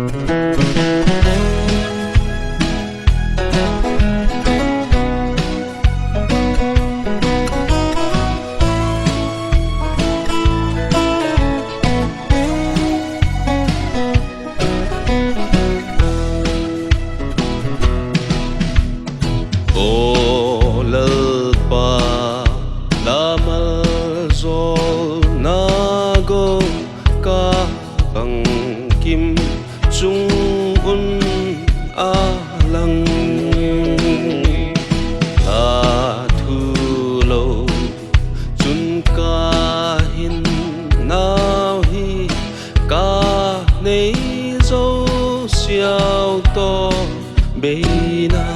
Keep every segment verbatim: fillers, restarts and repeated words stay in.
O Lalpa, la maljolna gou ka bangkim chung un a lang. La thu lou chun ka hin nau hi ka nei jou siau to beina.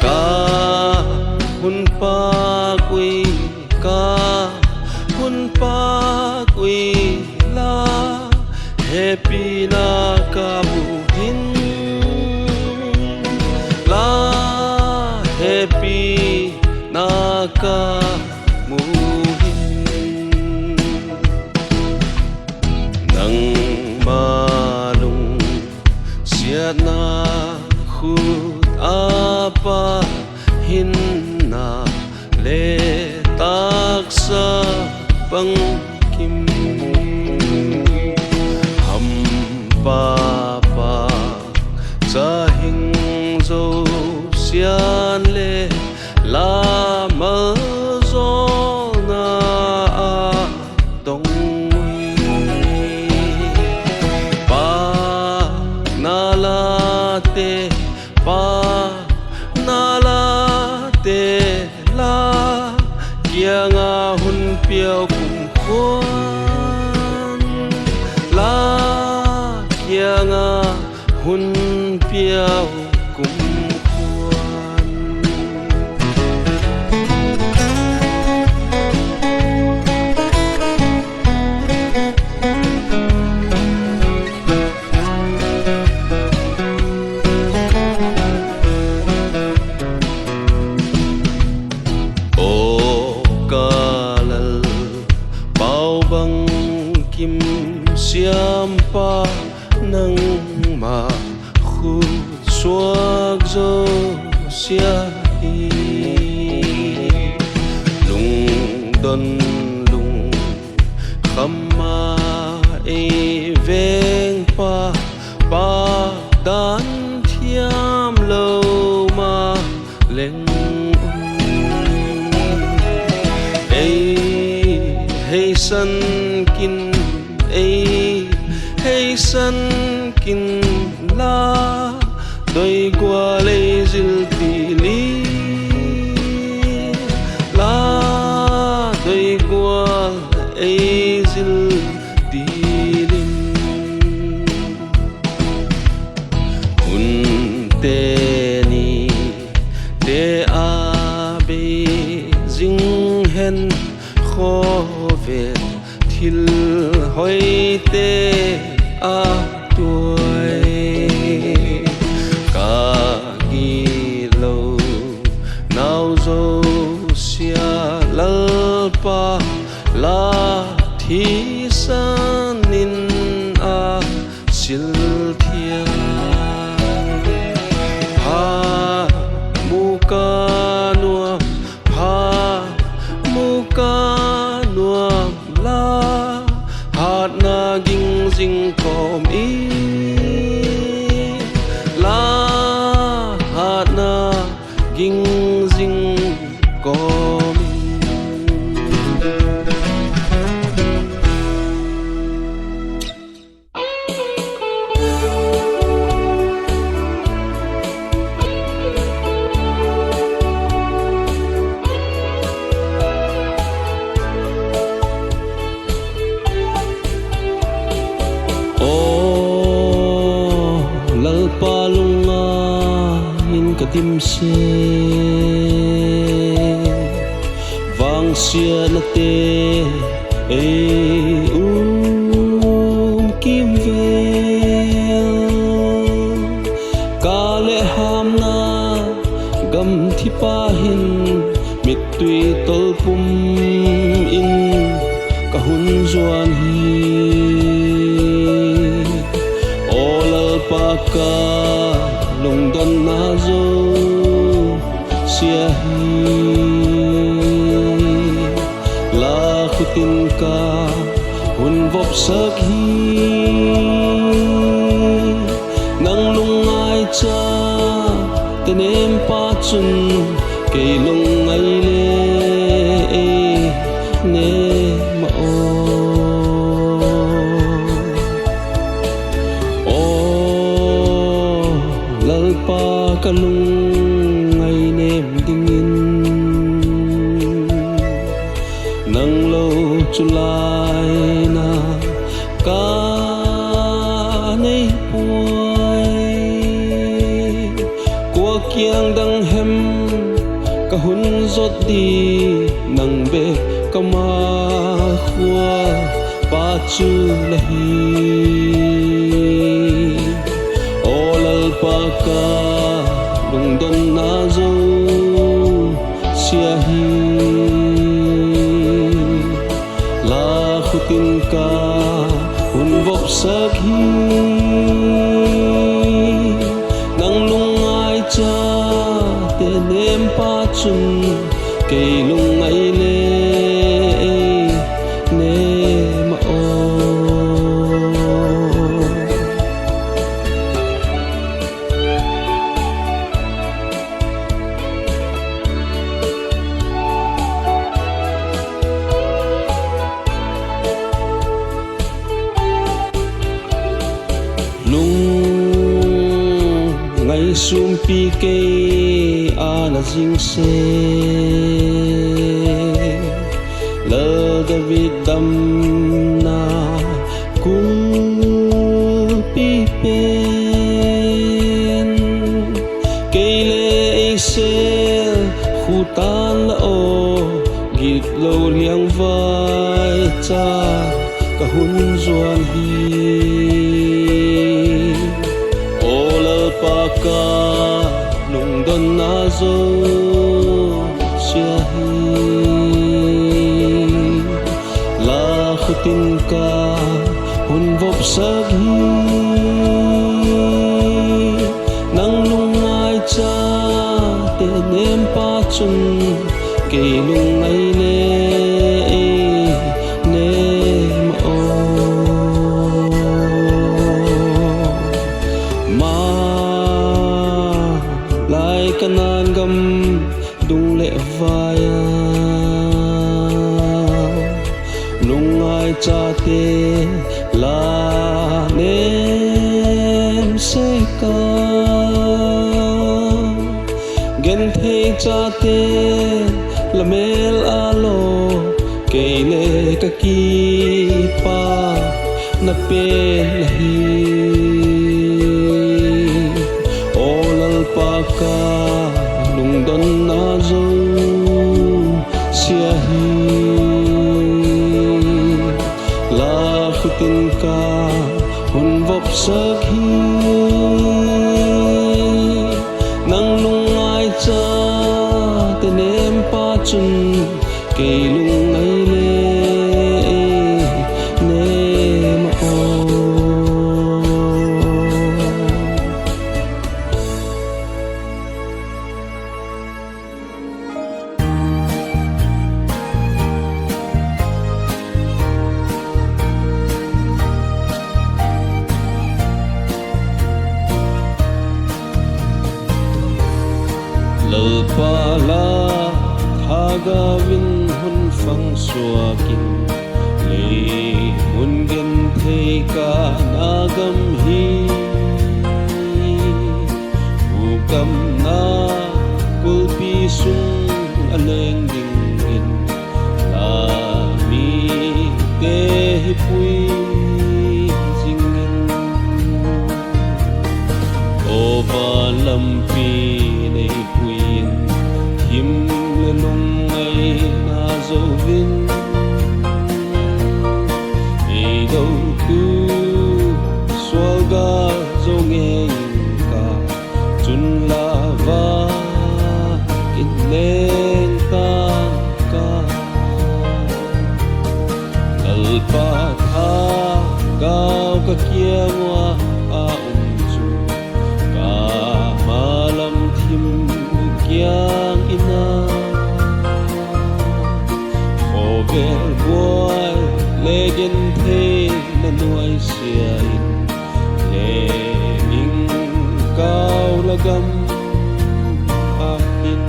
Ka hun pak ui, ka hun pak ui la, hepina ka mu hin la, hepina ka mu hin. Nangma lungsiatna khut a pa hinna le taksa bangkim hampa pa, cha hing jou sian le la maljolna a tong ui. Pa na la te, pa na la te la, kianga hun piau kumkhuan la, kianga hun piau kumkhuan. O ka Lalpau bangkim siampa, nangma khut suak jou sia hi. Lungdon lungkham a ei vengpa, pa dan thiam lou ma leng un. Ei heisan kin, ei heisan kin la, doigual ei jil tilin la, doigual ei jil tilin. Hun teni te a bei jing hen, khovel thil hoi te a tuai. Ka gilou nau jouse a Lalpa, la thisan in a sil thiam. Pha mu ka nuam, pha mu ka nuam la, hatna ging jing kom in la, hatna ging jing kom in. O Lalpa, lungngai in ka dimset, vangsiatna te ei um kimvel. Ka le hamna gamthipa hin mittui tolpum in ka hun juan hi. Ka lungdonna jouse ahi, la khutin ka hun vopsak hi. Nang lungngaicha te nempa chun kei lungngai le ei nem a o. O Lalpa, ka lungngai nem dingin nang lou chu laina ka nei puai. Kua kiang dang hem ka hun jot di, nang bep ka ma khua pa chu la hi. O Lalpa, ka lungdonna jouse ahi, la khutin ka hun vopsak hi. Nang lungngaicha te nempa chun kei lungngai le ei nem a o. Lungngai sumpi kei a na jing se, Lal David damna kulpi pen. Kei le ei sel khu tan la o, gitlou liangvaicha ka hun juan hi. O Lalpa, ka lungdonna jouse ahi, la khutin ka hun vopsak hi. Nang lungngaicha te nempa chun kei lungngai le ei nem a o. Malai Kanan gam dung le vai a, lungngai chate la nem sek a, genthei chate la mel a lo, kei le ka kipana pen ahi. O Lalpa, ka lungdonna jouse ahi, la khutin ka hun vopsak hi. Nang lungngai chate nempa chun kei lungngai le ei nem a o. Lalpa la thagavin hun fang suakin, lei mun genthei Kanan gam hi, hukamna kulpi sung a leng dingin, la mite hi pui jingin. O van lampi nei puiin, thim le lungngaina jouvin, ei doutu sualgal jou ngei inka, chun la vah in leng tan ka. Lalpa thagau ka kiang uva a um chu, sia in, le ning kau la gam ahin.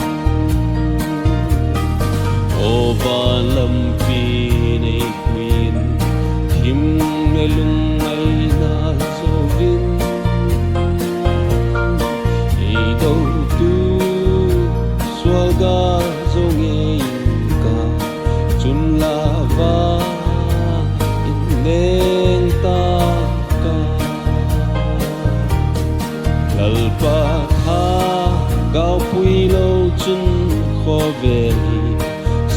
O van lampi nei puiin, thim le lungngaina jouvin, ei doutu sual ga jou ngei inka, chun la va in leng taka. Lalpa thagau pui lou chun khovel hi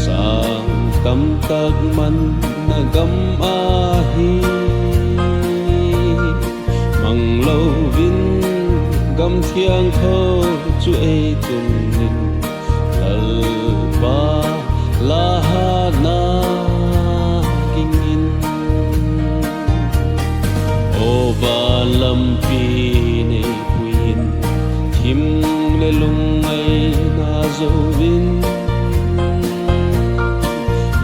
sang tamtak manna gam ahi. Mang louvin gam thiangtho chu ei tun in, Lalpa la hatna ging in. O van lampi nei puiin, thim le lungngaina jouvin,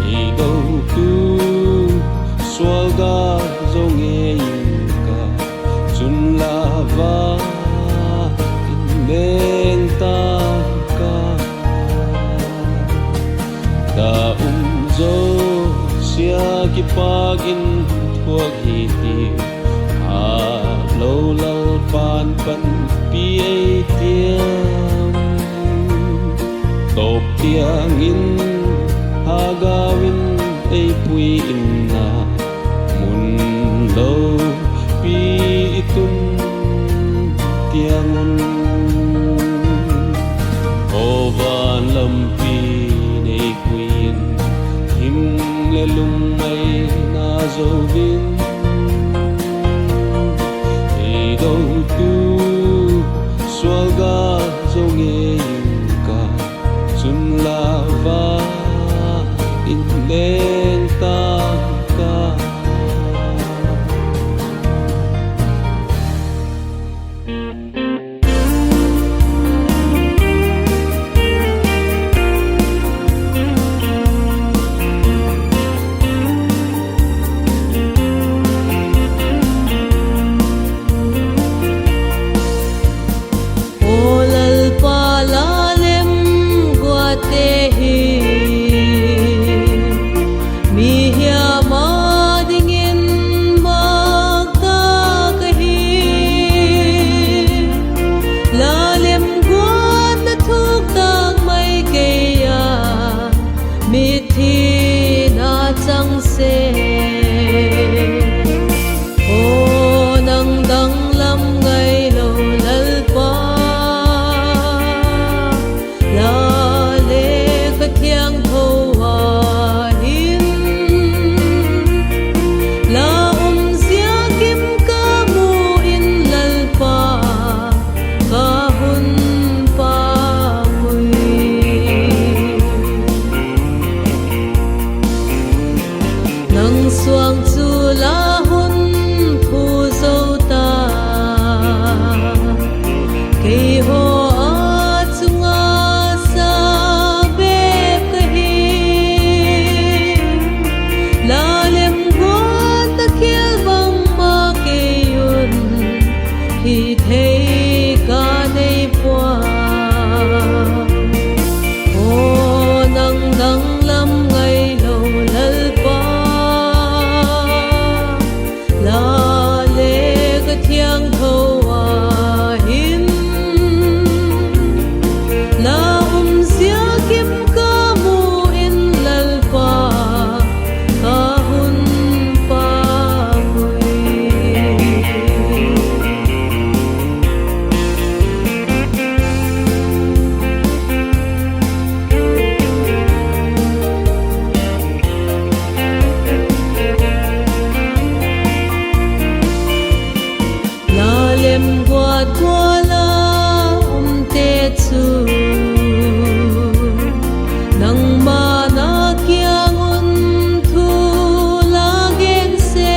ei doutu sual ga jou ngei inka, chun la va in leng taka. Ka um jousea kipakin thuak hitiu, hatlou Lalpan panpi ei tiam. Top tiangin hagau in ei pui inna, mun loupi i tun tiang un. O van lampi nei puiin, thim le lungngaina jouvin, ei doutu sual ga jou ngei inka, chun la va in leng taka. O Lalpa, lalem guate hi mihem a dingin bangtah ahi. Lalem guat na thuk tah mai keiya, mithi na chang se. O nang danglam ngailou Lalpa, la le ka thiangtho a hin, la umjia kim ka mu in Lalpa, ka hun papui. Nang suang chu la hun phu jou ta, keiho a chunga sa bep kahi. Lalem guat na khel bangma kei un, hithei ka nei poi. O nang danglam ngailou Lalpa, la le ka thiangtho a hin, la umjia kim ka mu in Lalpa, ka hun papui. Lalem guat gual a umte chu, nangma na kiang un thu la gen se.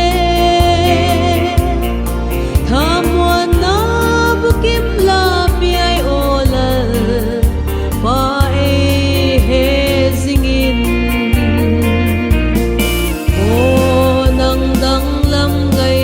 Thamuanna bukim la piai o Lalpa ei he jingin. O nang danglam ngai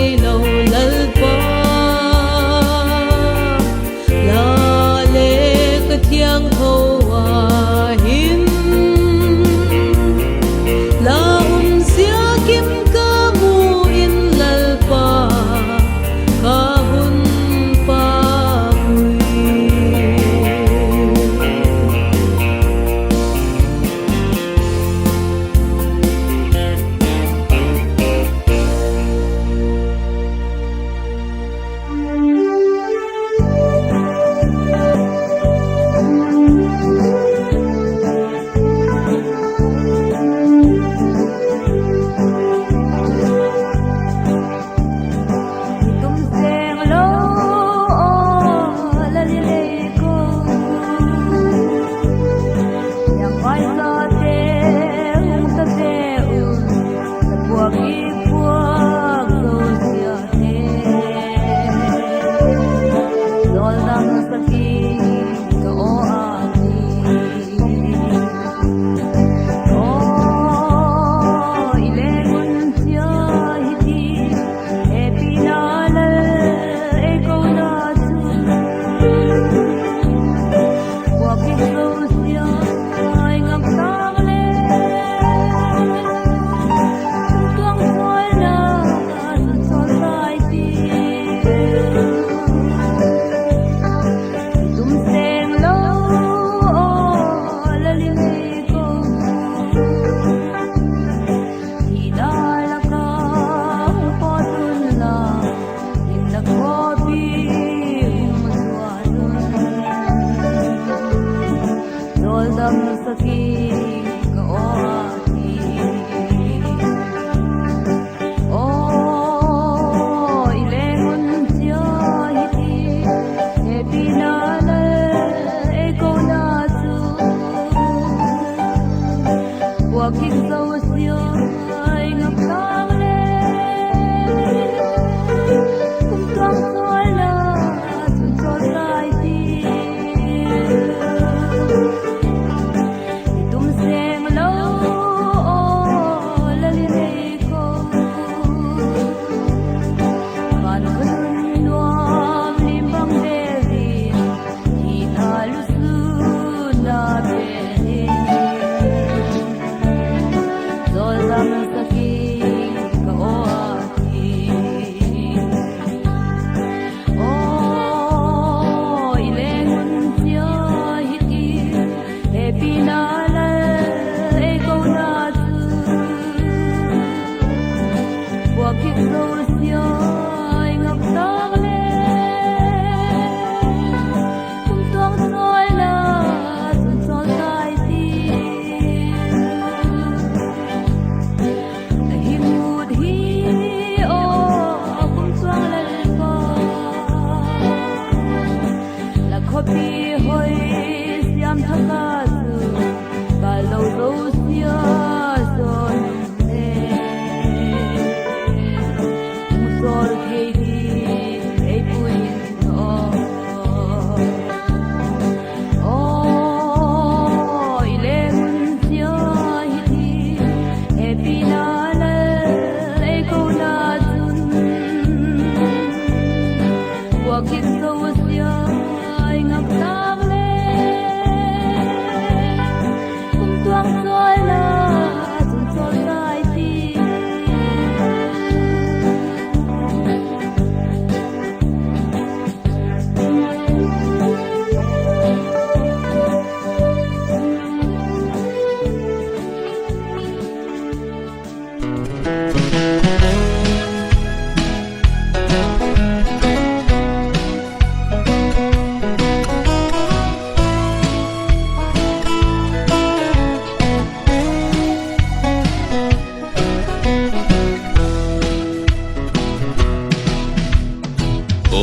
O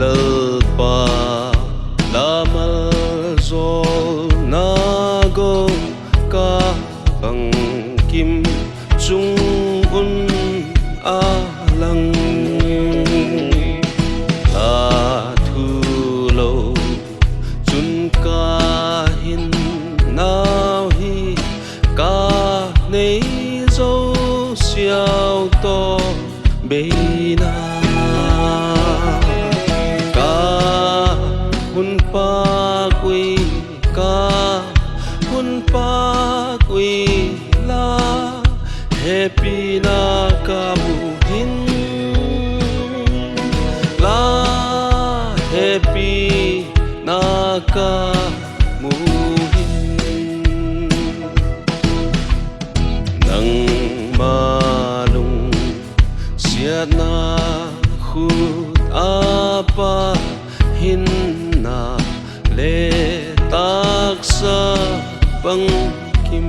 Lalpa, la maljolna gou ka bangkim chung un a lang. La thu lou chun ka hin nau hi ka nei jou siau to beina. Ka hun pakui, ka hun pakui la hepina ka mu hin, la hepina ka mu hin. Nangma lungsiatna khut a pa hinna le taksa bangkim,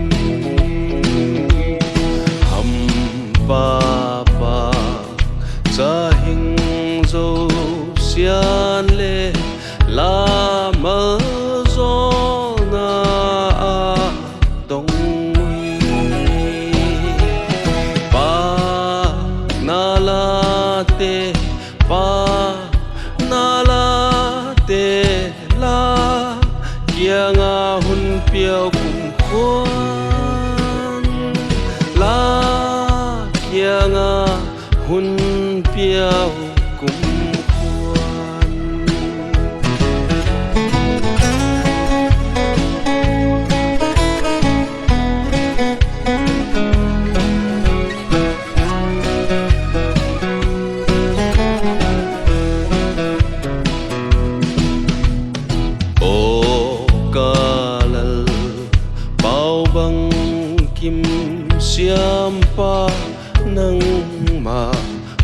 hampa pa cha hing jou sian le la maljolna a dong ui. Pa na la te, pa na la te la kianga hun piau kumkhuan, la kianga hun piau kumkhuan. O ka Lal, pau bangkim siampa, nangma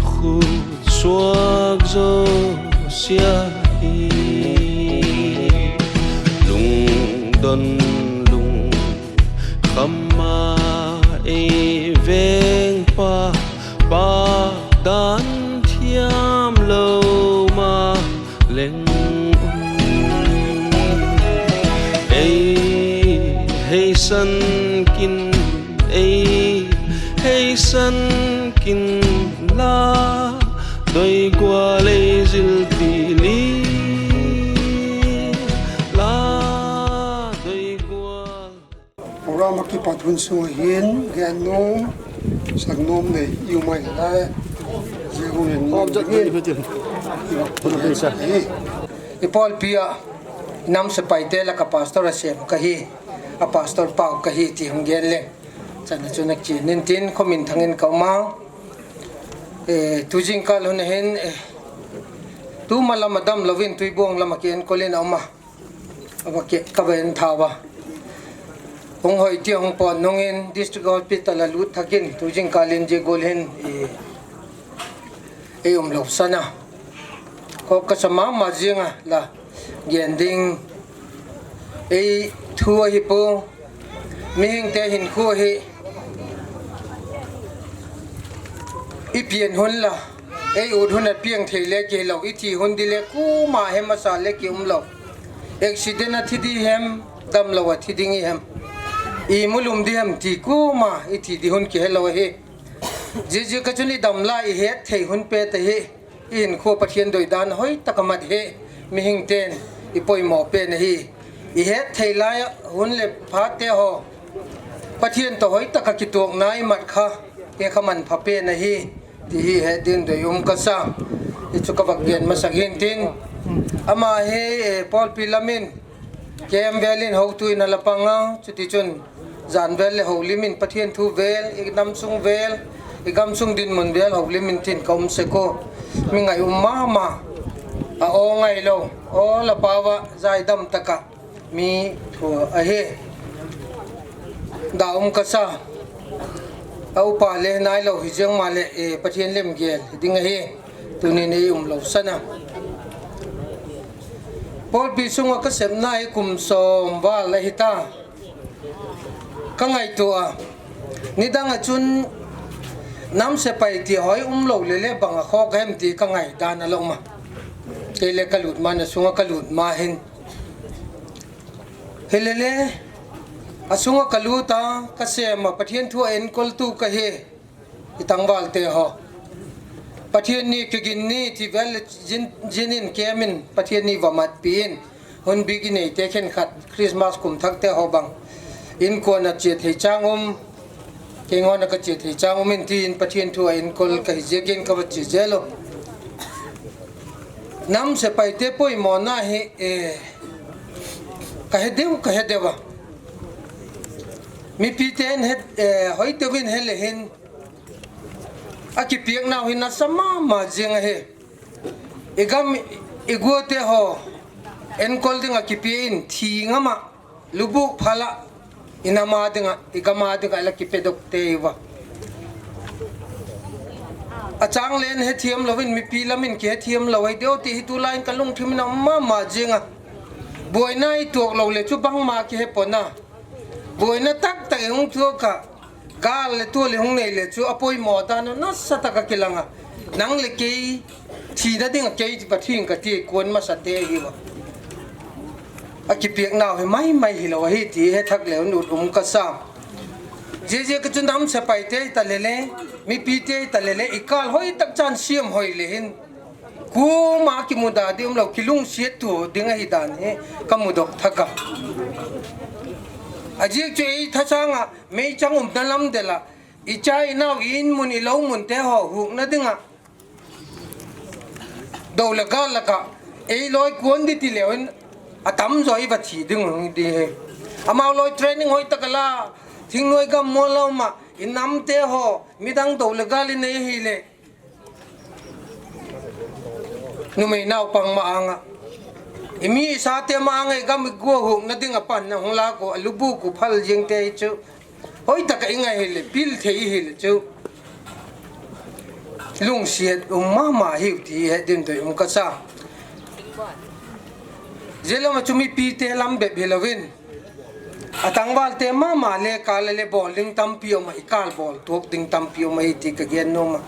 khut suak jouse hi, lungdon lungkham a ei vengpa, pa dan thiam lou ma leng un. Ei heisan kin, ei heisan kin la, doigual ei jil ti li la, doigual. Program a kipat hun sung hin, gen nom, sak nom nei, i um mai lai. Zia hun in. Om jat ni. Hi. I pawlpi a, nam sepaite laka pastor a sem ka hi, a pastor pau ka hi ti hung gen leng. Chan a chun a chi nin tin, khomin thangin ka um a. Eh, tu jingkal hun a hin, eh, tu ma lam a dam lovin, Tuibuong lam a ki enkol in a um a. Ava ke, ka va en tha va. Hung hoi ti hung pon nungin District Hospital a lut thakin tu jingkal in zia gual hin i, ei um lou sana. Kho ka sa mama zing a la gen ding. Ei thu ahi poi. Mihingte hinkho hi i pian hun la, ei ut hun a piang thei le kei lou, i thi hun di le kuma hem a sa le ki um lou. Accident a thi di hem, dam lou a thi ding i hem. I mu lum di hem ti kuma i thi di hun ki he lou ahi. Zia zia ka chun i dam lai i het thei hun pe ta hi. I hinkho Pathian doi dan hoi taka mat hi, mihing ten i poimo pen ahi. I het thei lai a hun le phat te ho Pathian to hoi taka kituakna i mat kha, hi kha manpha pen ahi, ti hi het din doi um ka sa. Hichu ka vak gen masak hin tin. Ama hi, eh, Pawlpi lamin, K M velin hotuin ala panga, chuti chun jan vel le houlimin Pathian thu vel, i namsung vel, i gamsung dinmun vel houlimin tin ka um sek u. Mi ngai um mama, a aw ngai lo, aw la pawa, jai dam taka mi thu ahi. Da um ka sa. A upa le nai lo hi jeng ma le, eh, Pathian lemgel ding ahi. Tunin ei um lo sana. Pawlpi sunga ka sepna hi kum sawm val ahi ta. Ka ngaihtuah a, nidang a chun nam sepai ti hoi um lo le le bang a khawk hem ti ka ngaidan a lo ma. Kei le ka lut ma na sunga ka lut ma hin. Hi le le, a sunga ka lut a, ka sem a, Pathian thu a enkoltu ka hi. I tangvalte haw. Pathian ni, kigin ni, ti vel le jin, jinin kemin, Pathian ni va matpi in. Hun bik i neite khenkhat, Christmas kum thakte haw bang. Inkuan a chia thei chang um, kei ngawn a ka chia thei chang um in tiin Pathian thu a enkol ka hi ziakin ka va chia zel u. Nam sepaite poimawhna hi, eh, ka he deu, ka he deu a. Mipite in he, eh, hoi teuvin he le hin, a kipiaknau hi nasa mama zing ahi. I gam, i guate haw, enkol ding a kipia in, thi ngam a, lubuk phal a, i nam a ding a, i gam a ding a, la kipia dok te i va. A chang len he thiam lo in, mipi lamin ki he thiam lo, hei deu ti hi tu lai in ka lungthim in a mama zing a. Buaina i tuak lo le chu bangma ki he pona. Buaina tak tak i hung tuak a. Gal le tual i hung nei le chu a poimaw dan u nasa taka kilang a. Nang le kei thina ding a kei va thing ka ti kuan masa te hi va. A kipiaknau hi mai mai hi lo ahi ti he thak le un ut um ka sa. Zia zia ka chu nam sepaite ta le le, mipite ta le le, i kal hoi tak chan siam hoi le hin. Kuma kimuda ding um lo, kilungsiat tu ding ahi dan hi ka mudok thak a. A ziak chu ei thasang a, meichang umna lam del a, i cha i nau i in mun i lo mun te haw hukna ding a. Do le gal lak a, ei loi kuan di ti leu in, a tam zaw i va thi ding hung di hi. Amau loi training hoi tak a la, thingnuai gam maw lo ma, i nam te haw, midang do le gal i nei hi le. Numei naupang ma anga. I mi i sa te ma anga i gam i gua hukna ding a pan na hung la ko, a lubu ku phal zing te hi chu. Hoi tak a i ngai hi le, pil thei hi le chu. Lungsiat um mama hi u ti he din doi um ka sa. Zia lam a chu mipite lam bep hi lo in. A tangvalte mama le kal le bawl ding tampi um a, i kal bawl tuak ding tampi um a, i ti ka gen nuam a.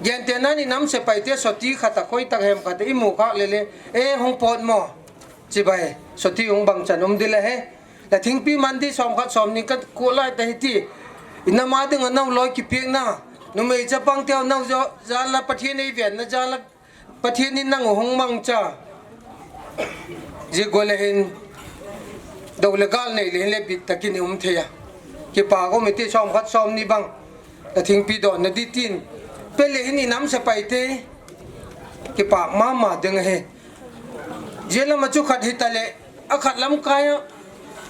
Gente nan i nam sepaite sawti khat a khoi tak hem khat a i mu khak le le, e hung pawt maw? Chibai, sawti hung bang chan um di la he. La thingpi man di sawm khat sawm ni ka kuah lai ta hi ti. I nam a ding a nau loi kipiakna. Numei chapang te nau zaw, za la Pathian ei venna za la Pathian in nang u hung mangcha. Zia gual a hin do le gal nei le hin le bit takin i um thei a. Kipak um i ti sawm khat sawm ni bang. Ka thingpi dawn na di tin. Pe le hin i nam sepaite. Kipak mama ding ahi. Zia lam a chu khat hi ta le. A khat lam kai a.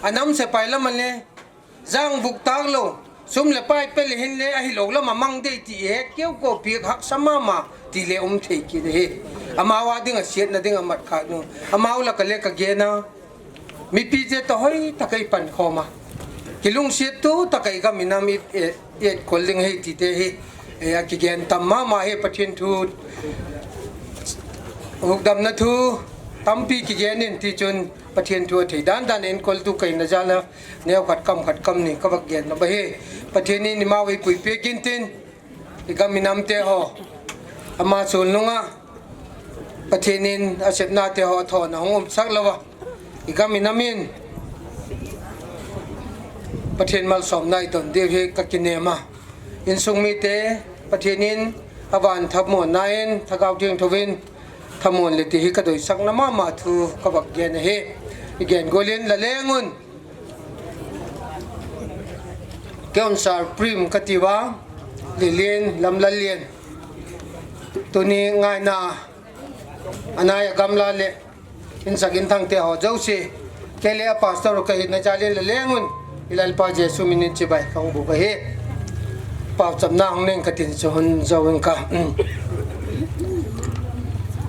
A nam sepai lam a le. Zang vuk tak lo, sum le pai pe le hin le ahi lo lam a mang dei ti i het keu ko piak haksa mama ti le um thei kit ahi. Amau a ding a siatna ding a mat khat nu. Amau lak a le ka gen a. Mipite ta hoi tak a i pan khawm a. Kilungsiat tu tak a i gam i nam i, i, i et kol ding hi ti te hi. E, a kigen tam mama hi Pathian thu. Hukdamna thu tampi kigen in ti chun Pathian thu a thei dan dan enkol tu ka hi na za la. Neu khat kam khat kam ni ka vak gen na ba hi. Pathian in i mau i puipiak in tin. I gam i nam te haw. Ama sul nung a. Pathian in a sepna te haw a thawn a hung um sak lo a. I gam i nam in. Pathian malsawmna i ton ding hi ka kinem a. Insung mite Pathian in a van thamuanna in Thagau Thiangtho in thamuan le ti hi ka doisakna mama thu ka vak gen ahi. I gen gual in la leng un. Kei un Sir Prem ka ti ua, Lilin Lamlallian. Tuni ngaina Anai a gamla le insak inthang te ho jouse, kei le a pastor kahi na jal in le leng un, i Lalpa Jesu min in chibai kahung buk ahi. Pauchapna hung neng katin chu hung jou ing ka.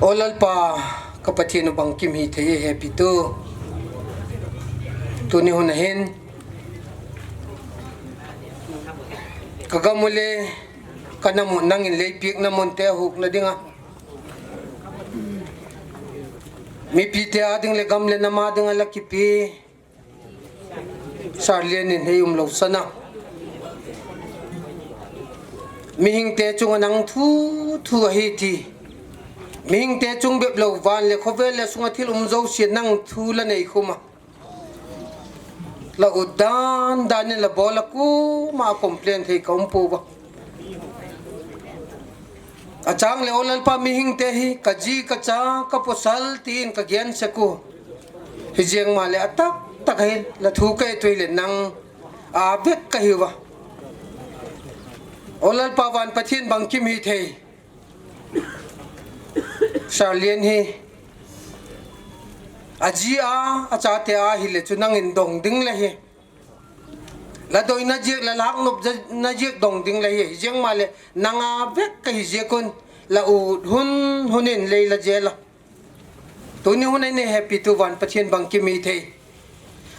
O Lalpa, ka Pathen u bangkim hithei e, hepi tu. Tuni hun ahin ka gam u le ka nam u nangin lei piak na mun te huk na dinga, mipi te a ding le gam le nam a dinga la kipe Sarlian in hei um lou sana, mihing te chunga nang thu thu ahi ti, mihing te chung bep lou, van le khovel le sunga thil um jouse nang thu la nei khum a, la ut dan dan in la bol a, kuma complain thei ka um pouva. A chang le o Lalpa, mihing te hi ka ji, ka cha, ka pasal tin ka gen sek u. Hi jeng ma le a tak tak ahin la thu ka et u le nang a vek ka hiuva. O Lalpa van Pathen bangkim hithei. Sarlian hi a ji a, a chate a hile chu nangin dong ding le hi. La doi na jek, la lak nop ja-, na jek dong ding la hi. Hi jeng ma le nang a vek ka hi jek un, la ut hun hun in lei la jel a. Tuni hun a nei hepi tu van Pathen bangkim hithei.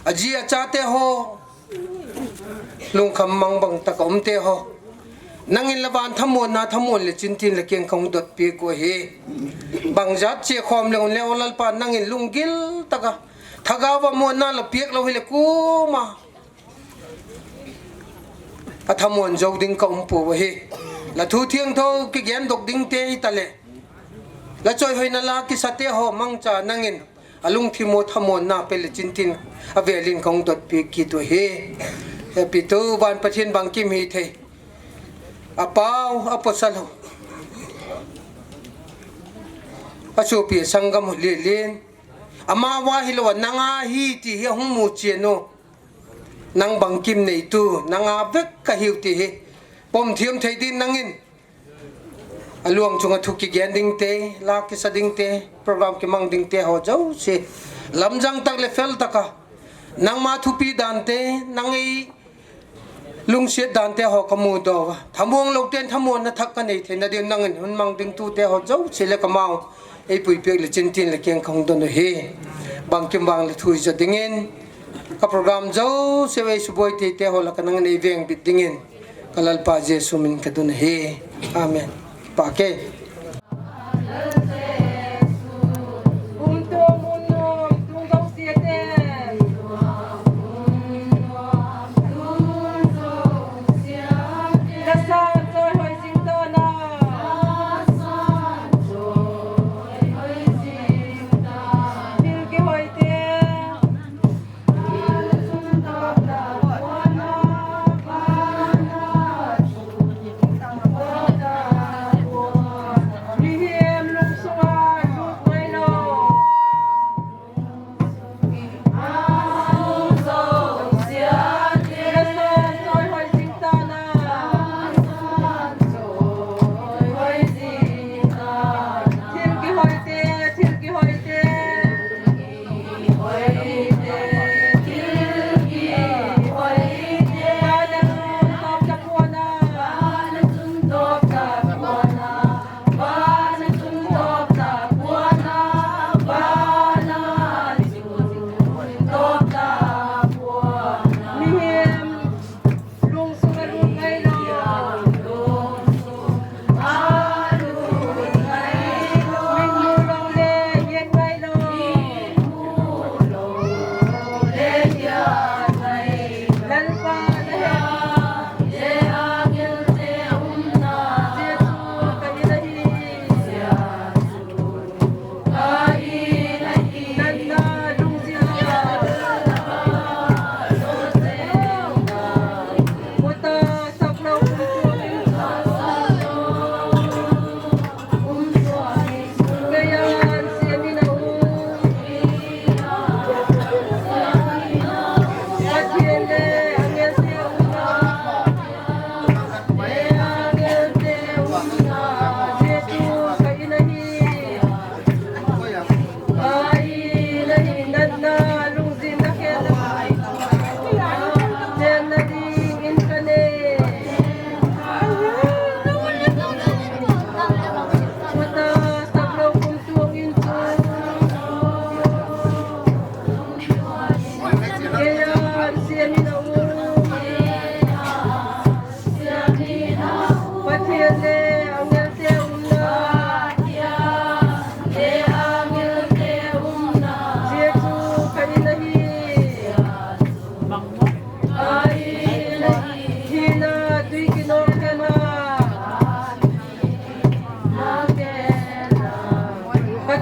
A ji a chate ho, lungkham mang bang taka um te ho, nangin la van thamuanna, thamuan le chintin le keng kahung dot piak u ahi. Bang jat che khom le un le o Lalpa, nangin lunggil taka thagau va muanna la piak lou hile kuma a thamuan jou ding ka um pouva hi. La thu thiangtho kigen dok ding te hi ta le, la choi hoina la kisa te ho mangcha nangin a lungthim u thamuanna pe le chintin a vel in kahung dot piak kit u hi. Hepi tu van Pathen bangkim hithei. A pau, a pasal ho, a sopi a sanggam ho lilin, ama va hilou a nang a hi ti hi a hung mu chen u. Nang bangkim nei tu, nang a vek ka hiu ti hi pom thiam thei din nangin a luang chunga thu kigen ding te, la kisa ding te, program kimang ding te ho jouse, lamjang tak le fel taka nangma thupi dan te, nang ei lungsiat dan te ho ka mu doh a, thamuang lou ten thamuanna thak ka nei theina din nangin hun mang ding tu te ho jouse le ka mau ei puipiak le chintin le keng kahung don u hi. Bangkim vang le thu i ja dingin, ka program jouse ei suboi te te ho la ka nangin ei veng bit dingin, ka Lalpa Jesu min ka don u hi. Amen. Pa ke.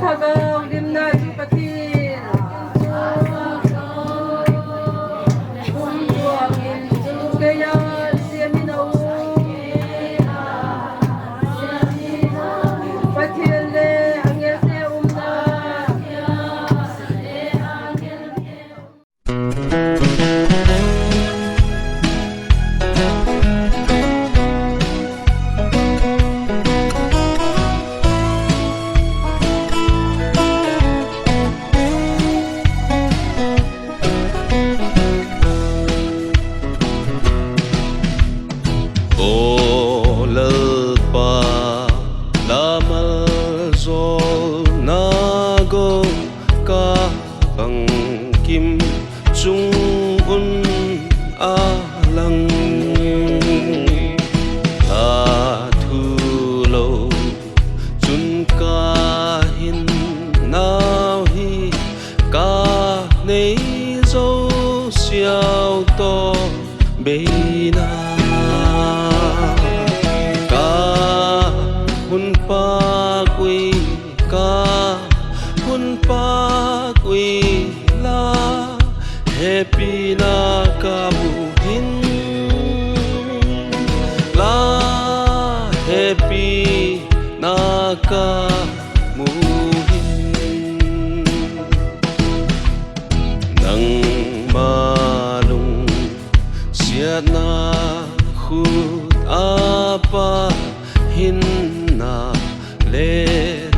Thagau limna chu Pathen. Umtuangin chu keiya siamin a um. Pathen le angel te umna. O Lalpa, la maljolna go ka bangkim chung un a lang. La thu lo chun ka hin nau hi ka nei zo siau to beina. Ka hun pakui, ka hun pakui la, hepina ka mu hin la, hepina ka mu hin. Nangma lungsiatna khut a pa hinna le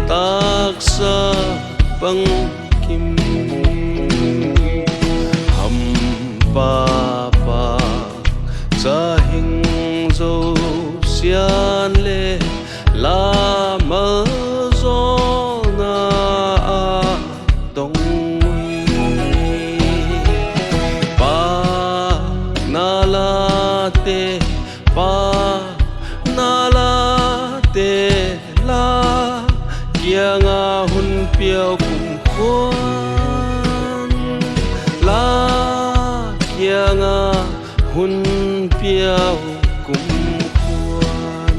taksa bangkim. Hampa pa cha hing zo sian le la maljolna a tong ui. Pa na la te, pa na la te la, kianga hun piau kumkhuan la, kianga hun piau kumkhuan.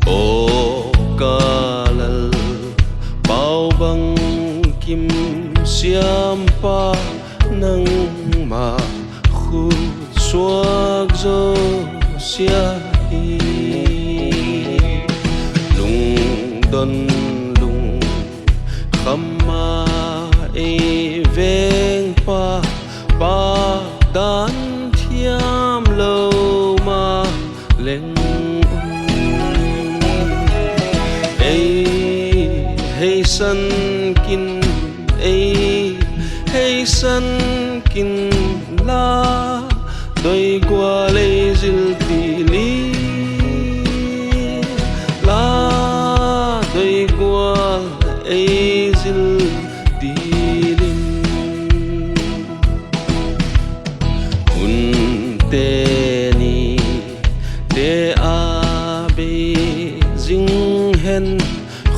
O ka Lal, pau bangkim siampa, nangma khut suak zo sia hi. Lungdon lungkham a ei vengpa, pa dan thiam lo ma leng um. Ei heisan kin, ei heisan kin la, doigual ei zil ti li la, doigual ei zil ti lim. Hun teni te a bei zing hen,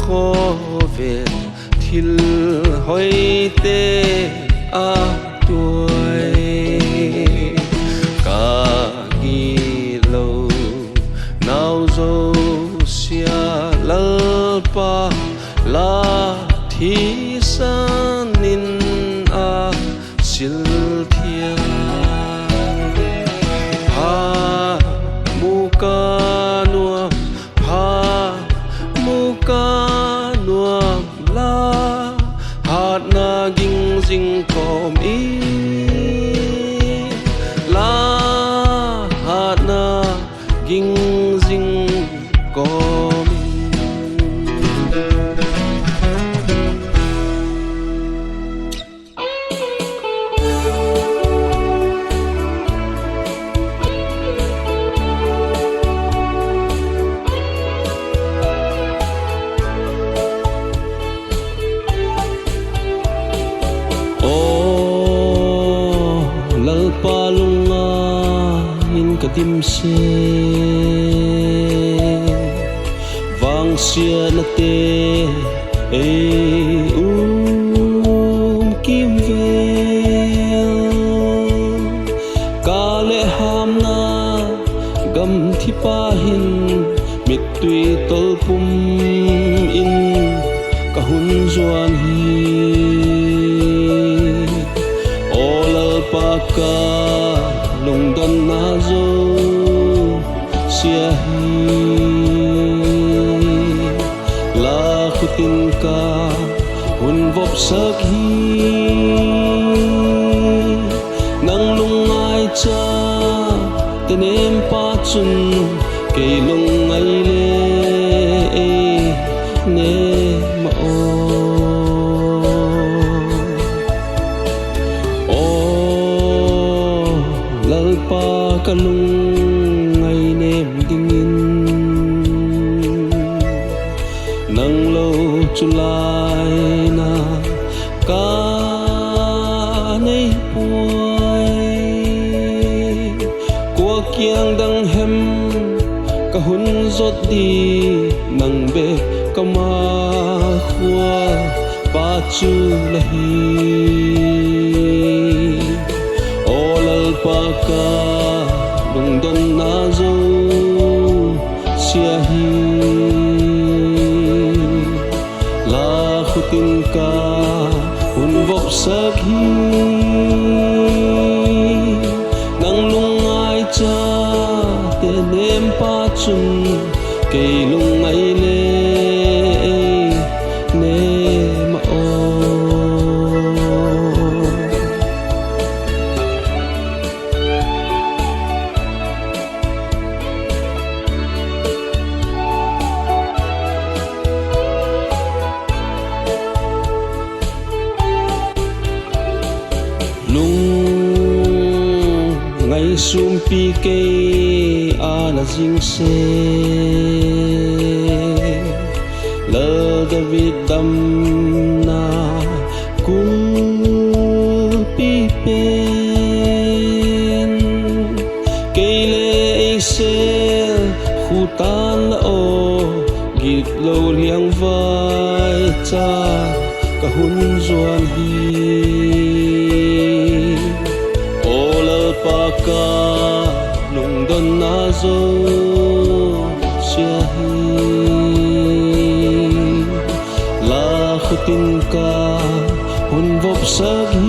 khovel thil hoi te a tuai. Ka gilo nau zo sia Lalpa, la thisan in a sil thiam. Pha mu ka nuam, pha mu ka nuam la, hatna ging zing kom i la, hatna ging zing kom i. O Lalpa, lungngai in ka dimset, vangsa Siatna te ei um kimvel, ka le hamna gamthipa hin mittui tolpum in ka hun zuan hi. O Lalpa, ka lungdonna jouse ahi. La khutin ka hun vopsak hi. Nang lungngaichate nempa chun kei lungngai le ei nema o. O Lalpa, ka lungngai nem dingin nang lou chu laina ka nei poi. Kua kiang dang hem ka hun jot di, nang bep ka makhua pa chu la hi. O Lalpa, ka lungdonna jouse ahi. La khutin ka hun vopsak hi. Nang lungngaichate nempa chun kei lungngai le ei nema o. Lungngai sumpi kei ana jingse, Lal David damna kulpi pen. Kei le eisel khu tan la o, gitlou liangvai cha ka hun zuan hi. O Lalpa, ka lungdonna jouse ahi. La khutin ka hun vopsak hi.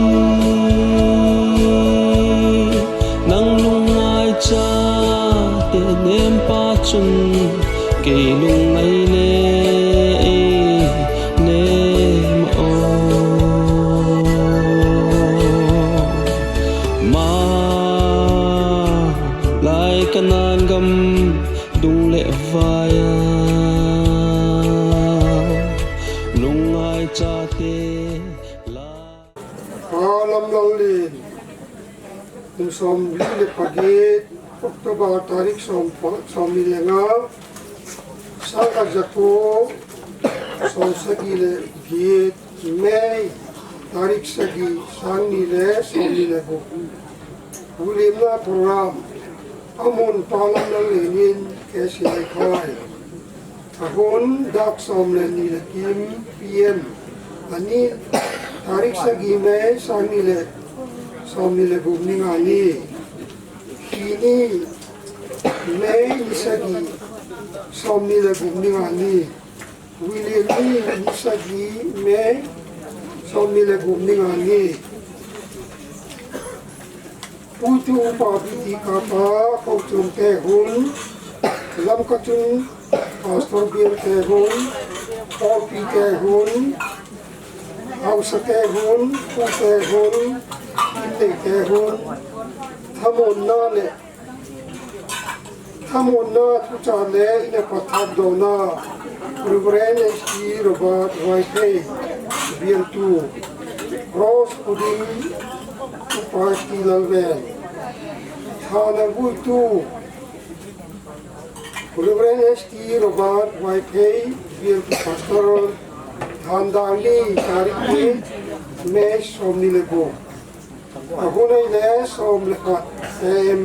Nang lungngaichate nempa chun kei lungngai le ei nema o. Malai Kanan gam dung le vai a, lungngaichate la. Pa Lamlallin, kum somli le paget, October tarik som pa, somli le nga, sangkhat jako somsagi le get, May tarik sagi, sangni le somni le gup. Huhhingna program amun Pa Lamlallin in K C I khai. Ahung dak som le ni le kim P M. Ani tarik sagi May, sangni le somni le gup ni nga ni. Hini May ni sagi, somni le gup ni nga ni. William ni, ni sagi May, somni le gup ni nga ni. Puitu upa P T kapa, Kochom te hun, Lamka chun Pastor Bial te hun, Paul P te hun, Hausa te hun, Pu te hun, Kitei te hun, thamonna le Thamonna thuchah le ina pathat dona Reverend S T Robert Vaiphei, bialtu, Rose Puding, Upa S T Lalven, thana vuitu Reverend S T Robert Vaiphei, bialtu pastor, thandang ni tarik ni May somni le gup. Ahung ahile som le khat, em,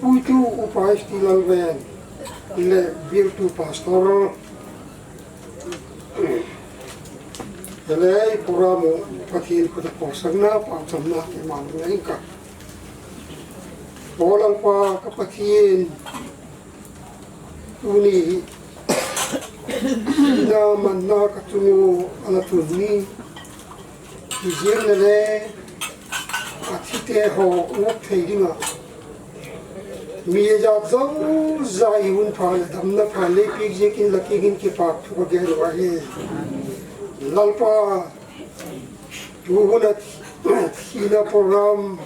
puitu Upa S T Lalven le bialtu pastor. Lei program u Pathen khuta pawsakna, pawsakna keiman nei ka. Aw Lalpa ka Pathen, tuni hi na manna ka chung u ana tun ni. Kijirna le athite ho uk thei dinga mi ijat zoza i hun pha le damna pha le pik ziakin la kingin kipak thu ka gen u ahi. Lalpa, tu hun a thina program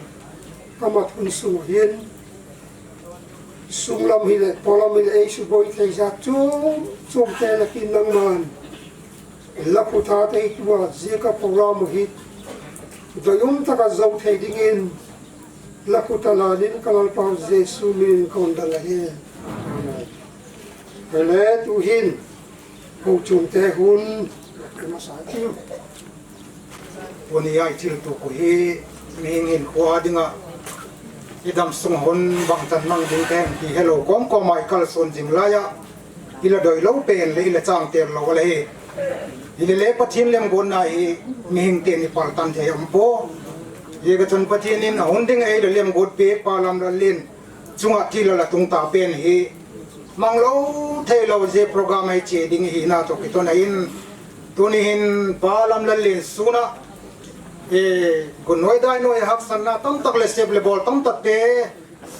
ka mat hun sung hin, sunglam hi le polam hi le ei suboi thei zat chum chum te la kin nangman la khutha te hi tua zia ka program u hi doium taka zo thei dingin la khutha lanin ka Lalpau Jesu min in ka hun dal ahi. Amen. Hele tu hin kochum te hun masa tiu. Tuni a i thiltup u hi mihing hinkho dinga i dam sung hun bangchan mang ding te ti hello kom kom a i kalson jing lai a, i la doi lo pen le i la chang tel lo le hi. Hi le le Pathen lemgotna hi mihing ten i paltan thei um poi. Hi ka chun Pathen in a hun ding ei la lemgot pe Pa Lamlallen chunga thil a la tung ta pen hi mang lo thei lo zia program a i che ding hi na to kiton a in, tuni hin Pa Lamlallen suna, e, gun noi dai noi haksatna tam tak le sep le bol tam tak te,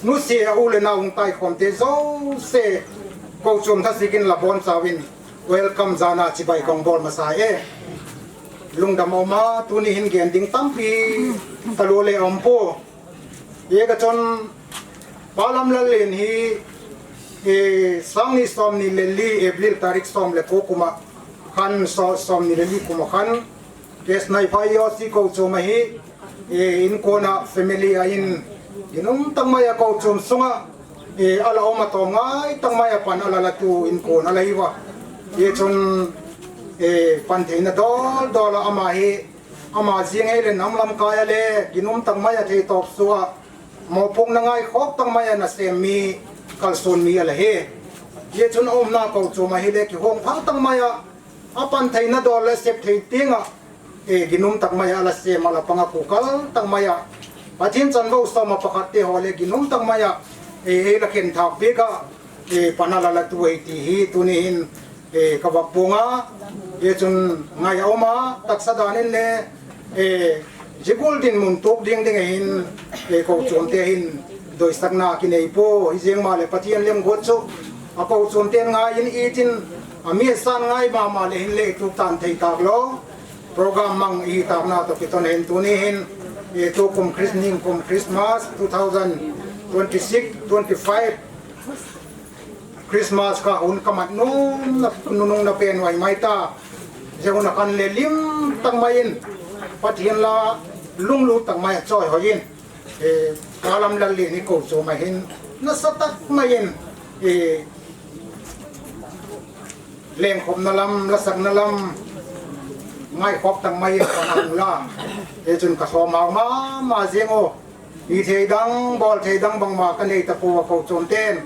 nusia u le nau hung tai khom te zosia kochum thasikin la bon chauvin welcome zana chibai kong bol masa e. Lungdam a um a, tuni hin gen ding tampi talu le um poi. Hi ka chun Pa Lamlallen hi, e, sang ni som ni le li April tarik som le ko kum a khan, so, som ni le li kum a khan, Kes Naiphai Yosi kochum a hi, e, in kona family a in, in um tak mai a kochum sunga, e, a la um a to ngai tak mai a pan a la la tu in kon a la hi va. Hi chun, e, pan theina dol dol a ama hi, ama jing hei le nam lam kai a le, ginum tak mai a thei tawp sua, mawphung na ngai khawk tak mai a na sem mi, kalsuan mi a la hi. Hi chun a umna kochum a hi le, kihong phal tak mai a, a pan theina dol le sep thei tinga, e, ginum tak mai a la sem a la panga kukal tak mai a. Pathian chanvo sawm a pakhat te haw le ginum tak mai a, e, e la khen thak bik a, e, pan a la la tu ei ti hi tuni hin, e, ka vak pung a, e, chun ngai a um a, taksa dan in le, e, zia gual dinmun tuk ding ding a hin, e, kochuam te hin doisakna kinei pua, hi ziang ma le Pathian lemguat chu, a kochuam ten ngai in i tin, a mi a san ngai ma ma le hin le i tuk tan thei tak lo. Program mang i hi takna to kiton a hin tuni hin, e, tu kum Chris-, ning kum Christmas two thousand twenty-six, twenty-five, Christmas ka hun ka mat nung na, nung na pen vai mai ta. Zia hun a kan le lim tak mai in, Pathian la lunglut tak mai a chawi hoi in, e, Pa Lamlallen hi kochuam a hin nasa tak mai in, e, lengkhopna lam, lasakna lam, ngaikhop tak mai in ka nang la. E, chun ka sawm mau ma ma ziang u. Hi thei dang, bawl thei dang bangma ka nei ta pua kochuam ten.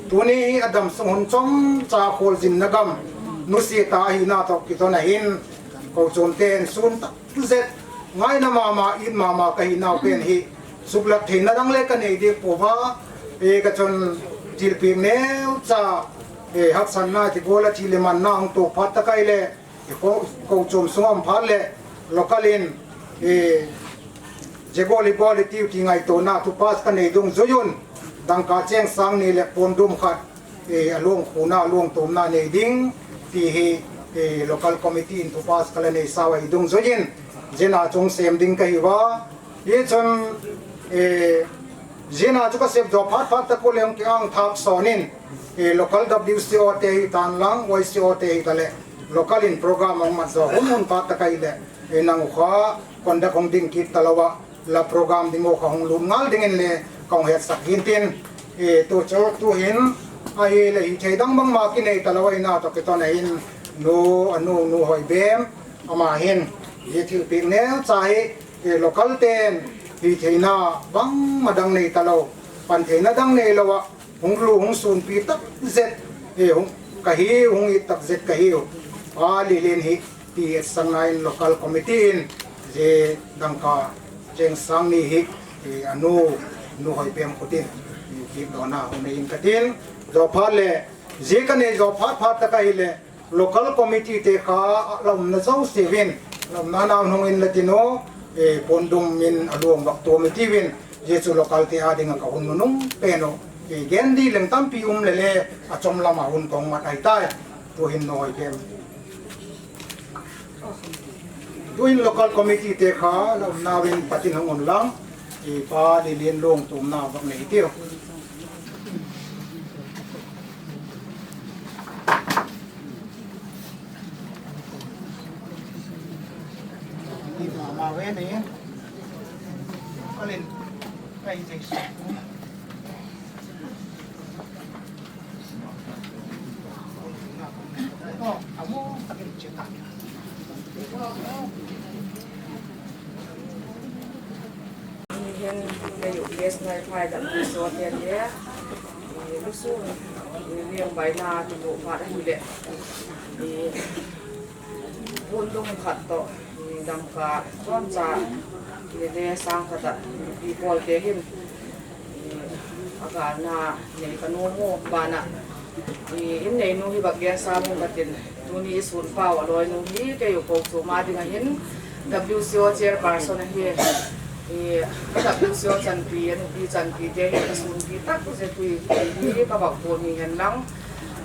Tuni hi a dam sung hun chomcha khualzinna gam nusia ta ahina tawh kiton a hin, kochuam ten sun tak zet, ngaina mama, it mama ka hi nau pen hi, suklat theina dang le ka nei dik pua va, e, ka chun thilpiak neucha, e, haksatna ti gual a thi le manna hung tuak phat tak ai le, e, ko, kochuam sung a um phat le, local in, e, zia gual hi bawl i tiu ti ngaituana thupas ka nei dungzui un, dangka cheng sang ni le puan dum khat, e, a luang khuna, a luang tumna nei ding ti hi, e, local committee in thupas ka la nei sau ahi dungzui in, zia na chung sem ding ka hi va. Hi chun, e, zia na chu ka sep zaw phat phat tak u le hung ki-ang thak sawn in, e, local W C O te hi tan lang, Y C O te hi ta le, local in program hung mat zaw hun hun phat tak ai le, e, nang u kha conduct hung ding kit ta lo a, la program ding u kha hung lut ngal dingin le ka hung hetsak hin tin, e, tu chu tu hin, ahi le hi thei dang bangma kinei ta lo ahina tawh kiton a hin, nu, a nu, nu Hoi Bem, ama hin, hi thilpiak neucha hi, e, local ten, hi theina bangma dang nei ta lo, pan theina dang nei lo a, hung lu, hung sunpi tak zet, e, hung, ka hi, hung it tak zet ka hi u. A, Lelen hi, Ti sang nai local committee in je dangka cheng sang ni hi, eh, anu, nu Hoipem khutin, eh, kidona hung nei in katin, jo phat le, je kanei jo phat phat tah kahi le, local committee te kha la umna jouse uvin, la umna nau hung in la tinu, eh, pondum in aluang bak tou mi tiuvin, je chu local te a dinga ka hun nunung pen u, eh, gen di leng tampi um le le, achom lama hun kong mat ai tai, tu hin nu Hoipem. Tuin local committee te kha la umna uvin patin hung un lang, i pa Lilin Lung tumna bak nei tiu. I pa ma ve nei. Kalin kai jai su. Hin, kei u case nai phai dan so te le, eh, lusung, eh, liang bai na tu lo phat ahile, eh, pondum khat toh, eh, dangka chomcha, eh, le sang khat a, pi pol te hin, eh, agalna nei ka nom u bana, eh, in neinu hi bak gensa mong katin, tuni i sun pau a loinu hi kei u kou chu ma dinga hin W C O chairperson ahi, eh, W C O chanpi, a nupi chanpi te hi ka sunpi tak jeh u hi, hi ka bak pon hi hen lang.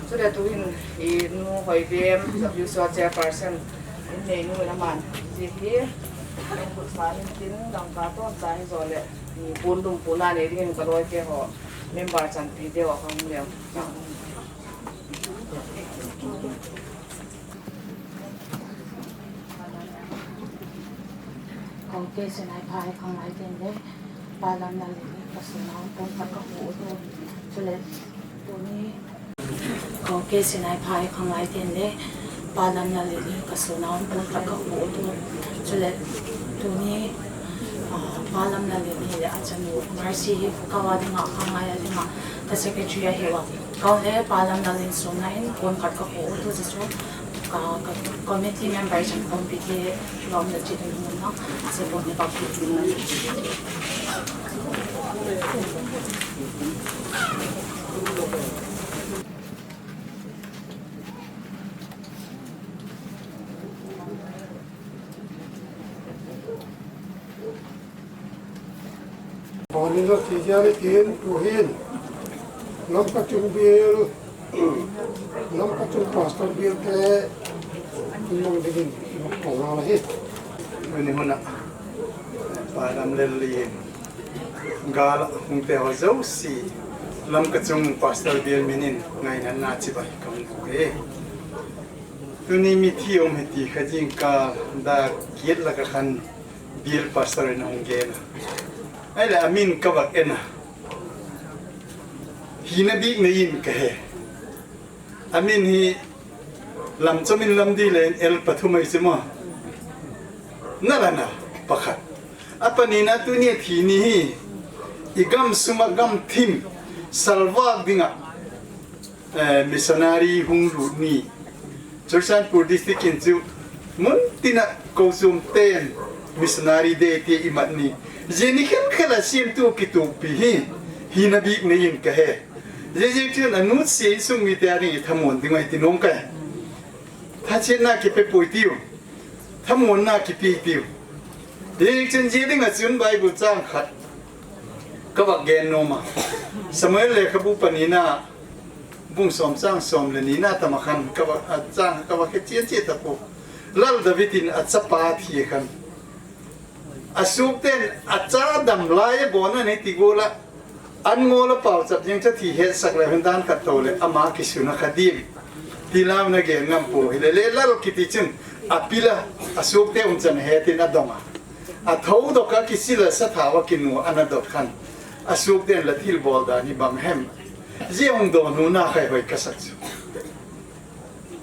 Chule tu hin, eh, nu Hoipem, W C O chairperson, in neinu in aman, ji hi, in kut sa hin tin, dangka chomcha hi jo le. Pondum pona nei dingin ka loi te ho, member chanpi te ho ka hung leu. Kong ke sinai phai khang lai ten le, pa lam na le, ka suna pon khat ka hu tu, chule, tuni, Kong ke sinai phai khang lai ten le, pa lam na le ni ka suna pon khat ka hu tu. Chule tuni, ah, pa lam na le ni le achanu Mercy hi ka va dinga, ka ngai a dinga, ka secretary ahi uva. Kong le pa lam na le suna in pon khat ka hu tu, ji chu ka, ka committee member chan pon pi te lom le chi ding mun na, se pon ni pa pi. Bani lo tijari tin tuhin. Lamka chung bial, Lamka chung pastor bial te, nang dingin, nang kong ala hi. Ini huna, pa lam lel li. Gal hung te ho jouse, Lamka chung pastor bial minin ngaina na chibai ka hung ko e. Tuni mithi um hi ti kha jingkah da kiet la ka khan bial pastor in hung gen. Ai le amin ka vak en a. Hina bik nei in ka he. Amin hi lam chomin lam di le el pathum ai chu mo. Na la na pakhat. Apani na tuni a thi ni hi i gam suma gam thim salvak dinga, eh, missionary hung lut ni. Churachandpur district in chu mun tina ko sum ten missionary day ti i mat ni. Jeni khen khela sim tu ki tu pi hi. Hina bik nei in ka he. Jejek chun anu sei sung mi te a ding i thamon ding ai ti nom kai. Thachenna kipe poi tiu. Thamonna kipe tiu. Jejek chun je ding a chun Bible chang khat. Ka vak gen nom a. Samuel lekhabu panina bung som chang som le nina tama khan ka vak, a chang ka vak he chia chia ta po. Lal David in a chapa thi khan. A suk ten a cha dam lai a bona nei ti go la. An ngol a pau chap jeng cha thi he sak le hun dan khat to le ama ki suna kha dim. Ti lam na gen ngam po hi le le lal kiti chun a pila a suk te um chan he tin a dong a. A tho dok a ki sila sa thawa ki nu ana dot khan. A suk ten la thil bol dan hi bang hem. Ji hung do nu na khai hoi ka sak chu.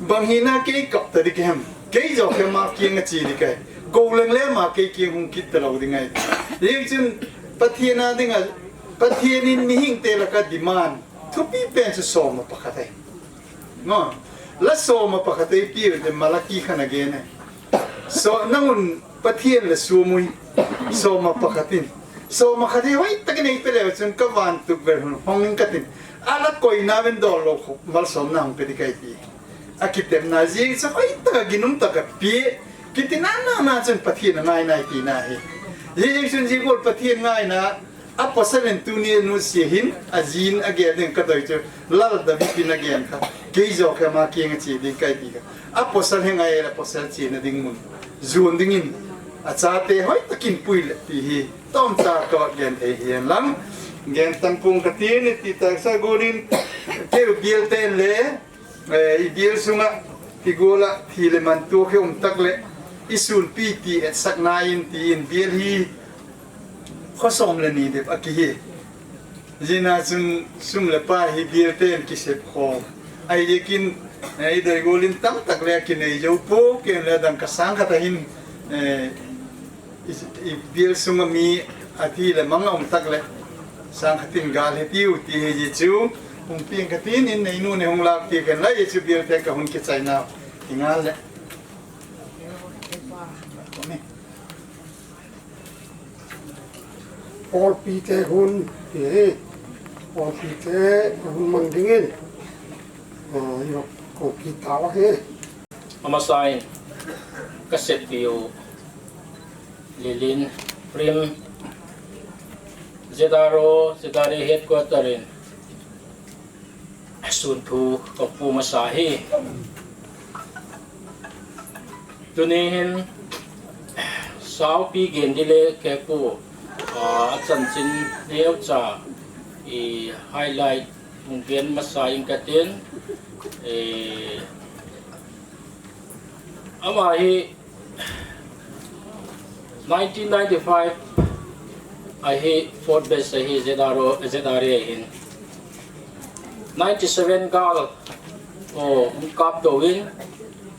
Bang hi na kei kap ta dik hem. Kei jo khe ma kiang a chi dik ai. Ko leng le ma kei kiang hung kit ta lo ding ai. Ling chin Pathian a ding a, Pathian in mihing te la ka demand. Thupi pen chu som a pakhat ai. No. La som a pakhat ai pi de Malaki khan a gen ai. So, nang un Pathen le sum ui. Soma pakhat in. Soma khat hi hoitah in eipeh leu chun ka vantuk vel hun hong ing katin. Ala koina ven dol lou khu, malsomna hong pe ding kahi ti. Akitepna jing chu hoitah a ginum tah a pe. Kiti nana na chun Pathen angai nai tina hi. Hijeh chun jingkah Pathen ngaina, apostle in tuni anusia hin, ajin agel ding kadei chu, Lal David in agen kha, kei joh kha ama kiang a che ding kahi ti kha. Apostle hi ngai le apostle chena ding mun. Jon dingin, achate hoitah in pui le ti hi. Tomcha toh gen thei hihen lang. Gen tang pung katin, iti tahsa golin, keu bial ten le, Eh, i bial sunga, i gola, thi le man tu khe um tak le, i sunpi ti etsakna in ti in bial hi, kho som le ni dep aki hi. Jina chun sum le pai hi bial ten kisep kho. Ahi jekin, eh, i doi golin tam tak le kinei jou po, ken le dang ka sang khat ahin, eh, I, i bial sunga mi athi le mang a um tak le, sang khat in gal he tiu ti hi ji chu, hung piang katin in neinu ne hung lak ti ken lai chu bial te ka hun kichai na, i ngal le. Pawlpi te hun, ti hi, pawlpi te hun mang dingin, ah, i va ko ki tau hi. Amasain, ka sep piu, Lilin, Prim, Z R O, Z R A headquarter in, sun thu ka pu masa hi. Tuni hin, saupi gen dile ke pu, ah, achan chin neu cha, i highlight, hung gen masa in katin, eh, ama hi nineteen ninety-five ahi fourth batch ahi Z R O, Z R A ahin. Ninety-seven gal, oh, hung kap doh in,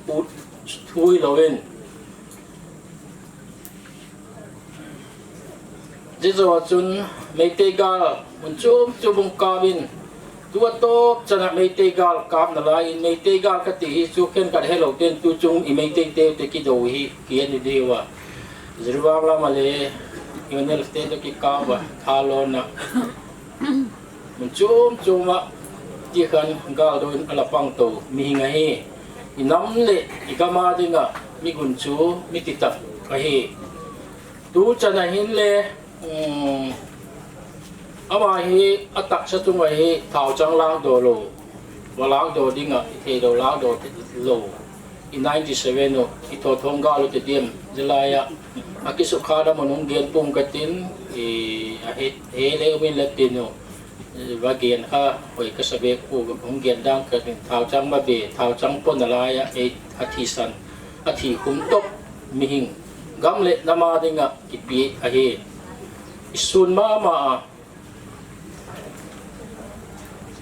u thui lou in. Zizo chun Meitei gal, mun chum chum hung kap in, tua top chana Meitei gal kap nalai in, Meitei gal kati hi chu khen kat helou ten tu chung i Meitei te te kido hi, ki en ni diu a. Jiribam lama le, U N L F te to kikap a, thalona. Mun chum chum a, ti khan gal doh in ala pang to, mihing ahi. I nam le, i gam a dinga, mi gunchu, mi titak ahi. Tu chana hin le, um, ama hi, ataksa chunga hi, thau chang lak doh lou, va lak doh dinga, i thei lou lak doh lou. I ninety-seven u, i tho thong gal u te diam, zilai a, a kisukha da mun hung gen pung katin, i, a he, he le min le tin u, i, va gen kha, hoi ka sa bek pu, hung gen dang katin, thau chang ma be, thau chang pon a lai a, e, a thi san, a thi khum top, mihing, gam le nam a dinga, i pi ahi. I sun ma ma a,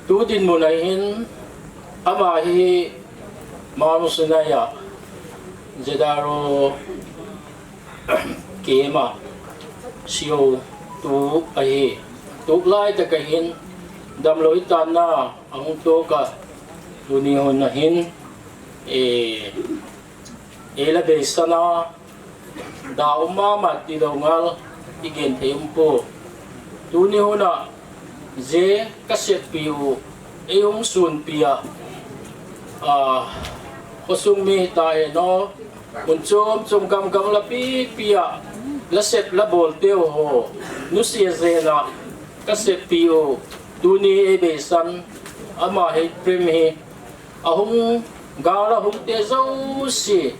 Tu dinmun a hin, ama hi Mount Sinai a Z R O kema C O tu ahi. Tu lai taka hin damlou i tanna a hung toh a, tuni hun a hin, eh, Ei la beisan a, da um mama ti lou ngal i gen thei um po. Tuni hun a, je ka seppi u, ei hung sunpi a, a, khosung mi ta e no, mun chom chom gam gam la pi pi a, la sep la bol teu ho, nusia jeng a, ka seppi u, tuni ei beisan, ama hi Prem hi, Ahung, gal ahung te jouse,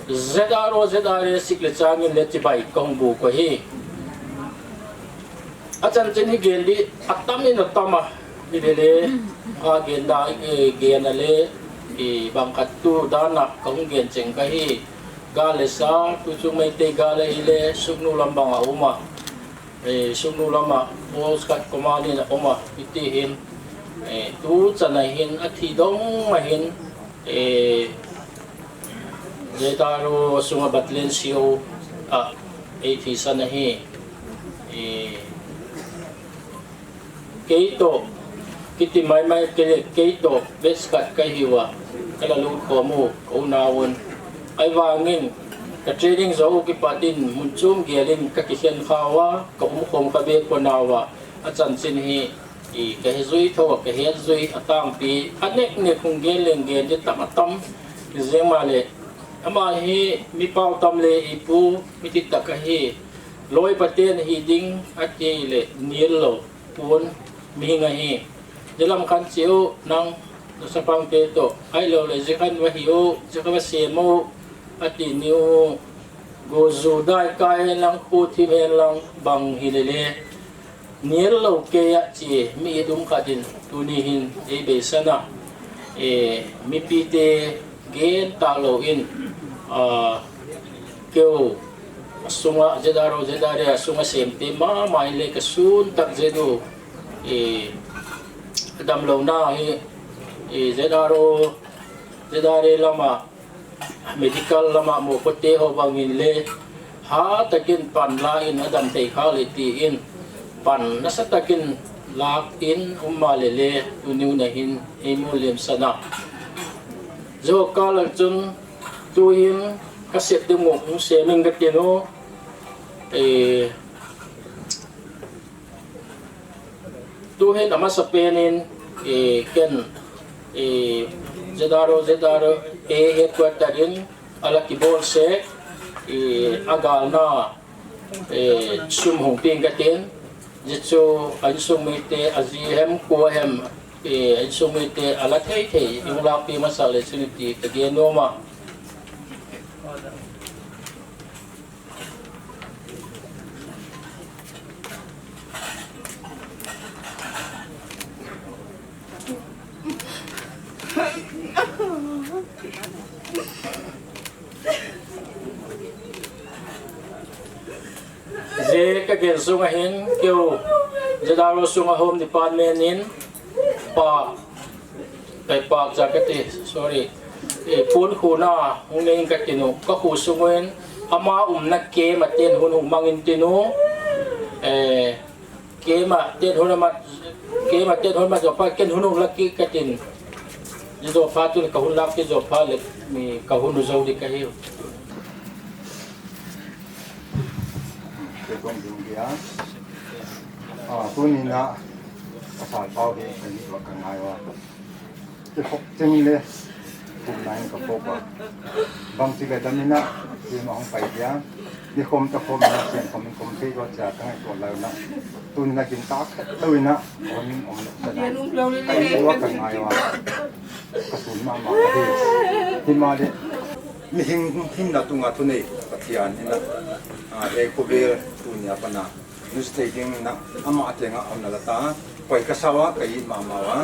Z R O, Z R A sik le chang in le chibai ka hung bol u ahi. Achan chan hi gen di, atam in atam a, hi le le, a gen da, eh, gen a le, eh, bang khat tu dan a, ka hung gen cheng ka hi, gal le sa, tu chung Meitei gal a hi le, Sugnu lam bang a um a. Eh, Sugnu lam a, Postcard Command in a um a, hiti hin, eh, tu chan a hin, a thi dong a hin, eh, Z R O sunga Battalion C O a, ei thisan ahi, eh, kei toh, kiti mai mai kei, kei toh, best kat ka hi uva, ka la lut khom u, ka unauvin. Ahivangin, Ka training jou u kipat in mun chom gel in ka kikhen kha uva, ka umkhom ka be pon uva, achanchin hi, i, ka hejui tho, ka hejui a tangpi, a nek nek hung gel leng gel di tam a tam, jeng ma le, ama hi mi pau tam le ipu, mi ti tak ahi, loi paten hi ding, ati le, nil lo, pun, mihing ahi. Jalam khan cheu nang, na sapang te to, ai lo le, jikhan va hi o, jikhan va sem o, ati ni u, go ju dai kai hen lang, khu thim hen lang, bang hi le le. Nial lo ke a chi, mi i dum kha din, tuni hin, ei beisan a. E, mipi te gen ta lo in, a, keu, sunga, Z R O, Z R A, sunga sem te, ma, ma in le ka sun tak Z U, e, dam lo na hi, e, Z R O, Z R A lama, medical lama mo ko te ho bangin le, ha takin pan la in adam thei kha le ti in, pan nasa takin lak in um ma le le, tuni u na hin, ei mu lem sana. Zo ka la chun, tu hin, ka set ding mo, um se ming ka tin u, e, Tu hin a masa pen in, eh, ken, eh, Z R O, Z R A headquarter in a la kibol se, eh, a galna, eh, sum hung ping ka tin, ji chu a insung mite, a ji hem, kua hem, eh, a insung mite a la thei thei, i hung lak pi masa le chun ti ka gen nom a. Ze ka gel sunga hin keu, Z R O sunga Home Department in pa, kai pa cha ka ti, sorry. E, pun khu na, hung nei ka tin u, ka khu sunga hin, ama umna kema ten hun hung mangin tin u, e, kema ten hun ama, kema ten hun ma jo pa, ken hun hung lak ki ka tin. Ni jo pa tu ka hun lak ki jo pa le, mi ka hun u jo di ka hi. Ke kong ding dia. Ah, tuni na, ka sa pau hi, ka ni wa ka ngai wa. Ke khop cheng le, kum nai ka khop a. Bang ti le dam ina, ke ma hong pai dia. Ni khom ta khom na, sen khom in khom pe wa cha ka ngai ko lau na. Tuni na kin ta khat lau ina, hon in om na sa na. Ka ni wa ka ngai wa. Ka sun ma ma ka hi. Hi ma le. Mi hing, hing na tunga tu nei, Pathian ina. Ah, he ko be tu nia pa na. Nusei ding na, ama tenga auna la ta, koi ka sa wa, ka it mama wa,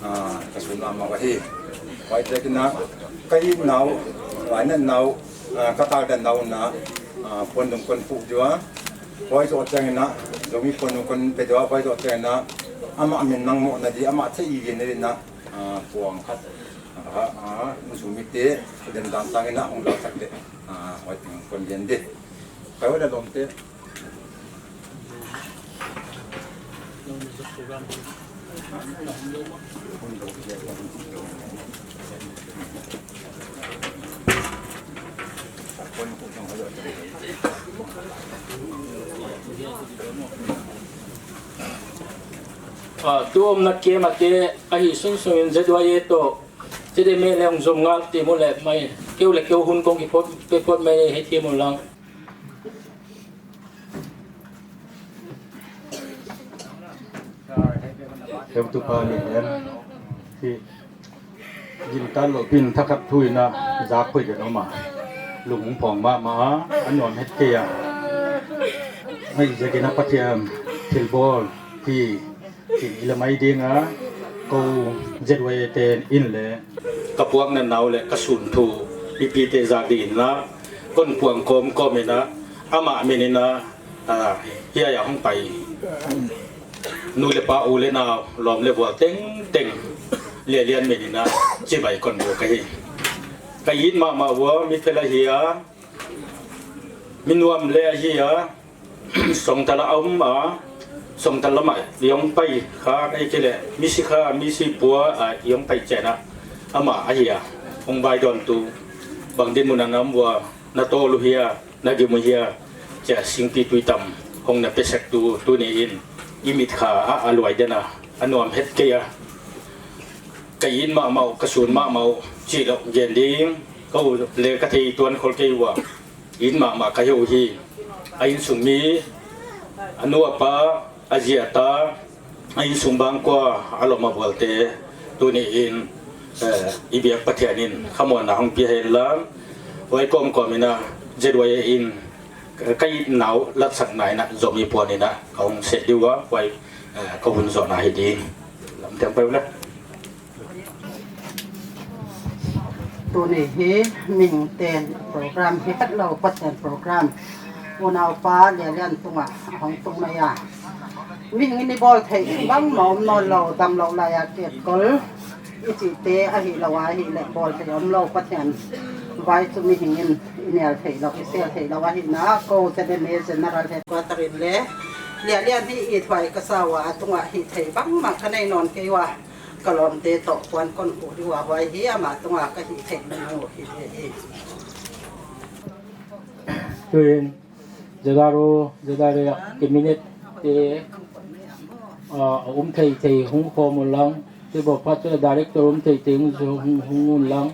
ah, ka sun mama wa hi. Koi te kina, ka it nau, lai na nau, ah, ka ta da nau na, ah, pon dung kon pu jua. Koi so chang na, zo mi pon dung kon pe jua, koi so chang na, ama min nang mo na di, ama che i na, ah, puang khat. Ah, ah, zo mi te, den dan tang na, hong la sak te. Ah, koi ting kon den de. Koi wa da lom te. Ah, tu umna kema te ahi sung sung in Z Y A to, Z M A le hung jom ngal ti mu le mai, keu le keu hun kong ki pot, pe pot mai he ti mu lang. Heutu pa ni hen, hi, gin tan lo pin thakhat thu ina, jak khoi den oma. Lung phong ma ma, a nuam het kei a. Mai je kina Pathian, thil bol, hi, hi ila mai ding a, ko Z Y A te in le. Ka puak na nau le, ka sun thu, mipi te jak ding in la, kon puang kom kom ina, ama min ina, Ah, hiya ya hung pai. Nu le pa u le nau, lom le vual teng teng. Lia lian me ni na, chibai kon bu ka hi. Ka it mama vua, mi phel ahi a. Mi nuam le ahi a. Songtal a um a. Songtal lama, i hung pai kha, ka i kile. Mi si kha, mi si pua, a, i hung pai chena. Ama ahi a. Hung bai don tu. Bang din mun a nam vua. natol u hia, nagim u hia, chia singpi tui tam hung napeh sek tu, tuni in, imit kha a, aluai den a, anuam het kei a. Ka in mama u, ka sun mama u, chi lo gen ding, ka u le ka thei tuan khol kei ua. In mama ka hiu hi, a insung mi, anu apa, a zi a ta, a insung bang kua, a lom a bol te, tuni in, eh, i biak Pathian in, khamona hung pi hen lang, huai kom kom ina, Z Y A in, ka i nau latsak na ina, zomi puan ina, ka hung se diu a, huai, eh, ka hun zo na hi ding. Lam tiang pai u le. Tuni hi mihing ten program hi khat lo, Pathian program. Unau pa Lianlian tunga hong tung mai a. Mihing in i bol thei bang ma um nawn lo, dam lo lai a ke kol. I chi te ahi lo a hi le bol thei um lo Pathian. Vai chu mihing in i nel thei lo, i sel thei lo ahi na ko te de me general headquarter in le. Lianlian hi i thuai ka sa ua, a tunga hi thei bang ma ka nei nawn kei ua. Ka lom te toh puan kon hu diu a huai hi ama tunga ka hi thei manu hi thei hi. Tuin, Jadaro, Jadare, cabinet te, ah, um thei thei hung khom un lang, te bo pa chu director um thei thei hung, hung, hung un lang,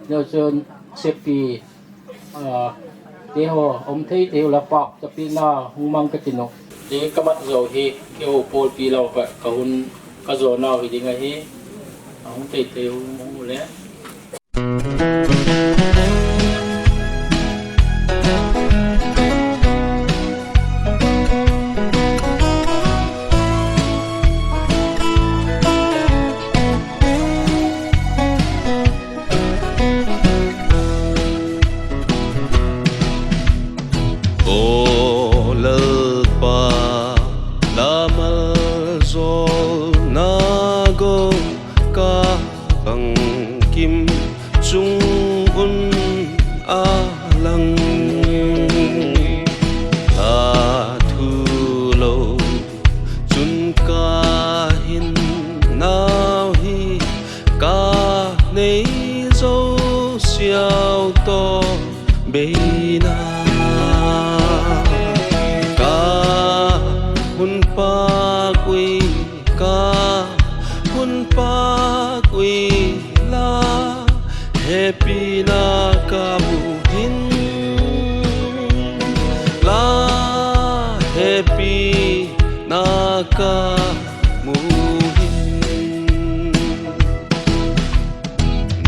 neo chun sepi Ah, te ho, um thei te ho la pak, tapi na hung mang ka ti no. Te ka mat zo hi, ke ho pol pi lo ka, ka hun, ka zo nau hi ding ahi. A hung thei te hung, hung le. O Lalpa, la maljawlna go ka bangkim chung un a lang. A thu lo chun ka hin nau hi ka nei zo siau to beina. Ka hun pak ui, ka hun pak ui la, hepina ka mu hin la, hepina ka mu hin.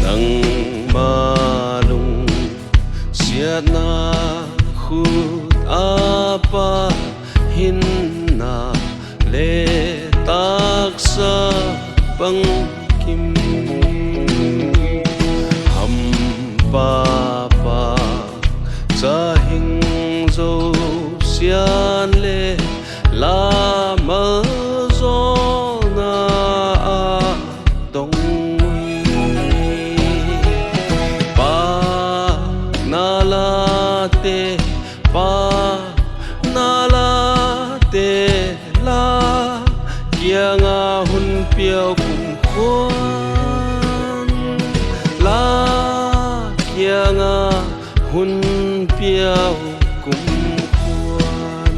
Nangma lungsiatna khut a pa hinna le taksa bangkim. Hampa pa chahing zo sian le la maljawlna a tong ui. Pa na la te, pa na la te la, kianga hun piau kumkhuan la, kianga hun piau kumkhuan.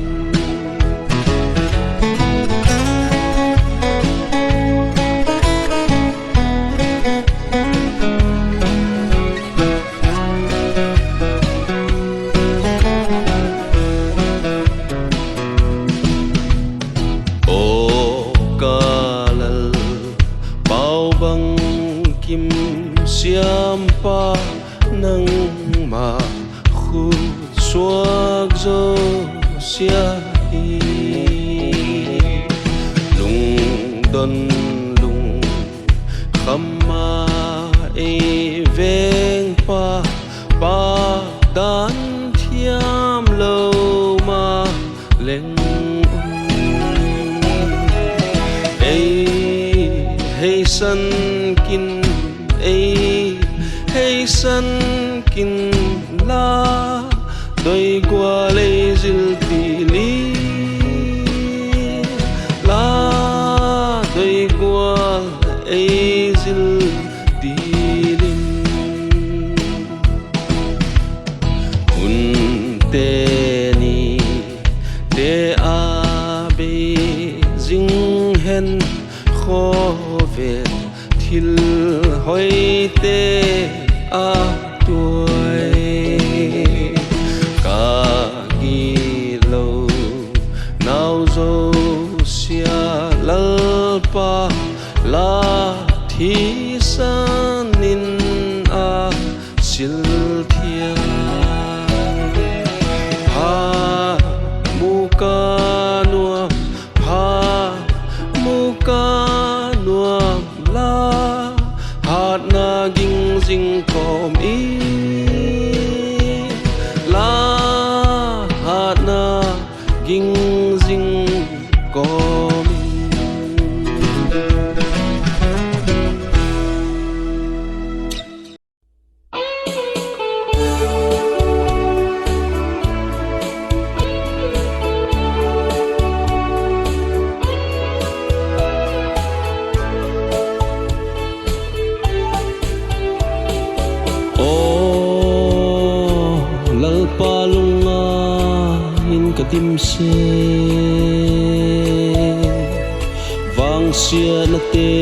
O ka Lal, pau bangkim siampa, nangma khut suak zo sia hi. Lungdon lungkham a ei vengpa, pa dan thiam lo ma leng un. Ei heisan kin, ei heisan kin la, doigual ei zil ti li la, doigual ei zil ti lim. Hun teni te a bei jing hen, khovel thil hoite a tuai. Ka gilou nau jouse Lalpa la thisan in a sil thia. Pha muka nuam, pha muka nuam la, hatna ging jing kom in la, hatna ging jing kom in. O Lalpa, lungngaiyin ka dimset, vangsiatna te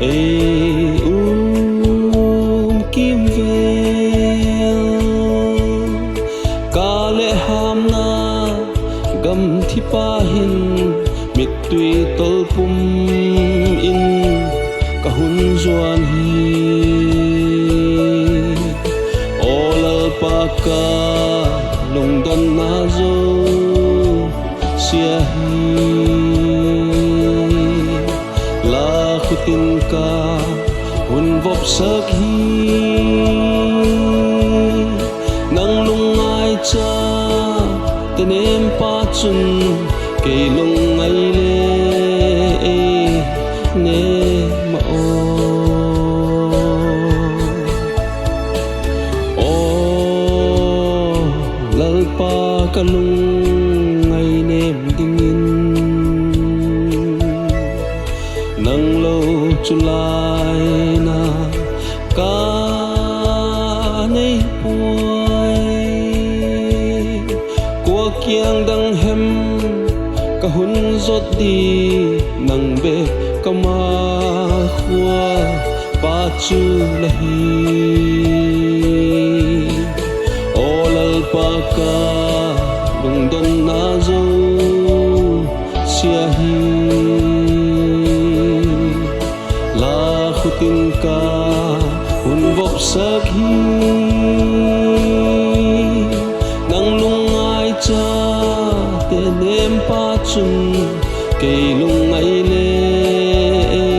ei um kimvel. Ka le hamna gamthipa hin mittui tolpum in ka hun juan hi. O Lalpa, ka lungdonna jouse ahi. La khutin ka hun vopsak hi. Nang lungngaicha te nempa chun kei lungngai le ei nema o. O Lalpa, ka lungngai nem dingin nang lou chu laina ka nei puai. Kua kiang dang hem ka hun jot di, nang bep ka makhuapa chu la hi. O Lalpa, ka lungdonna jouse ahi. La khutin ka hun vopsak hi. Nang lungngaicha te nempa chun kei lungngai le ei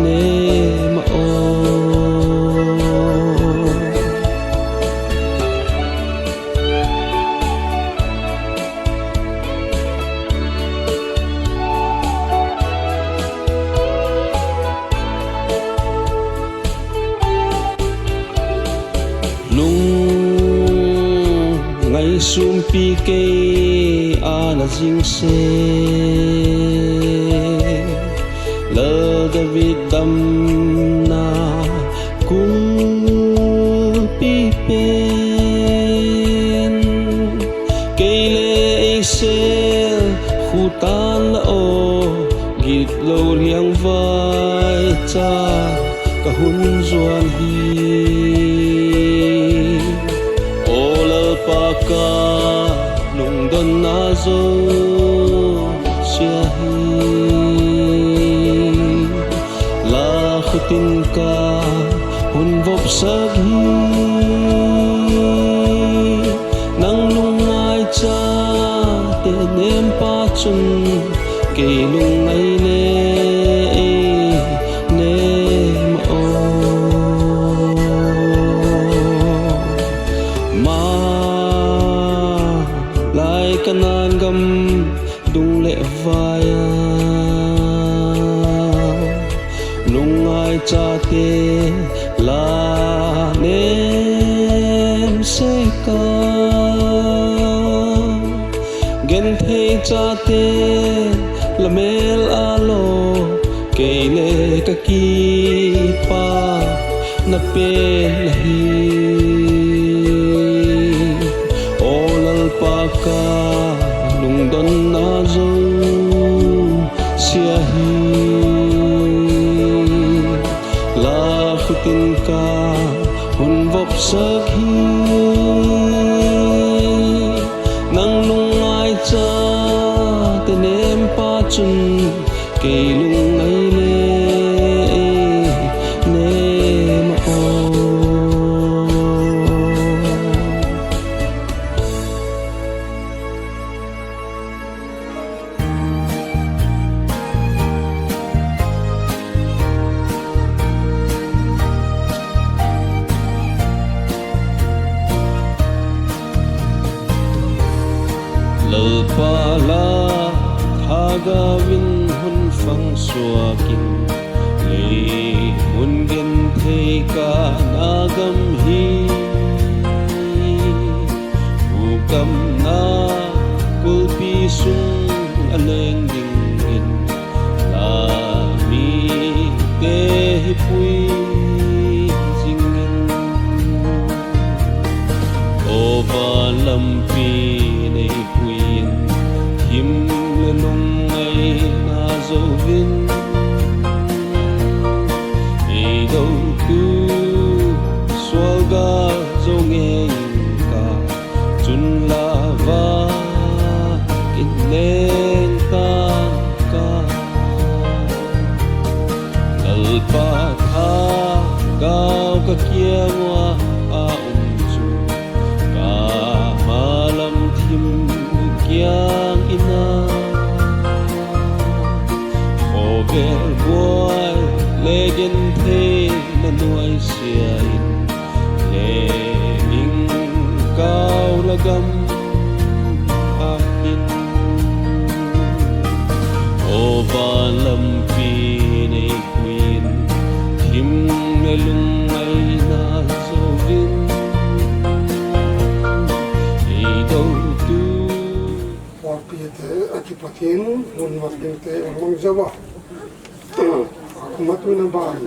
nema o. Lungngai sumpi kei ana jingse, Lal David damna kulpi pen. Kei le eisel khutan la o, gitlou liangvai cha ka hun juan hi. O Lalpa, ka lungdonna jouse ahi. La khutin ka hun vopsak hi. Nang lungngaicha te nempa chun kei lungngai le ei nema o. Malai Kanan gam dung le vai a, lungngaicha te la nem sek a, genthei chate la mel a lo, kei le ka kipana pen ahi. Lalpa la thagavin hun fang suakin, le mun genthei ka na gam hi, hukamna kulpi sung a leng dingin, Lamite hi pui jingin, o van lampi nei puiin, thim le lungngaina zouvin, ei dotu sualgal zo ngei in ka, chun lava in leng tang ka. Lalpa thagau ka kiang uva a um chu, ka malam thim kiang in a, khovel buai le genthei na nuaisiah in, le ning kau la gam a hin, o van lampi nei puiin, thim le lungngaina zouvin, ei dotu. Pawlpi te a kipat in, hun vat ding te a mang zauva, a kumat un a ban.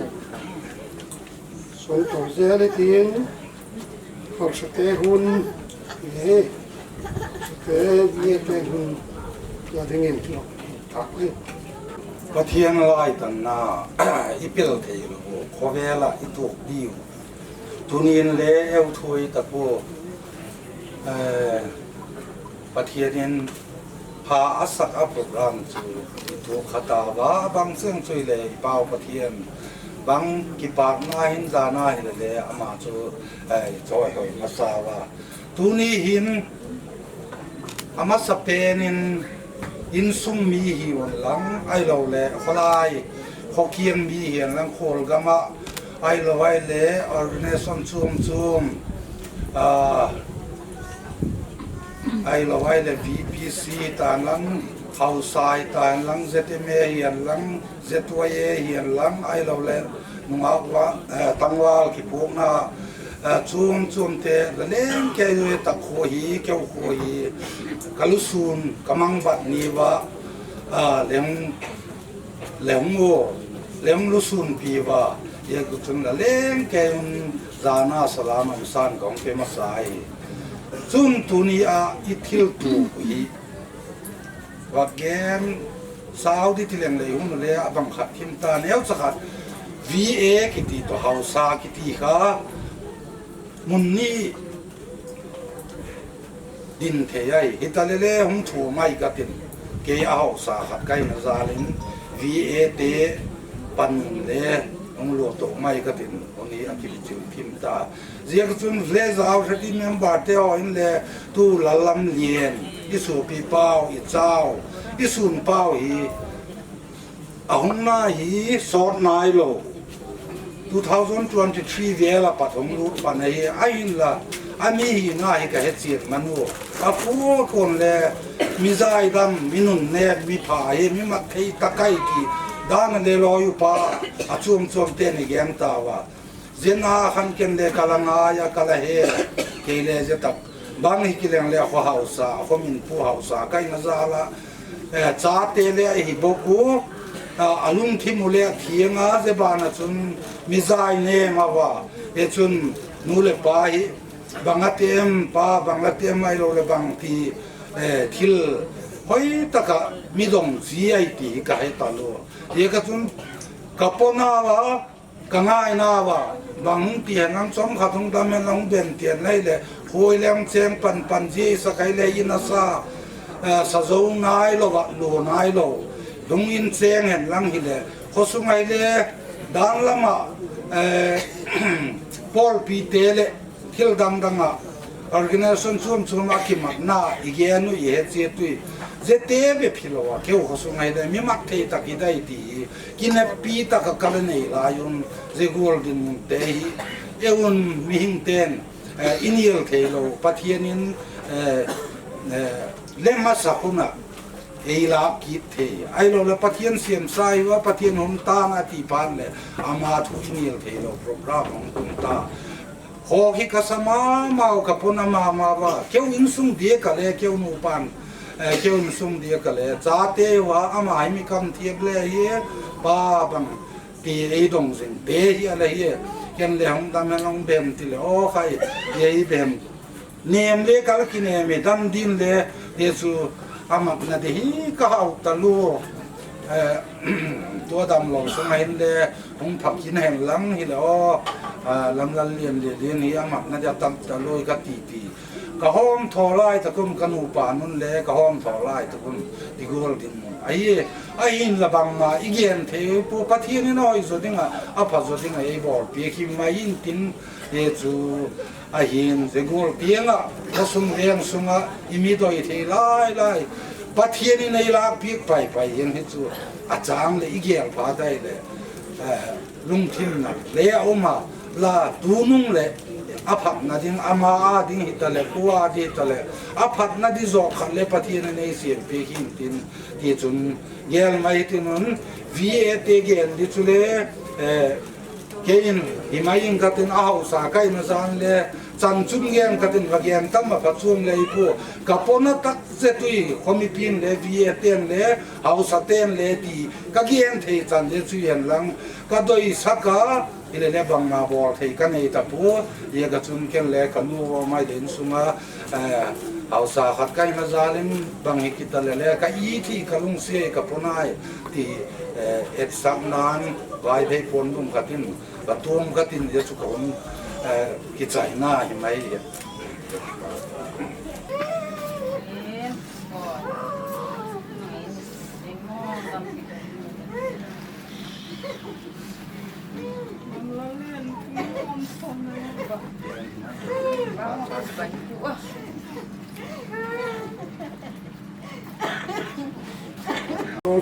Sun to zel tin, hausate hun, le, te, ye te hun, la dingin, tak le. Pathian laitanna i pel thei lou, khovel a i tuak diu. Tunin le eu thui tapu, eh, Pathian in pha a sak a program chu i tuak kha tauva, bang seng chu i le i Pau Pathian, bang kipakna hin zana hi le le ama chu, eh, i choi hoi masa uva. Tuni hin a masa pen in insung mi hi un lang, ahilou le kholai, khokiang mi hi un lang, kholgam a, ahilou ahile organization chom chom, ah, ahilou ahile V P C tan lang, Haosa tan lang, Z M A hi un lang, Z Y A hi un lang, ahilou le nungak va, eh, tangval kipukna, eh, chom chom te, la leng kei u tak kho hi, keu kho hi, ka lusun, ka mangbat ni va, ah, leng, leng u, leng lusun pi va, ye ku chun la leng kei un zana salam a san kong pe masa hi. Chun tuni a i thil tu hi, Vagen Saudi ti leng lei hun le a bang khat thim ta neu cha khat V A kiti to Haosa kiti kha mun ni din thei ai. Hita le le hung thu mai ka tin. Kei a Haosa khat kai na zalin V A te pan le hung lo to mai ka tin. Hung ni a kim chim thim ta. Ziak chun village authority member te ho in le tu Lallamlien, i sopi pau, i chau, i sun pau hi a hung na hi sot nai lo. Two thousand twenty-three vel a pat hung lut pan ahi, ahin la, a mi hi na hi ka he chiat manu. A pu kon le mi zai dam, mi nun ne, mi pha hi, mi mat thei ta kai ki, dan le lo yu pa, a chum chum te ni gen ta wa. Zena khan ken le ka la ngai a ka la he, kei le ze tak. Bang hi kileng le kho Haosa, kho min pu Haosa, kai na za la, eh, cha te le hi bok u, a, a lungthim u le a thiang a, ze bana chun mi zai ne ma va, e chun nu le pa hi, bang a tem pa, bang la tem ai lo le bang ti, eh, thil hoi taka mi dong chi ai ti hi ka he ta lo. Ye ka chun ka pona va, Ka ngaina va, bang hung ti hen lang chom khat hung dam hen lang hung ben tian lai le, hoi leng cheng pan pan ji sa kai le in a sa, eh, sa zo nai lo va, lo nai lo. Hung in cheng hen lang hi le, kho sung ai le, dan lama, eh, pawlpi te le, thil dang dang a, organization chum chum a kimatna, i gen u i he chiat u i. Ze te be phi lo a, keu kho sung ai le, mi mat thei tak i dai ti hi. Kineppi taka ka la nei lai un, ze gol ding te hi, e un mihing ten, eh, i nial thei lo, Pathian in, eh, eh, le masa khuna ei lak kit thei. Ahilou le Pathian siamsa hiva, Pathian hon tan ati phat le ama thu i nil thei lou program hong tung ta. Ho hi ka sa mama u, ka pona mama va. Keu insung dia ka le, keu nupan, eh, keu insung dia ka le. Chate va ama hi mi kam thiap le hi, pa bang ti ei dong jing te hi a le hi. Ken le hong dam hen hong bem ti le, o khai, ei bem. Nem le kal kinem e, dam din le, Jesu amat na de hi ka hau ta lu. Eh, tua dam lou sung a hin le, hung phak kin hen lang hi le, o, ah, lam lal lian le lian hi amat na de tam ta lu ka ti ti. Ka hom tho lai ta kum ka nupa nun le, ka hom tho lai ta kum ti gol din mun. Ahi, ahin la bang ma, i gen thei pu Pathian in a hoi zo ding a, a pha zo ding a, ei bol pi ki ma in tin, Jesu Ahin, Zigul pianga, khosung veng sunga, i mi doi thei lai lai. Pathian in ei lak piak pai pai hian hi chu, a chang le i gel pha tai le, eh, lungthim na le a um a, la tunung le, a phatna ding, ama a ding hi ta le, pu a ding hi ta le, a phatna di zawk khat le Pathian in ei siam piak hin tin, ti chun gel mai tin un, V A te gel di chu le, eh, Kei in, hi mai in ka tin a hausa ka in a zan le, chan chun gen ka tin va gen tam a pha chuang le i pu. Ka pona tak ze tui, khomi pin le, V A ten le, hausa ten le ti, ka gen thei chan le chu hen lang, ka doi saka, i le le bang ma bol thei ka nei ta pu, ye ka chun ken le ka nu mai den sunga, eh, hausa khat ka in a zan le, bang hi kita le le, ka i thi ka lung se ka pona ai, ti, eh, et sak nan, Vaiphei pon lum khat in, ka tuam khat in, Jesu ka um, eh, kichaina hi mai hi.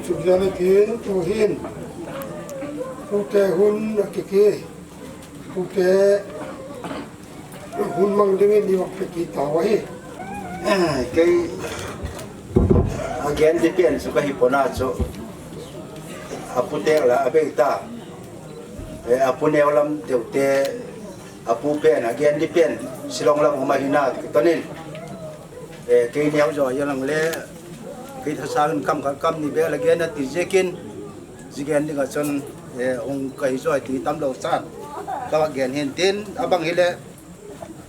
Chukjana kin tuhin. Tute hun akiki. Tute hun mang dingin i vak peki tawa hi. Kei a gen di pian chu ka hi pona chu. A pu te la a bei ta. Eh, a pu neo lam deu te. A pu pen a gen di pian. Silong lam huma hina ki tonin. Eh, kei neo zo ya lang le, kei thasa hun kam khat kam ni be la gen a ti zekin, zi gen ni ka chon, eh, hung kai zo ti tam lo san. Ka va gen hin tin, a bang hi le,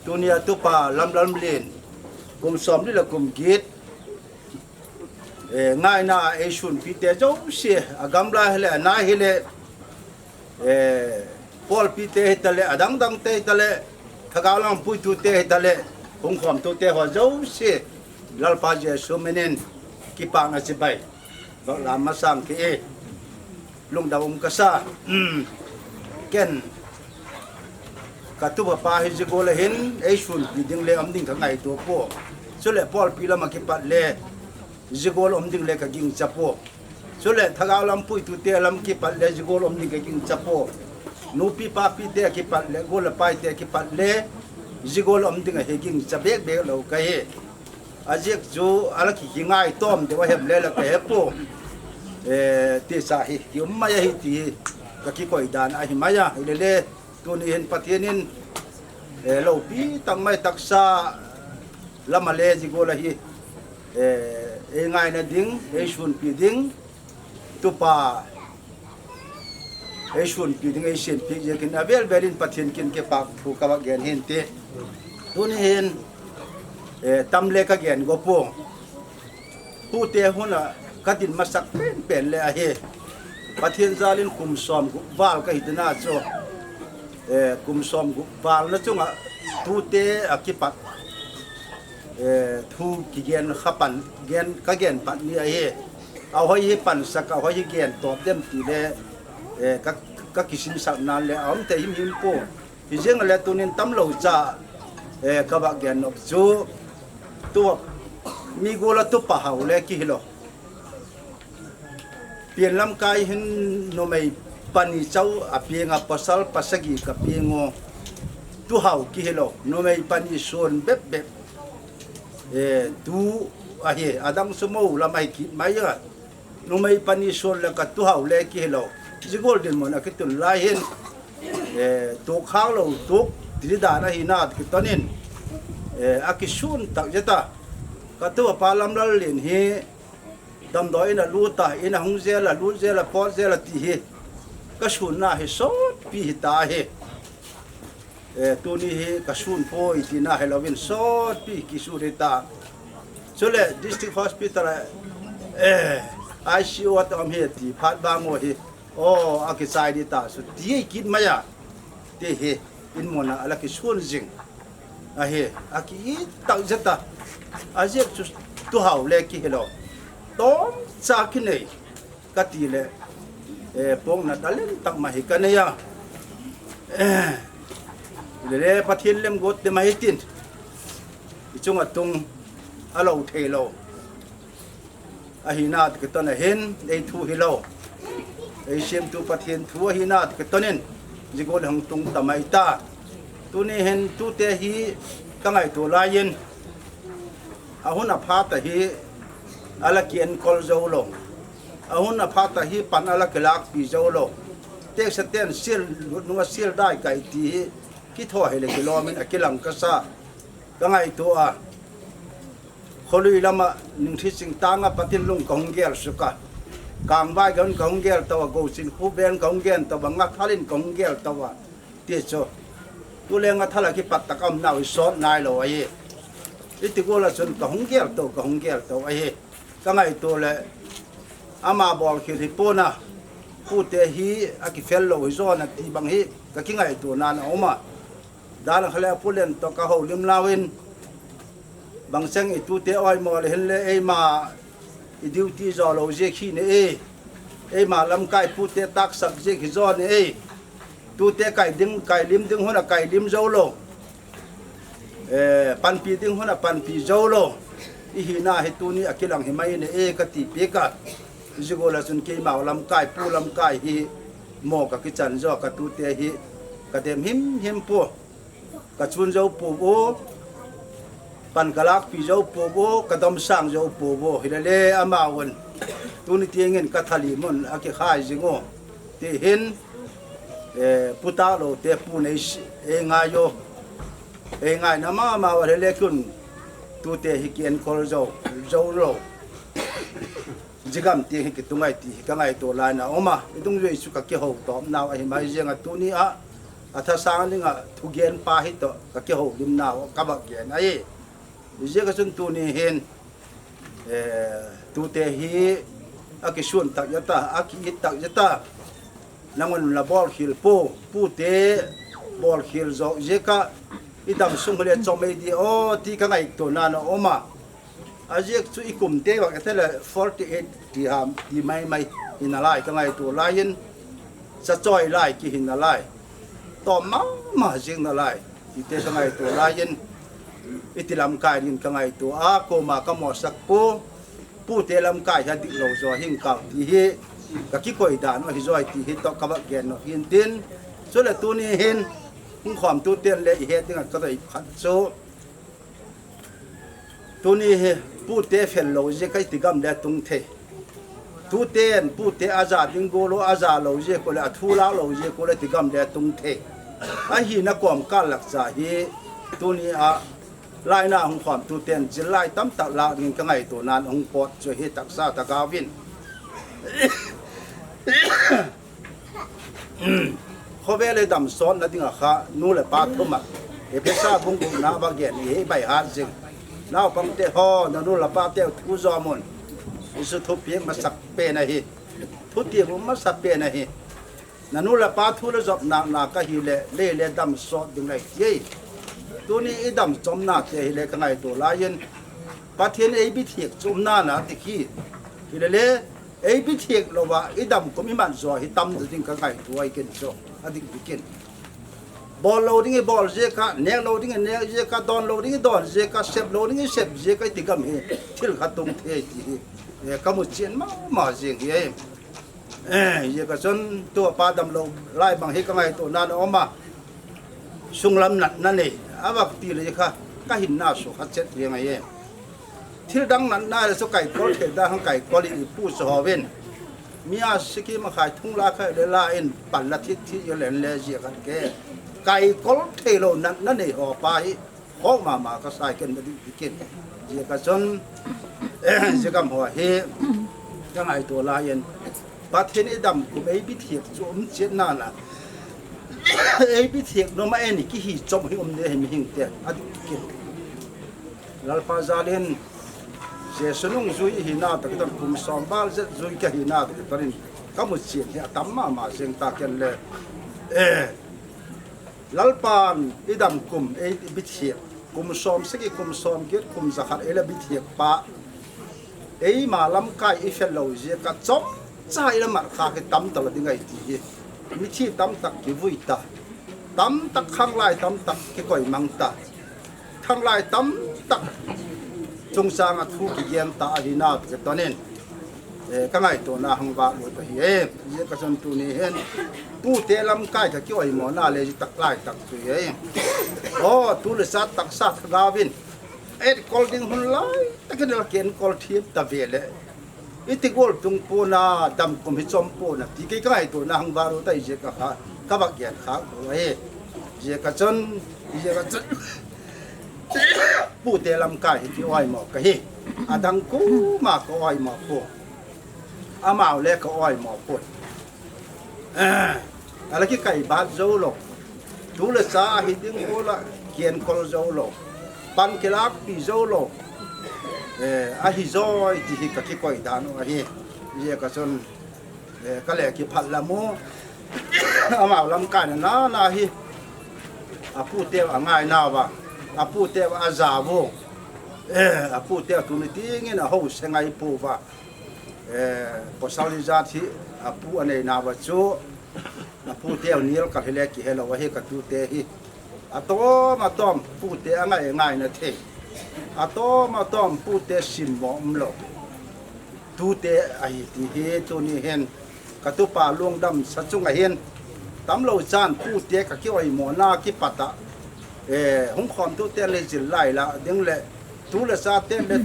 tunia tupa lam lam lin, kum som li la kum git, eh, ngai na ei sun pi te zo si, a gam la hi le, na hi le, Eh, Paul pi te hi ta le, a dang dang te hi ta le, thagau lam pui tu te hi ta le, hung khom tu te ho zo si, Lalpa Jesu minin, kipakna chibai, bak lam masang ki e, lungdam um ka sa, um, ken, ka tu pa hi zigol a hin, ei sun pi ding le om ding ka ngai tu po, chule Paul pi lam a kipat le, zigol om ding le ka ging cha po. Chule thagau lam pui tu te lam kipat le zigol om ding ka ging cha po. Nupi papi te kipat le gol le pai te kipat le zigol om ding a he ging cha bek bek lo ka he. A ziak chu a la ki ki ngai tom de wa hem le la ka he po. Eh, ti sa hi, ki um mai a hi ti hi. Ka ki koi dan a hi mai a, hi le le. Tuni hin Pathian in, eh, lopi tak mai taksa lam a le zigol a hi, eh, ei ngaina ding, ei sunpi ding, tupa, ei sunpi ding, ei siampi ziakin a vel vel in Pathian kin kipak thu ka va gen hin ti. Tuni hin, eh, tam le ka gen go po. Tute hun a ka din masak pen pen le a hi. Pathian zal in kum som gup val ka hi tina chu. Eh, kum som gup val na chunga tute a kipat, eh, thu kigen kha pan, gen, ka gen pat ni a hi. A hoi hi pan sak, a hoi hi gen top dem ti le, eh, ka, ka kisin sak nan le a om te him him po. Hi zing le tunin tam lo cha, eh, ka va gen nok chu. Tu mi gol a tupa hau le ki hi lo. Pian lam kai hin numei pani chau a piang a pasal pasagi ka piang o. Tu hau ki hi lo, numei pani suan bep bep. Eh, tu ahi, adang chu mo lam ahi kit mai a. Numei pani suon le ka tu hau le kihilou. Zigol dinmun a kitun lai hin, eh, tuk khang lou, tuk ti dan ahi na kitonin, eh, a kisun tak zeta. Ka tu pa Lamlallin hi damdoi in a lut a, in a hung zel a, lut zel a, pot zel a ti hi ka sunna hi sotpi hi ta hi. Eh, tuni hi ka sun poi tina hi louvin sotpi kisun hi ta. Chule District Hospital a, eh, I C U a tom hi ti phat bang o hi. O, a kichai di ta su ti kit mai a. Ti hi in mona ala kisun zing. Ahi, a ki i tak zeta. A ziak chu tu hau le kihilou. Tom cha kinei. Ka ti le, eh, pong na talin tak ma hi ka nei a. Eh, le le Pathian lem got te ma hi tin. I chunga tung a lo thei lo. Ahi na te ka ton a hin, ei thu hi lo. Ei siam tu Pathian thu ahi na te ka ton in. Zigol hung tung ta mai ta. Tuni hin tu te hi ka ngaito lai in. A hun a phat a hi a la kienkol zo lo. A hun a phat a hi pan a la kilakpi zo lo. Teksa ten sil, nunga sil dai kai ti hi kitho hi le kilom in a kilang ka sa. Ka ngaito a. Kholui lama ning thi sing tanga patin lung ka hung gel suka. Kangvai ka hung, ka hung gel tawa, go sin khu ben ka hung gen tawa, nga thalin ka hung gel tawa. Ti chu. Tu le nga thala kipat tak am nau i sot nai lo ahi. I ti go la chun ka hung gel to, ka hung gel to ahi. Ka ngaito le ama bol khil hi pona. Pu te hi a kifel lo hi zona ti bang hi ka kingaito na na oma. Dala khale a pu len to ka ho lim lawin. Bang seng i tu te oi mo le hin le ei ma i duty zo lo ziak hi ne e. Ei ma lamkai pu te tak sak ziak hi zo ne e. Tu te kai ding, kai lim ding hun a kai lim zo lo. Eh, panpi ding hun a panpi zo lo. I hi na hi tuni a kilang hi mai ne e ka ti pi ka. Zigo la chun kei ma lamkai pu lamkai hi mo ka kichan zo ka tu te hi ka dem him him pu. Ka chun zo pu vo, pan ka lakpi zo pu vo, ka dom sang zo pu vo, hi le le ama un. Tuni tiangin ka thali mun, a kikhai zing o. Ti hin, eh, pu ta lo te pu nei si, ei ngai yo. Ei ngai na ma ma wa le le kun, tu te hi kienkol zo, zo lo. Zigam ti hi kitung ai ti hi ka ngaito lai na oma. I dung zui chu ka kiho tom nau ahi mai ziang a tuni a. A thasang ding a thugen pa hi to ka kiho lim nau ka bak gen ai. Ziak a chun tuni hin, eh, tu te hi a kisun tak ya ta, a ki it tak ya ta. Nangun la bol khil pu, pu te bol khil zo ziak a i dam sung le chom ei di o ti ka ngaito na na oma. A ziak chu i kum te vak, a te le forty eight ti ham, ti mai mai, hi na lai ka ngaito lai in, sa choi lai ki hi na lai. To ma ma zing na lai, ti te ka ngaito lai in, i ti lamkai din ka ngaito, a ko ma ka mo sak pu, pu te lamkai ha dik lo zo hing kau ti hi, ka ki koi dan o hi zoi ti hi to ka vak gen no hin tin, chu le tuni hin, hung khom tu ten le i he ding a ka doi khat chu, Tuni hi, pu te fel lo ziak a i ti gam le tung thei. Tu ten, pu te a za ding go lo, a za lo ziak ko le, a thu la lo ziak ko le, ti gam le tung thei. A hi na kom ka lak cha hi, tuni a, lai na hung khom tu ten, zil lai tam tak lak ding ka ngaito nan hung pot chu hi taksa ta gavin. Khovel le dam sot na ding a kha, nu le pa thum a. Ephesa bung gup na va gen, i hei bai hat zing. Naupang te ho, na nu le pa te thu zo mun. Isu thupi masak pen ahi. Thu ti mu masak pen ahi. Na nu le pa thu le zop na na ka hi le, le le dam sot ding lai ti. Tuni i dam chom na te hi le ka ngaito lai in. Pathian ei bi thiek chom na na ti khi. Hi le le, Ei bi thiek lo va, i dam kum i man zo hi tam ding ka ngaito ai ken chu. A dik dik ken. Bol lo ding i bol ziak a, nek lo ding i nek ziak a, don lo ding i don ziak a, sep lo ding i sep ziak a, i ti gam hi thil khat tung thei ti hi. Eh, ka mu chian ma ma zing hi ai. Eh, ziak a chun tu pa dam lo lai bang hi ka ngaito na na om a. Sunglam natna nei, a vak ti le kha, ka hinna su kha chet hi ngai e. Thil dang natna le chu kaikol thei dan hang kaikol in ipu chu hovin. Mia sikim a khai thung la khai le la in pan la thit thit yo len le jia khat ke. Kaikol thei lo natna nei ho pa hi. Ho mama ka sai ken da di ken. Jia ka chun, jia kam ho hi. Ka ngaito la in. Pathen i dam kum ei bithiek chu um chet na la. Ei bithiek nom a en kihi chom hi um de hi mihing te. A di ken. Lalpa jalin Jesu nung jui hi na ta kitan kum som bal jet jui ka hi na ta kitan in ka mu chin hi atam mama jeng ta ken le. Eh, Lalpan i dam kum ei bithiek, kum som sagi, kum som get, kum jakhat ei la bithiek pa. Ei ma lamkai i fel lo jia ka chom cha i la mat kha ki tam ta la ding ai ti hi. Mithi tam tak ki vui ta. Tam tak khang lai tam tak ki koi mang ta. Khanglai tam tak chungchang a thu kigen ta ahi na, ka tonin. Eh, ka ngaito na hang va lo ta hi e. Ye ka chun tuni hin. Pute lamkai ka ki oimo na le ji tak lai tak chu e. O, tu le sa tak sa thagavin. Et kol ding hun lai, takin la ken kol thiam ta ve le. Iti gol tung pona, dam kum hi chom pona, ti kei ka ngaito na hang va lo ta i je ka kha, ka va gen kha ko e. Je ka chun, je ka chun. Pute lamkai hi ki oimo ka hi. Adang kuma ka oimo po. Amau le ka oimo po. Eh, ala ki kai bat zo lo. Tu le sa hi ding ko la kien kol zo lo. Pan ki lak pi zo lo. Eh, ahi zoi ti hi ka ki koi dan u ahi. Ye ka chun, eh, ka le ki phat la mu. Amau lamkai na na hi. Apute a ngai na va. Apute a za vo. Eh, apute tu ni ti ngin a ho se ngai po va. Eh, pasal ijat hi apu anei na va chu, apu te anil ka hile ki helo ahi ka tu te hi. Atom, atom, pu te angai, ngai na thei. Atom, atom, pu te sim mo um lo. Tu te ahi ti hi, tuni hin. Ka tu pa lungdam sa chung ahin. Tam lo chan, pu te ka ki oimo na ki pata. Eh, hung khom tu te le jil lai la, ding le, tu le sa te le,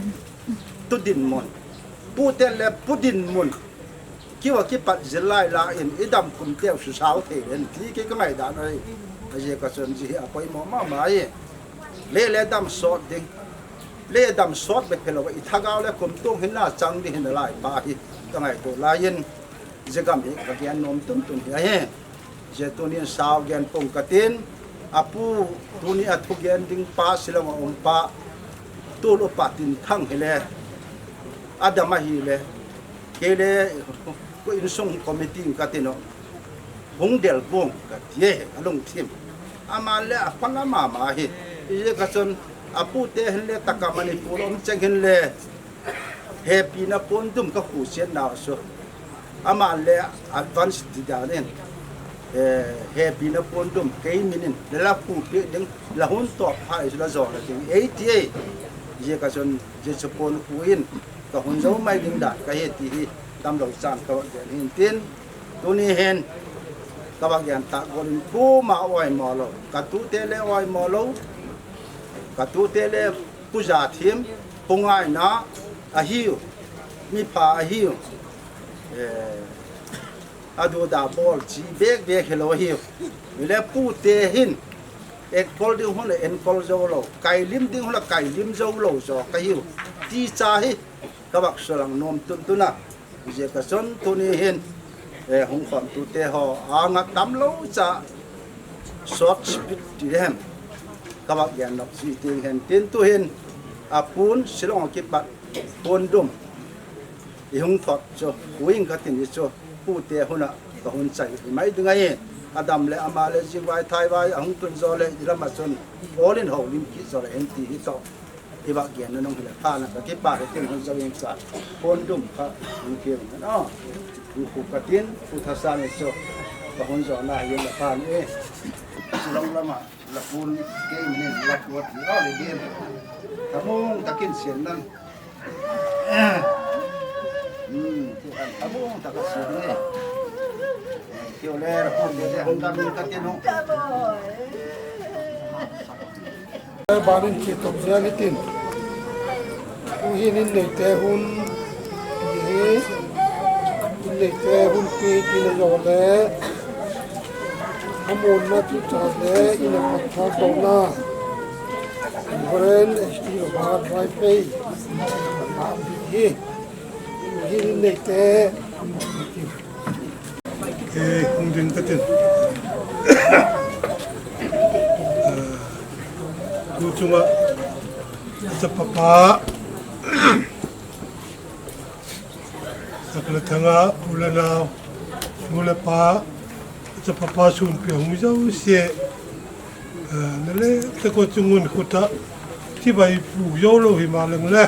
tu din mon. Pu te le, pu din mon. Kiwa kipat zil lai la in, i dam kum teu su sau thei len, ti ki ka ngai dan ai. A je ka chun ji hi a poimo mama e. Le le dam sot ding. Le dam sot be phelo, i thagau le kum tung hin la chang ding hin lai pa hi. Ka ngaito lai in, je gam hi ka gen nom tun tun hi ahi. Je tunin sao gen pong ka tin, apu tuni a thu gen ding pa Shillong a um pa, tu lu pa tin thang hi le, a dam ahi le, kei le, ko insung committee ka tin o, hung del bong ka ti e, a lungthim. Ama le a pang ama ma hi, i je ka chun, apu te hin le taka Manipur um cheng hin le, Happy na pon dum ka khu sian na so. Ama le advance ti dan in. Eh, happy na pon dum kei min in. Le la khu pe ding la hun to pha is la zo la ding. Ei ti ei. Je ka son je so pon khu in. Ka hun zo mai ding dan ka he ti hi. Tam lo chan ka wa gen hin tin. Tuni hin. Ka wa gen ta gol in khu ma oi mo lo. Ka tu te le oi mo lo. Ka tu te le Pu Jathim, Pu Ngaina, ahiu, mipha ahiu. Eh, adu da bol chi bek bek helo ahiu. Le pu te hin, enkol ding hun le enkol zo lo, kailim ding hun le kailim zo lo zo ka hiu. Ti cha hi, ka bak so lang nom tun tuna. Hijeh a chun tuni hin, eh, hung khom tu te ho, anga tam lo cha, short speech ti hem. Ka bak gen nok si ting hen tin tu hin, a pun, Shillong a kipat, pun dum. I hung thot chu, huing ka tin i chu, pu te huna, ka hun chai, i mai ding ai, a dam le, ama le, jing vai, thai vai, a hung tun zo le, i lama chun, all in ho, lim ki zo le, hen ti hi to. I va gen na nung hile pha na ka kipa he tin hon jawing cha. Pon dum kha hung keu na no. Hung khu ka tin, khu tha sa ni chu. Ka hon jaw na hi la pha ni e. Shillong lama, la pun kei min la kuat ni o le gen. Ka mong ta kin sian nan. Hmm, ti an ka mong ta ka sian ni. Keu le la pun le hung dam ka tin hung. Barin ki tok jia ni tin. Pu Hi in neite hun, hi in neite hun pi ti le jo le, amun na tu cha le, in a pat tha to na. Reverend S T Robert Vaiphei. Hi, hi in neite. Ke hung ding ka tin. Ah, tu chunga, chapa pa, Sakla Thanga, u le nau, nu le pa, chapa pa sunpi hung jouse. Ah, na le, te ko chungun khuta, chibai bu jou lou hi ma leng le.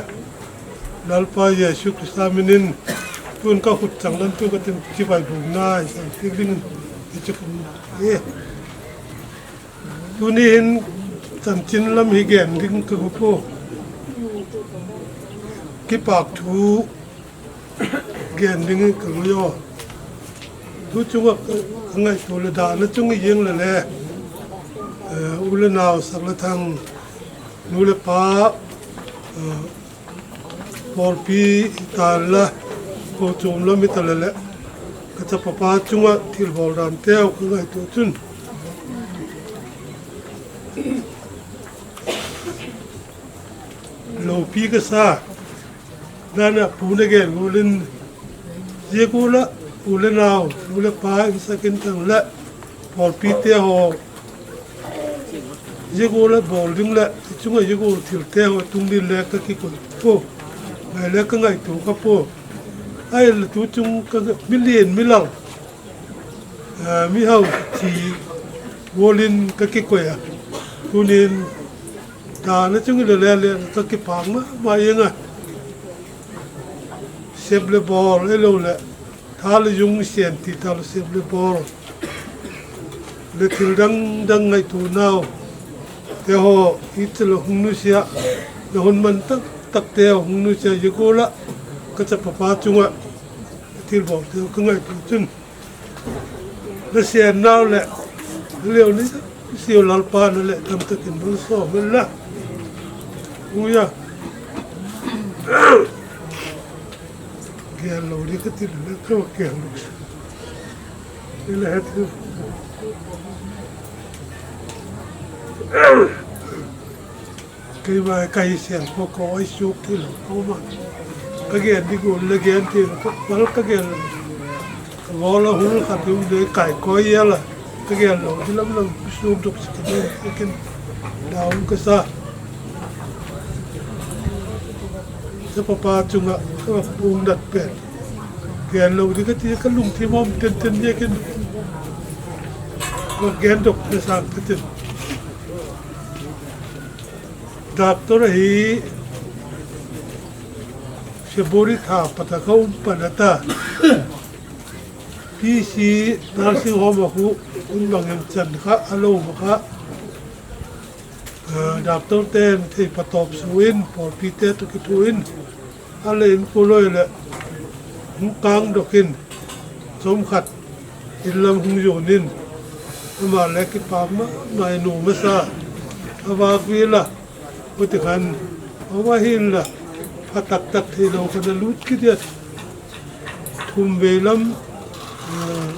Lalpa Jesu Christa minin, tun ka khut chang lam tu ka tin chibai bu na, i sang tik ding, i chuk e. Tuni hin chanchin lam hi gen ding ka gu po. Kipak thu gen ding ka gu yo. Tu chunga ka, ka ngaito le dana chung i jeng le le. Eh, u le nau Sakla Thang, nu le pa, eh, pawlpi ta la, ko chom lam i ta le le. Ka chapa pa chunga thil bol dan teu ka ngaito chun. Lopi ka sa, dana pu na gen gulin, zia gula, u le nau, u le pa, in sakin tang le, pawlpi te ho, zia gula bol ding le, i chunga zia gul thil te ho, tung din le ka kikoi po, ngai le ka ngaito ka po. Ai le tu chung ka million milang. Ah, mihau thi golin ka kikoi a. Tunin, dana chung i le le le ka kipak ma, ma jeng a. Sep le bol, e lo le. Tha le jung sian ti tha le sep le bol. Le thil dang dang ngaito nau. Te ho, i te le hung nusia. Le hun man tak, tak te ho hung nusia, zia gula. Ka chapa pa chunga. Thil bol te ho ka ngaito chun. Na sian nau le, leo ni, siu Lalpa na le, tam takin bang so, men la. Uya. Gel lo ni ka tin le, ka gel lo. Ni le het. Keima ka hi sian ko ko ai suk thil ko ma. Ka gen di gu le gen thil ko mal ka gen. Ka gol a hul khat u de kai ko ia la. Ka gen lo di lam lam suk dok si ka den kin. Daun ka sa. Sa papa chunga ka pung dat pen. Gen lo di ka ti ka lungthim om ten ten ye kin. Ka gen dok ka sa ka tin. Doctor hi February tha pat a ka um pan ata. P C nursing home a khu um bang em chan kha a lo ma kha. Ah, doctor ten thei patop su in, pawlpi te to kithu in. A le in pu loi le, hung kang dokin, chom khat, in lam hung jon in, ama le kipak ma, ma i nu masa, a vak vi la, puti khan, a va hin la, pha tak tak thei lo khan a lut kit ya, thum vei lam, ah,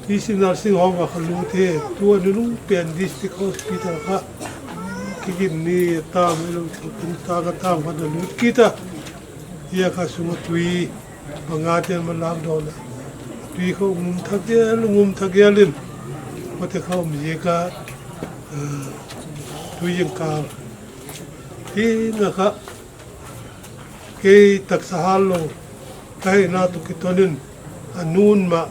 P C nursing home a kha lut e, tu a nunung pen district hospital kha. Kigin ni tam, elo thupin ta ka tam kha da lut kita. Tia kha sunga tui, banga ten ma lak do la. Tui kha um thak gel, um thak gel in. Kote kha um ye ka, eh, tui jeng ka. Ti na kha, Kei taksa hal lo, ka hina to kitonin, a nun ma,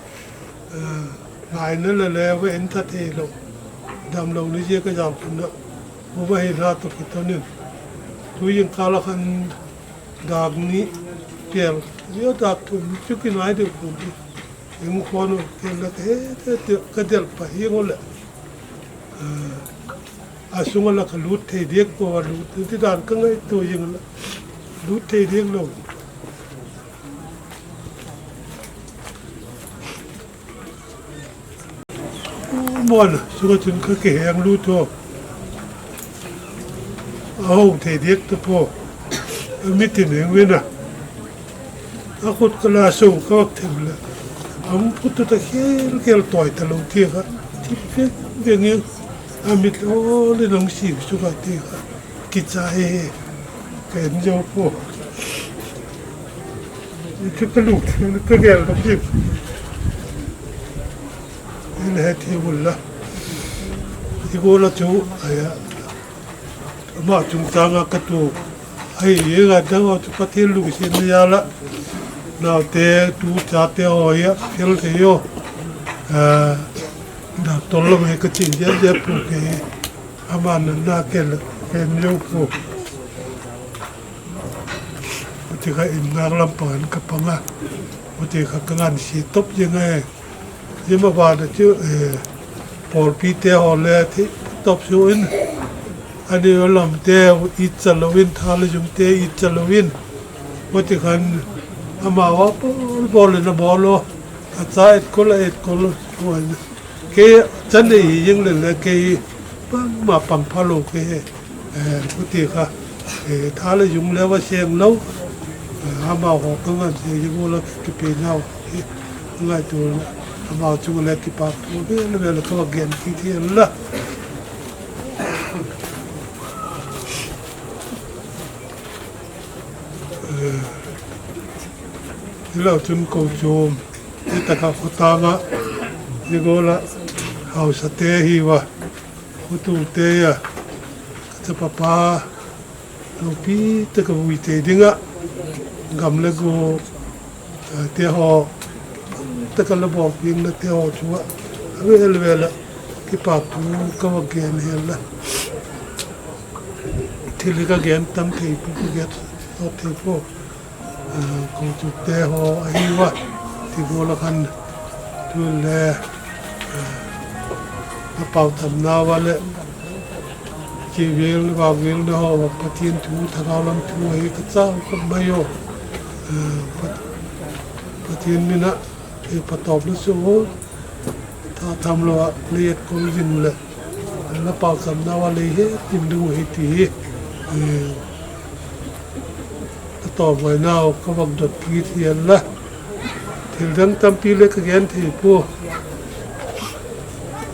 eh, ngaina le le va en ta thei lo, dam lo ni je ka jam kun na, u va hina to kitonin, tu yin ka la khan dak ni pel, yo dak thum chu ki nai de kun di, eng khon o kel la te te te ka del pa hi ngo le, eh, A sunga la ka lut thei diak po, a lut ti dan ka ngaito jing la. Lut thei diak lo. Mon, sunga chun ka kiheng lut to. A hong thei diak to po. Mitin eng vena. Akhut kala so ka thim le. Am khut ta khel khel toi ta lo ti kha. Ti pe ve nge. Amit o le nong si su ka ti kha. Kicha he he. Ka en jo po. Ki ka lu ka gel ka ki. Ile he ti bulla. Igola chu aya. Ama chungchanga katu. Ai, ye nga dang o chu Pathen lungset na jal a. Naote, tu chate ho ya, phel thei o. Ah, doctor lo me ka chin je je pu ke. Ama na na ke le, ke mi lo pu. Pu ti kha in ngar lam pa an ka pa nga. Pu ti kha ka ngan si top je nga e. Jima vana chu, eh, pawlpi te ho le thi top su in, ani lam te i cha lo in, tha le jum te i cha lo in. Mo ti khan ama wa bol bol le na bol lo. A cha et ko la et ko lo. Ke chan le hi jing le le ke pang ma pang pha lo ke. Eh, kuti kha, eh, tha le jung le va seng lo. Eh, ama ho ka ngan se ji bu la ki pe nau. Eh, ngai tu ama chung le ki pa tu be le be le ka va gen ki ti la. Eh, ilo chun ko chum. Ita ka khutama. Ji go la hausa te hi va. Khutu te ya, ka chapa pa, loupi te ka vui te dinga, gam le go, eh, te ho, te ka la bol ping na te ho chunga, a vel vel a, kipa thu ka va gen hel la. Thil ka gen tam thei pu ka gen, to thei pu. Eh, kong chu te ho ahi va, ti bol a khan, tu le, eh, na pau tam na va le, ki vil, va vil na ho va, Pathen thu, thagau lam thu ahi ka chau ka mai o. Eh, Pat-, Pathen mina, eh, patop na su ho, tha tham lo a, le yet kong jin le. Na pau sam na va le he, tin du he ti he. Eh, ka to vai nau, ka vak dot ki ti la. Thil dang tampi le ka gen thei pu.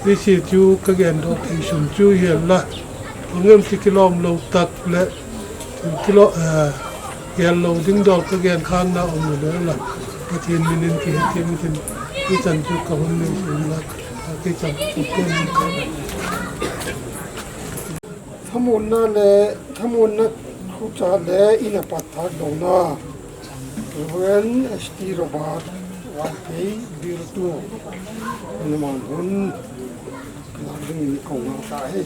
Hi si chu ka gen dot thei sum chu hi la. Ngem ti kilom lo tak le. Thil kilo, eh, gen lo ding dol ka gen khang na om le la. Pathen minin ki he ti mi tin. Ki chan chu ka hun le sum la. Ki chan chu ka hun le. Thamuanna le, thamuanna khucha le in a pat thak dona. Reverend S T Robert Vangtei Birtu. Naman hun, kalang ding in kong nang ta hi.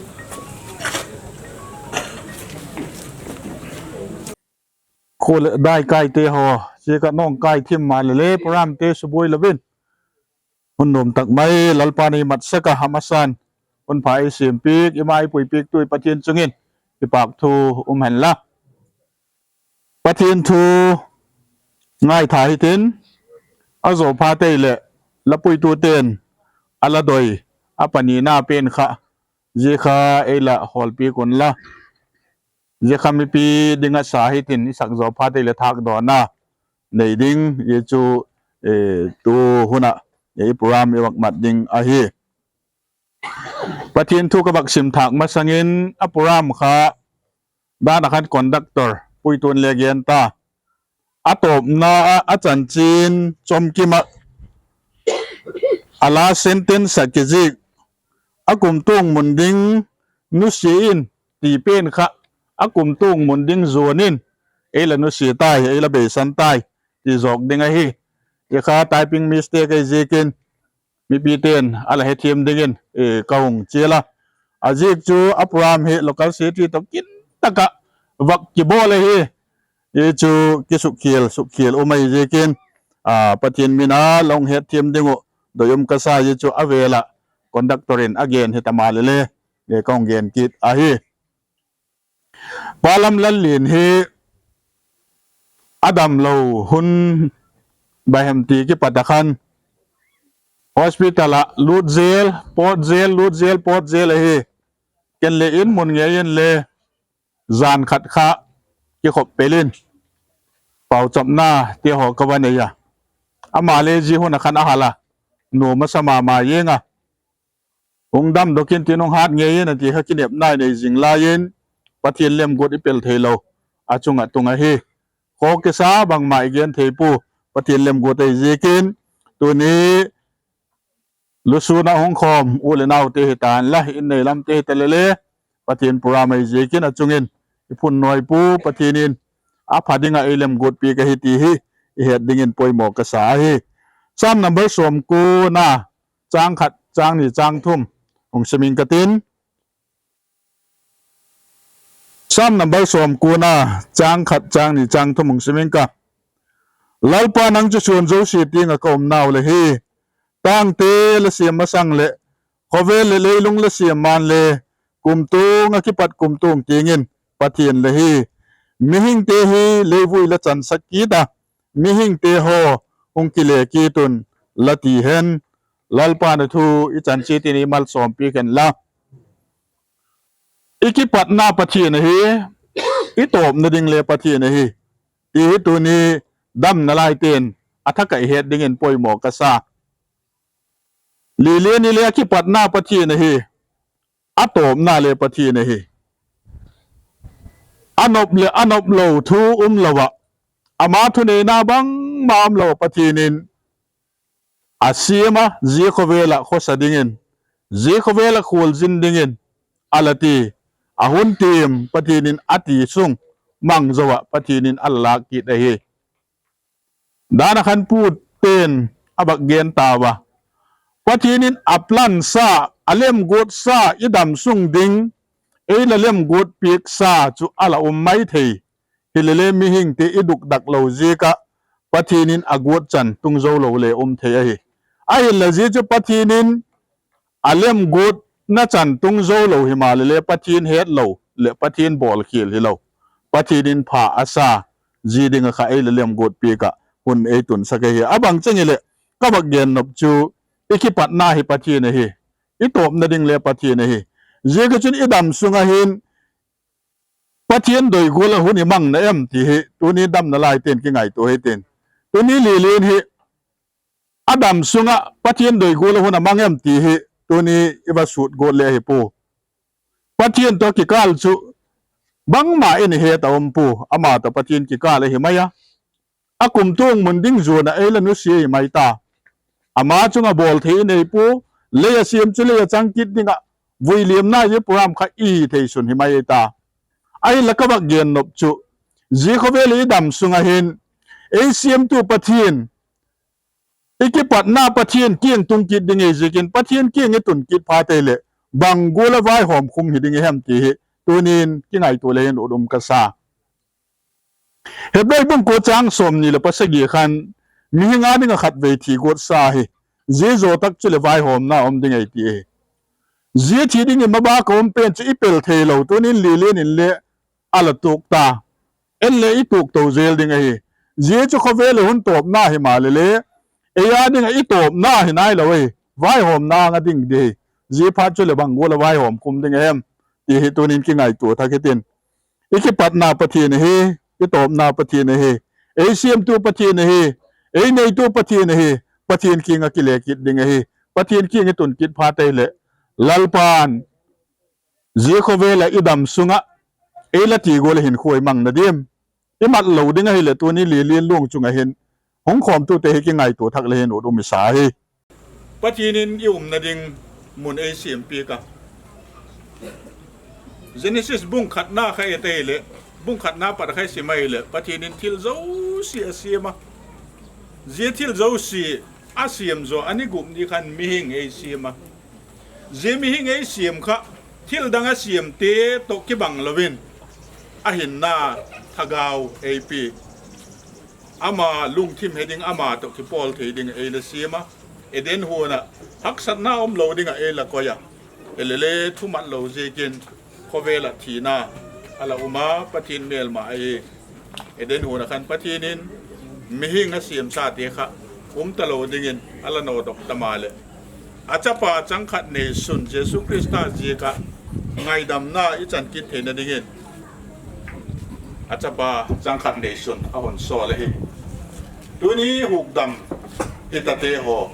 Khole dai kai te ho, che ka nong kai thim ma le le, program te suboi lovin. Hun nom tak mai, Lalpa nei mat saka hamasan. Hun pha ei sim pik, ima ei pui pik tu i Pathen chungin. I pak thu um hen la. Pathen thu ngai tha hitin. A zo pha tei le, la pui tu ten. A la doi, a pani na pen kha. Ji kha ei la hol pik un la. Ji kha mipi dinga sa hitin, i sak zo pha tei le thak dona. Nei ding, ji chu, eh, tu huna, eh, i program i vak mat ding ahi. Pathen thu ka vak sim thak masangin a program kha dan a khan conductor puitun le gen ta. A topna a, a chanchin chomkim a, a la sentence a kizik a kumtung mun ding nusi in ti pen kha a kumtung mun ding zuan in ei la nusi tai, ei la beisan tai ti zok ding ahi. I kha typing mistake ei zikin mipi ten a la hethiam dingin, eh, ka hung chial a. A zik chu a program hi local city to kin taka vak kibol ahi. Hi chu kisukhial, sukhial um ahi zikin, ah, Pathen mina long hethiam ding u doi um ka sa hi chu a vela conductor in a gen hi tama le le, eh, ka hung gen kit ahi. Pa Lamlallin hi a damlou hun baihem ti kipat a khan hospital a lut zel, pot zel, lut zel, pot zel ahi. Ken le in mun ngei in le jan khat kha kikhop pel in. Paochapna te ho kavanei a. Ama le ji hon a khan ahal a. Nom asa mama jeng a. Hung damdoh in tin hung hat ngei in ati kha kinepna inei jing laiyin. Pathen lemguat ipel thei lou. Achunga tung ahi. Kho kisa bangma igen thei poi. Pathen lemguat ahi jeh in. Tuni Lusuna hung khom u le nao te hitan la, in nei lam te hita lele, Pathen program ahi jeh in achungin, iphun noi poi Pathen in, apha dinga eilemguat pi kahi ti hi, ihet dingin poimo kasa ahi. Psalm number som ko na, chang khat, chang ni, chang thum, hung simin katin. Psalm number som ko na, chang khat, chang ni, chang thum hung simin ka. Lalpa nang chu sun jouse tenga ka um nau le hi. Tangte la siam masang le, khovel le leilung la siam man le, kumtung a kipat kumtung tengin Pathen la hi. Mihing te hi leivui la chansak kit a, mihing te ho hung kile kit un la ti hen. Lalpa na thu ichan cheh tin imalsom pi hen la. Ikipatna Pathen ahi, itopna ding le Pathen ahi. Ti hi tuni damna lai ten, athah a ihet dingin poimo kasa. Lileni le akipatna Pathen ahi, atopna le Pathen ahi. Anop le anop lou thu um lou a. Ama thuneina bangma um lou a Pathen in asem a, ji khovel a khosa dingin, ji khovel a kholjin dingin, ala ti, ahun tem Pathen in ati sung, mang jou a Pathen in ala lak kit ahi. Dan a khan pu ten abak gen tauva. Pathen in aplan sa, alemguat sa, idam sung ding, eila lemguat pek sa chu ala um mai thei. Hilele mihing te idukdak lou jeh a, Pathen in aguat chan tung jou lou le um thei ahi. Ahinla ji chu Pathen in alemguat na chan tung jou lou hi ma lele Pathen het lou le Pathen bolkhel hilou. Pathen in pha asa ji ding a kha eila lemguat pek a hun eitun sak ahi. Abang cheng le kabak gen nop chu ikipatna hi Pathen ahi. Itopna ding le Pathen ahi. Ji ka chun idam sung a hin Pathen doigol a hun imang na em ti hi, tuni damna lai ten kingaito hi ten. Tuni Lilin hi, adam sunga Pathen doigol a hun amang em ti hi, tuni iva sut gol le hi poi. Pathen to kikal chu, bangma in he ta um poi, ama to Pathen kikal ahi mai a. Akumtung mun ding jona eila nusia hi mai ta. Ama chunga bol thei inei poi, lei a siam chu lei a chang kit dinga, vui liamna ji program kha i thei sun hi mai ta. Ahinla ka vak gen nop chu, ji khovel i dam sunga hin, ei siamtu Pathen, i kipatna Pathen kiang tung kit ding ei jikin, Pathen kiang i tun kit phat ei le, bang gol a vaihom khum hi ding i hem ti hi, tunin kingaito le hin ut um ka sa. Hebrai bung ko chang som ni le pasagi khan, mihing a dinga khatvei thi got sa hi, ji jo tak chu le vaihomna om ding ei ti hi. Ji thi ding i maba ka um pen chu i pel thei lo, tunin Lilin in le ala tuk ta. En le i tuk to jel ding ahi. Ji chu khovel le hun topna hi ma le le, ei a dinga i topna hi nai lo ahi. Vaihomna nga ding di hi. Ji phat chu le bang gol a vaihom khum ding ahem ti hi tunin kingaito thak hitin. I kipatna Pathen ahi, i topna Pathen ahi, ei siamtu Pathen ahi, ei neitu Pathen ahi, Pathen kiang a kile kit ding ahi, Pathen kiang i tun kit phat ei le, Lalpan, ji khovel a i dam sunga, ei la ti gol a hin khuai mang na dim. I mat lo ding ahi le tuni Lilin lung chunga hin, hung khomtu te hi kingaito thak le hin ut um i sa hi. Pathen in i umna ding mun ei siam pek a. Genesis bung khatna kha et ei le, bung khatna pat kha i sim ei le, Pathen in thil jouse a siam a. Ji thil jouse a siam jo, ani gup ni khan mihing ei siam a. Ji mihing ei siam kha, thil dang a siam te to kibang lovin, a hinna thagau ei pe. Ama lungthim he ding, ama to kipol thei ding ei la siam a. Eden huan a, haksatna om lo ding a ei la koi a. Ei le le thumat lo jikin, khovel a thina, ala um a Pathen melma ahi. Eden huan a khan Pathen in, mihing a siam sa te kha, um ta lo dingin, ala no dok ta ma le. A chapa chang khat nei sun Jesu Christa ji ka, ngaidamna i chan kit theina dingin. Achapa changkhat neisun ahung sol ahi. Tuni hukdam hitate ho,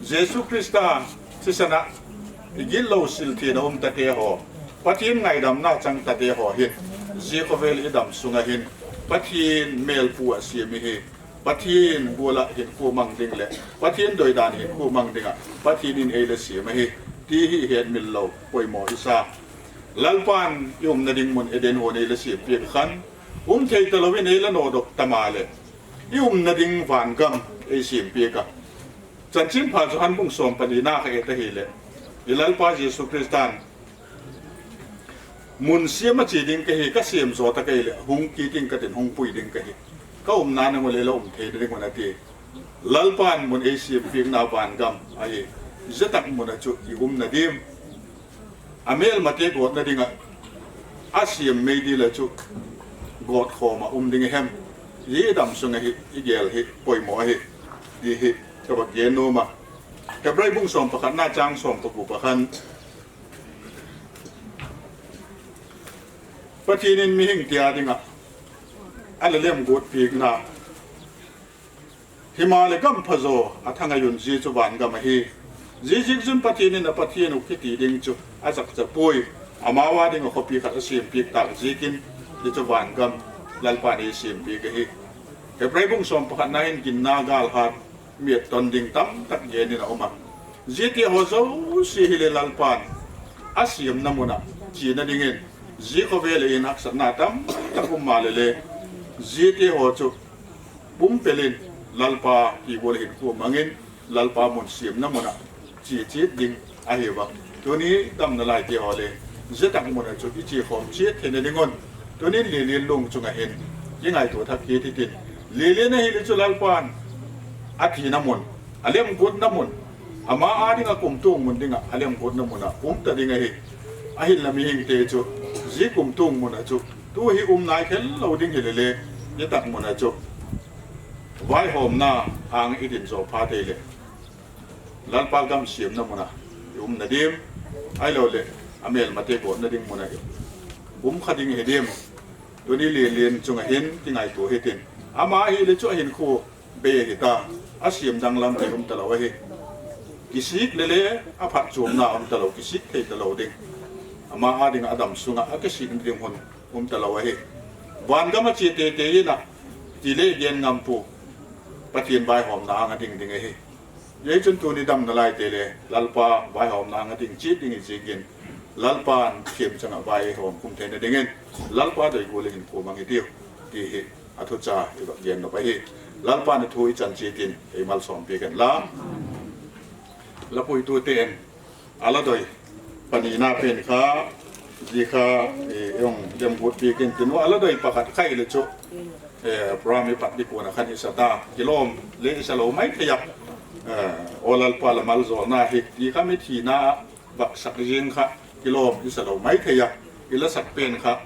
Jesu Christa thisan a igilou silthei na um tate ho, Pathen ngaidamna chang tate ho hin, jikhovel idam sunga hin, Pathen melpu a sem ihi, Pathen bula hinkho mang ding le Pathen doidan hinkho mang dinga Pathen in eile sem ahi, ti hi hetmil lou poimo isa. Lalpan iumna ding mun Eden hon eile sempeh khan, umthei talou in eile nodoh tama le, iumna ding vangam eisempeh a. Chanchinpha Johan bung som pani na kha eta hile, i Lalpa Jesu Christan, mun sem a che ding kahi, kasem jo ta kahi le, hung kit ding katin, hung pui ding kahi. Ka umna nang ule la umthei ding un ati. Lalpan mun eisempeh na vangam ahi. Jia tak mun a chu iumna ding. Amelmate gotna dinga, asem meidil a chu gotkhom a um ding ahem. Ji idam sunga hi, igel hi, poimo ahi. Ti hi, kava gen noma. Hebrai bung som pakhat na chang som pagup a khan, Pathen in mihing tia dinga, ala lemgotpeh na. Hima le gam phajo, athang a yun ji chu vangam ahi. Ji jik jun Pathen in a Pathen u kiti ding chu, ajak ja poi. Ama a dinga khopi khat asempeh tak jikin, ji chu vangam, Lalpan eisempeh ahi. Hebrai bung som pakhat na hin ginna galhat, miat ton ding tamtak gen in aum a. Jite ho jouse hile Lalpan asemna mun a chena dingin, jikhovel a in haksatna tamtak um ma le le, jite ho chu pumpel in Lalpa kibol hinkho mangin, Lalpa mun semna mun a che chet ding ahi va. Tuni damna lai te ho le, jia tak mun a chu iche khom chet theina ding un, tunin Lelen lung chunga hin kingaito thak kit hitin. Lelen ahile chu Lalpan athina mun, alemgotna mun, ama a dinga kumtuang mun dinga alemgotna mun a um ta ding ahi. Ahinla mihing te chu, ji kumtuang mun a chu, tu hi um nai khel lou ding hile le, ji tak mun a chu, vaihomna ang idin jo phat hile, Lalpa gam semna mun a iumna ding, ahilou le, amelmate gotna ding mun a ium kha ding hi ding. Tuni Lelen chunga hin kingaito hitin. Ama ahile chu ahinkho bei ahi ta, asem danglam thei um talou ahi. Kisik le le, aphatchomna um talou, kisik thei talou ding. Ama a dinga adam sunga, akisik ding hun um talou ahi. Vangam a che teitei in a, ti le gen ngam pu, Pathen vaihomna ang a ding ding ahi. Hijeh chun tuni damna lai te le, Lalpa vaihomna ang a ding chet ding hi jikin, Lalpan themchang a vaihom khum theina dingin, Lalpa doi gol a hinkho mang hitiu, ti hi athucha iva gen nop ahi. Lalpan athu ichan chet in, eimalsom peh hen lang. Lapuitu ten, ala doi pani na pen kha, ji kha, eh, jong lemgotpeh kin tin u, ala doi pakhat kha ile chu, eh, program ipat ding kon a khan isa ta, kilom le isa lou maithei a, eh, O Lalpa la maljona hi, ti kha mithi na, vahsak jing kha, kilom isa lou maithei a, ila sak pen kha,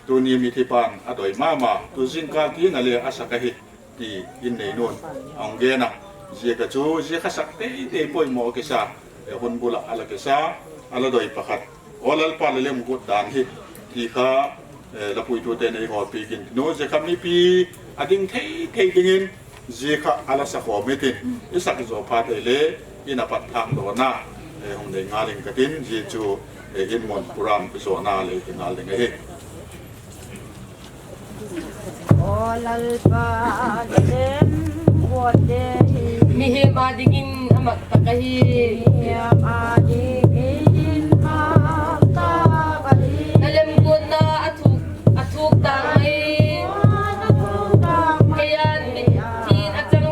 tuni mithi pan adoi mama, tu jingkal tina le asak ahi, ti in nei nun, ahung gen a, jia kha chu, jia kha sak teitei poimo kisa, eh, hun bul a ala kisa, ala doi pakhat, O Lalpa la lemgot dan hi, ti kha, eh, lapuitu ten eiholpeh kin tin u, jia kha mipi ading thei thei dingin, jia kha ala sa khom hitin, isak jo phat hile, in a pat thang dona, eh, hung nei ngal ing katin, jia chu, eh, in mun program jona le hi ngal ding ahi. O Lalpa, lemgot te hi. Mihem a dingin amat tak ahi. Mihem a dingin amat tak ahi. Na lemgotna athuk, athuk tang mai. Kei a mitlhi in achang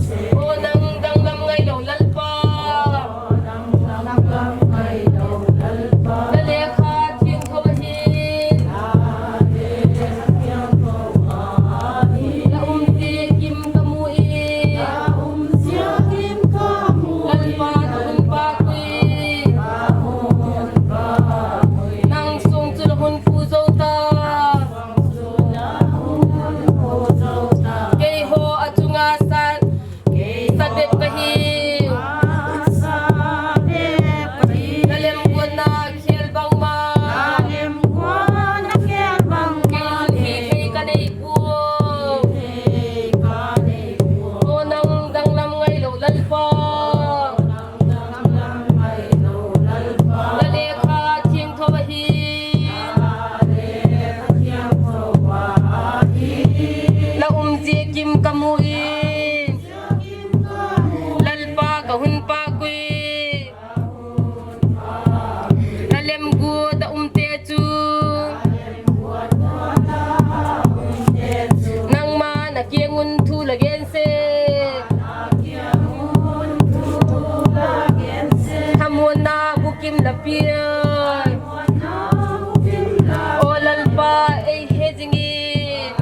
seh. O nang danglam ngai lou Lalpa. Na lekha thiangtho ahin. Na umjing kim kamu in. Lalpa na hun pha koi. Nang sung chu na hun pu jo. Kiang un thu la gen se. Thamuanna bukim la pia. O Lalpa, ei he jingin.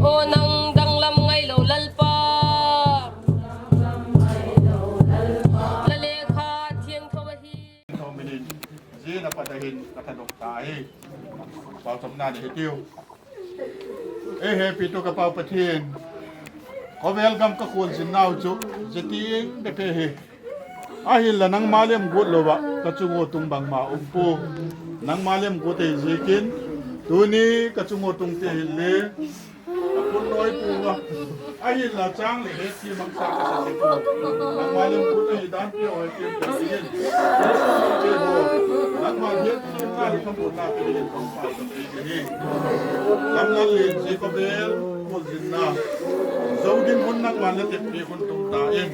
O nang danglam ngailou Lalpa. La lekha thiangtho ahi. Thominin, jia na pat ahin ka thadok ta hi. Pau chomna ni hitiu. Ei hepitu ka Pau Pathen. Khovel gam ka khuljin nau chu, jia ting bep ahi. Ahinla nangma lemguat louva, ka chung u tung bangma umpoi. Nangma lemguat ahi jeh in, tuni ka chung u tung te hile, ka phun noi pouva. Ahinla chang le het thei mang sa ka sa thei poi. Nangma lemguat ahi dan peh u hen. Nangma het thei mang sa ka sa thei poi. Lamlal le jia khovel, khuljinna. Jou ding hun nangman la tepi hun tung tan.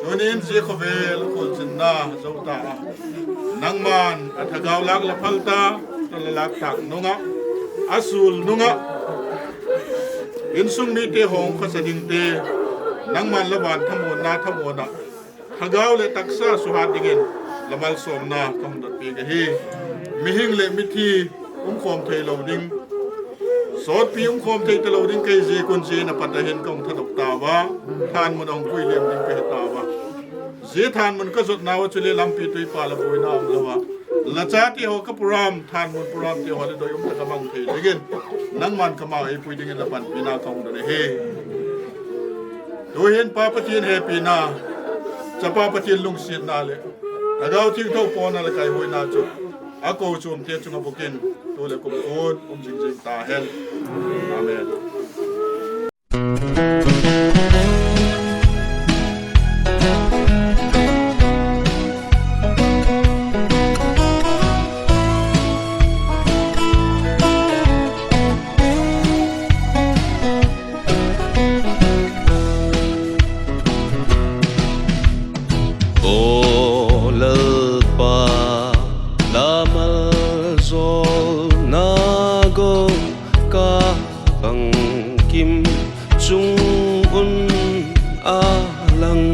Tunin jia khovel khuljinna jou ta a. Nangman a thagau lak la phal ta, la lak tak nunga, a sul nunga. Insung mite hung khasa ding te, nangman la van thamuanna thamuanna. Thagau le taksa suhat dingin, la malsomna ka hung dot peh ka hi. Mihing le mithi, umkhom thei lou ding. Sotpi umkhom thei ta lou ding kei jeh in jia na pat ahin ka hung thadok tauva. Thanmun a hung pui lem ding ka hi tauva. Jia thanmun ka jot nauva chule lampi tuipa la boina um louva. La chate ho ka program, thanmun program te ho le doi um ta ka mang thei dingin. Nangman ka ma ei pui dingin la panpina ka hung don ahi. Tuhin Pa Pathen hepina, Chapa Pathen lungsetna le Lhagao Thengtho pona le kaihuina chu, a kou chom te chunga bou kin, tu le kum kin, um jing jing ta hen. Amen. O Lalpa, la maljolna gou ka bangkim chung un a lang.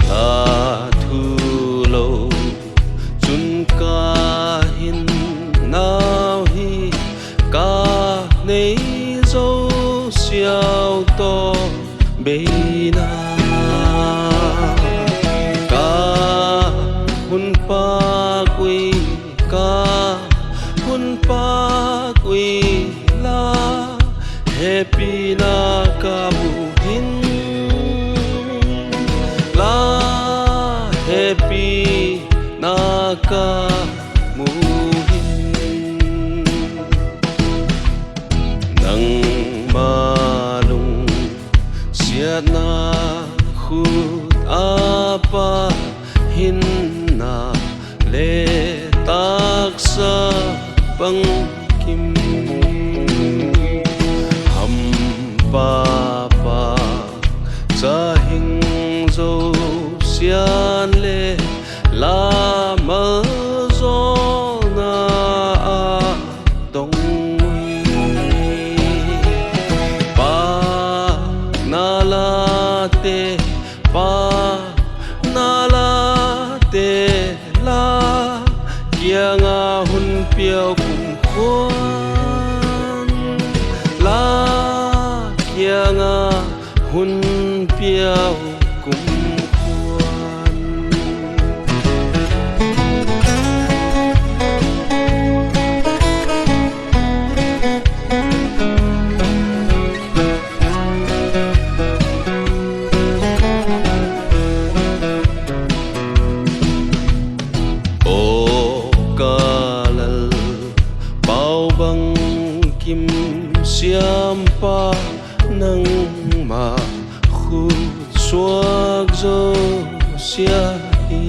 La thu lou chun ka hin nau hi ka nei jou siau to beina. Ka hun pak ui, ka hun pak ui la, hepina ka mu hin la, hepina ka mu hin. Nangma lungsetna khut a pha hinna le taksa bangkim. Hampa pa cha hing jou sian le la maljolna a dong ui. Pa na la te, pa na la te la, kianga hun piau kumkhuan la, kianga hun piau kumkhuan. O ka Lal, pau bangkim siampa, nangma khut suak jou sia hi.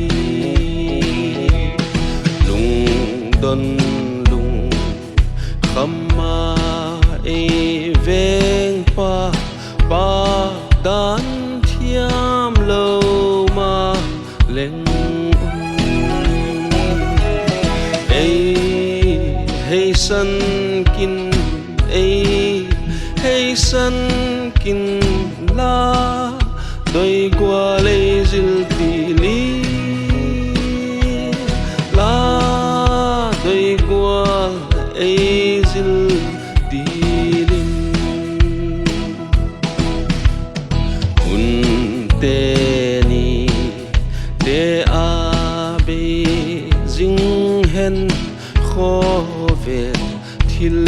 Lungdon lungkham a ei vengpa, pa dan thiam lou ma leng un. Ei heisan kin, ei hei san kin la, doi gua lei zil ti li la, doi gua ei zil ti lim. Hun te ni te a be zing hen khovel thil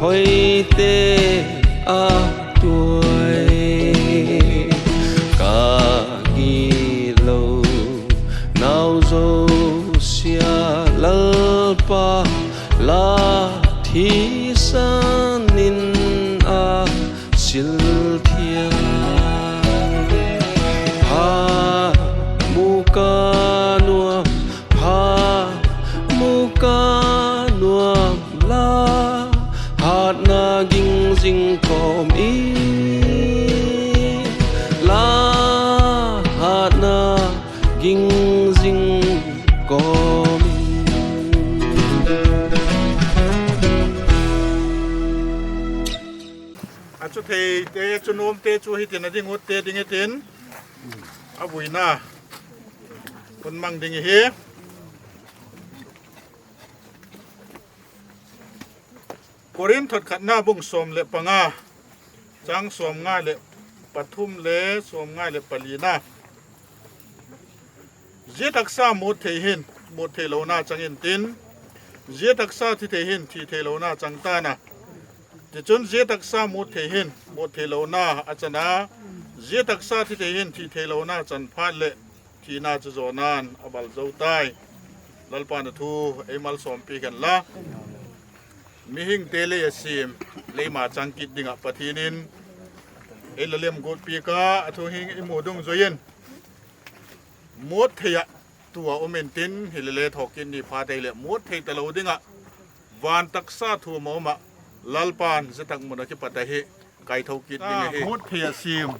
hoi te a tuai ka gi lo nau zo sia lalpa la thi san in a sil thiam. Pha muka nuam, pha muka nuam la, hatna ging zing kom i la, hatna ging zing kom i. A chu thei te, chu nom te, chu hitin a ding ut te ding hitin. A buina hun mang ding hi. Korinth thot khatna bung som le panga, chang som nga le pathum le som nga le palina. Zia taksa mut thei hin, mut thei lona chang in tin, zia taksa thi thei hin, thi thei lona chang tana. Tichun zia taksa mut thei hin, mut thei lona a chana, zia taksa thi thei hin, thi thei lona chan phat le thina chu zonan a bal zo tai. Lalpa na thu ei malsawmpi khen la. Mihing te lei a sim, leima chang kit dinga Pathian in ei la lem gutpi ka a thu hing i mu dung zoin. Mut thei a tua um in tin, hi le le thawk kit ni pha te le mut thei ta lo dinga van taksa thu ma uma Lalpan zia tak muna kipata hi kai tho kit ding hi. Mut thei a sim.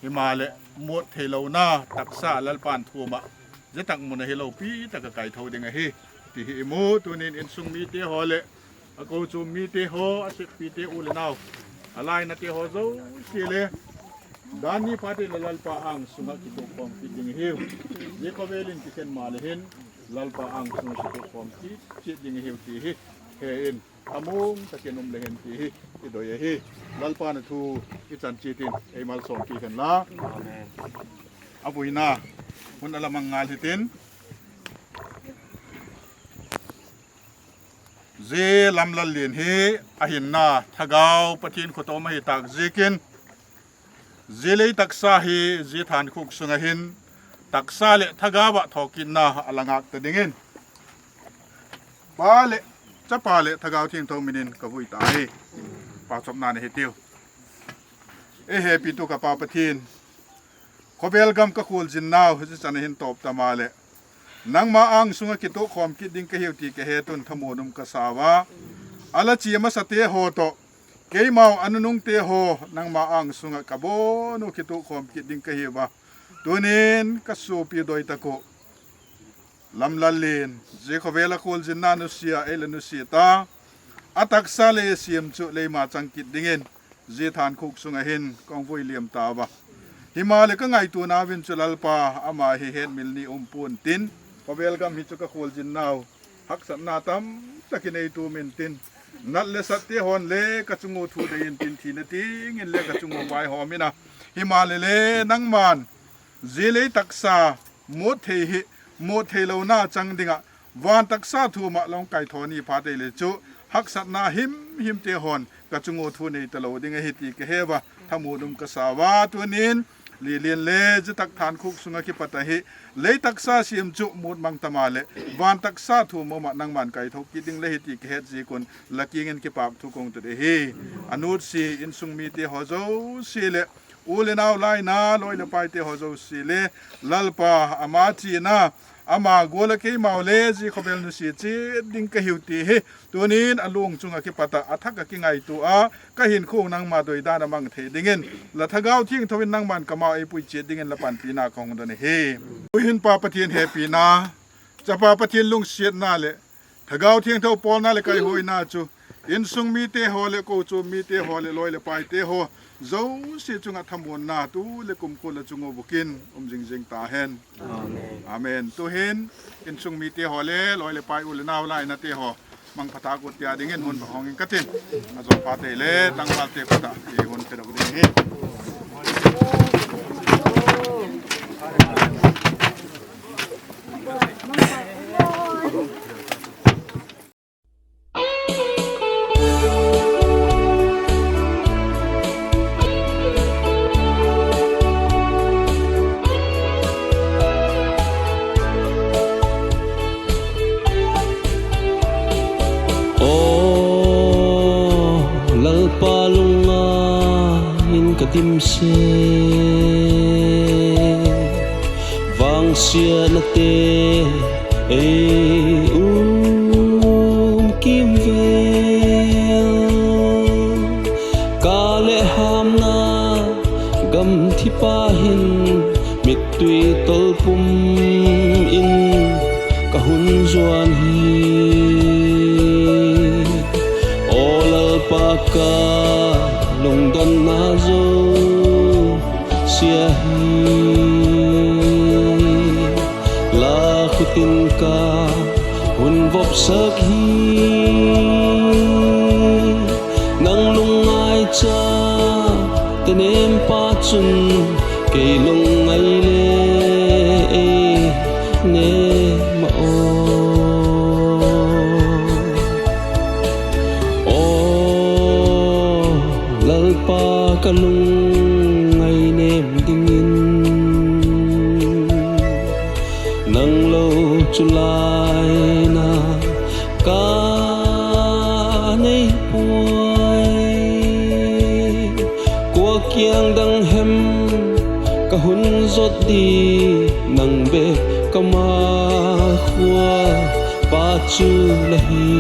Himale, mut thei lona taksa Lalpan thu ma zia tak muna hi lopi taka kai tho ding ahi. Ti hi i mu, tunin insung mite ho le, a kochom mite ho, a seppite u le nau, a lainate ho zosia le, dan ni pha te le Lalpa angsunga kitup khom kit ding ahi. Zia khovel in kikhen ma le hin, Lalpa angsunga kitup khom kit, kit ding ahi ti hi, he in. A mong takin um le hen ti hi i doi ahi. Lalpa na thu i chan chitin ei malsawmpi hen la. Amen. A buina hun a la mang ngal hitin. Zia Lamlal lien hi a hinna thagau Pathian khut a um ahi tak ziakin, zia lei taksa hi zia thankhuk sunga hin taksa le thagau a thawkitna a la ngak ta dingin, Pa le, Chapa le Thagau Thiangtho minin ka vui ta hi. Pachapna nei hitiu. Ei hepitu ka Pa Pathian, khovel gam ka khuljin nau zia chan a hin tawp ta ma le, nangma angsunga kitup khom kit ding ka hiu ti ka het un thamuan um ka sa uva. A la chia masa te ho tawh, keimau a nunung te ho nangma angsunga ka bon u kitup khom kit ding ka hiu va. Tunin ka sopi doi tak u Lamlal lien, zia khovel a khuljinna nusia ei la nusia ta. A taksa le siam chu leima chang kit dingin zia thankhuk sunga hin kong vui liam ta uva. Himale ka ngaituana uvin chu Lalpa, ama hi hetmil ni um pon tin, khovel gam hi chu ka khuljin nau haksatna tam takin ei tumin tin, nat le sat te hon le ka chung u thu dei in tin, thina dingin le ka chung u vaihawm in a, himale le nangman zia lei taksa mut thei hi mut thei lona chang dinga van taksa thu ma long kai tho ni pha te le chu haksatna himhim te hon ka chung u thu nei ta lo ding ahi ti ka he uva, thamuan um ka sa uva. Tunin Lilin le zia tak thankhuk sunga kipata hi lei taksa siam chu mut mang ta ma le, van taksa thu ma ma nangman kai tho kit ding le hi ti ka het ziak un la kiang in kipak thu kong tut ahi. A nutsi insung mite ho zosia le, u le nau, laina loi le pai te ho zosia le, Lalpa ama china, ama gual a keimau le zia khovel nusia chiat ding ka hiu ti hi tunin a lung chunga kipata a thak a kingaitua ka hinkhua nangma doi dan a mang thei dingin la Thagau Thiangtho in nangman ka ma ei pui chiat dingin la panpina ka hung don ahi. Huhhingpa Pathian hepina, Chapa Pathian lungsiatna le Thagau Thiangtho pawlna le kaihuina chu Insung mite ho le kochom mite ho le loi le paite ho jouse chunga thamuanna tu le kumkol a chung u bou kin um jingjing tahen. Amen. Amen. Tuhin insung mite ho le loi le pai u le nao lainate ho mangphatah a kut tia dingin mun pha hongin katin. Ajong pate le tangval te phatah i hun phe ding hi. O Lalpa, lungngaiyin ka dimset, vangsiatna te ei um kimvel. Ka lehhamna gamthip a hin mittui tolpum in ka hun juan hi. O Lalpa, ka lungdonna jouse ahi. La khutin ka hun vopsak hi. Nang lungngaicha te nempa chun kei lungngai le ei nema o. O Lalpa, ka lungngai nem dingin nang lou chu laina ka nei poi. Kua kiang dang hem ka hun jot di, nang bep ka ma khua pa chu la hi.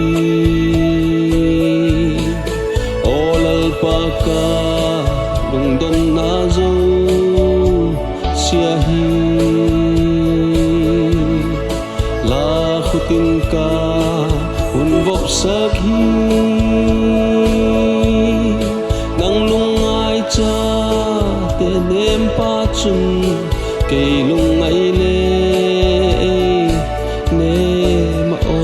O Lalpa, ka lungdonna jouse ahi. La khutin ka hun vopsak hi. Nang lungngaicha te nempa chun kei lungngai le ei nema o.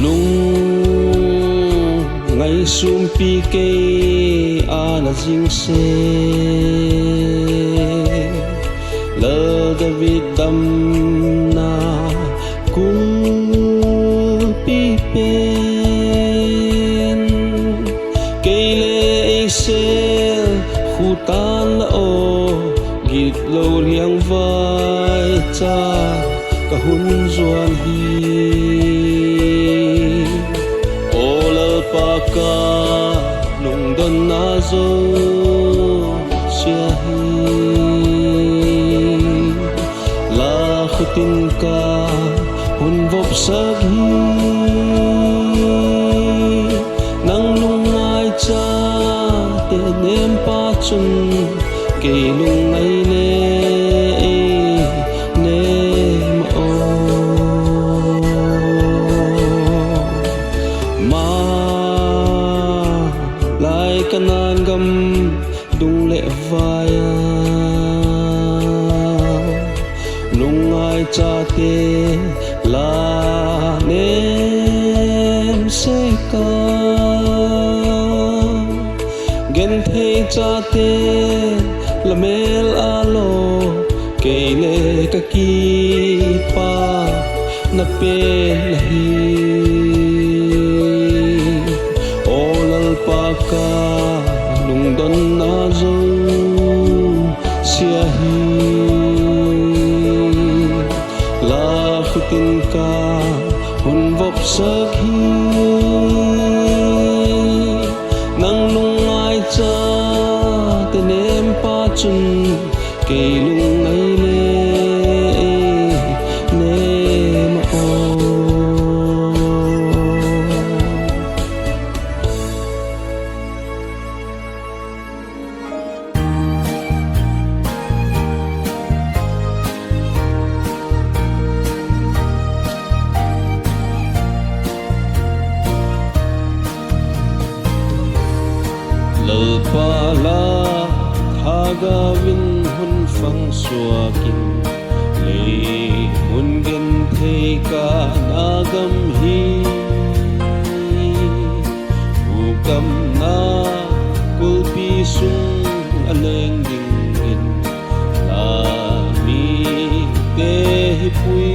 Lungngai sumpi kei a na jingse, Lal David damna kulpi pen. Kei le eisel khutan la o, gitlou liangvai cha ka hun juan hi. O Lalpa, ka lungdonna jouse ahi. La khutin ka hun vopsak hi. Nang lungngaicha te nempa chun kei lungngai le ei nema o. Malai Kanan gam dung le vai a lungngai chate la nem sek a, genthei chate la mel a lo, kei le ka kipana pen ahi. O Lalpa, ka lungdonna jouse ahi. La khutin ka hun vopsak hi. Nang lungngaicha te nempa chun kei lungngai le ei nema o. Pala thagavin hun fang suakin, lei mun genthei kana gam hi, hukamna kulpi sung aleng dingin, lamite hi pui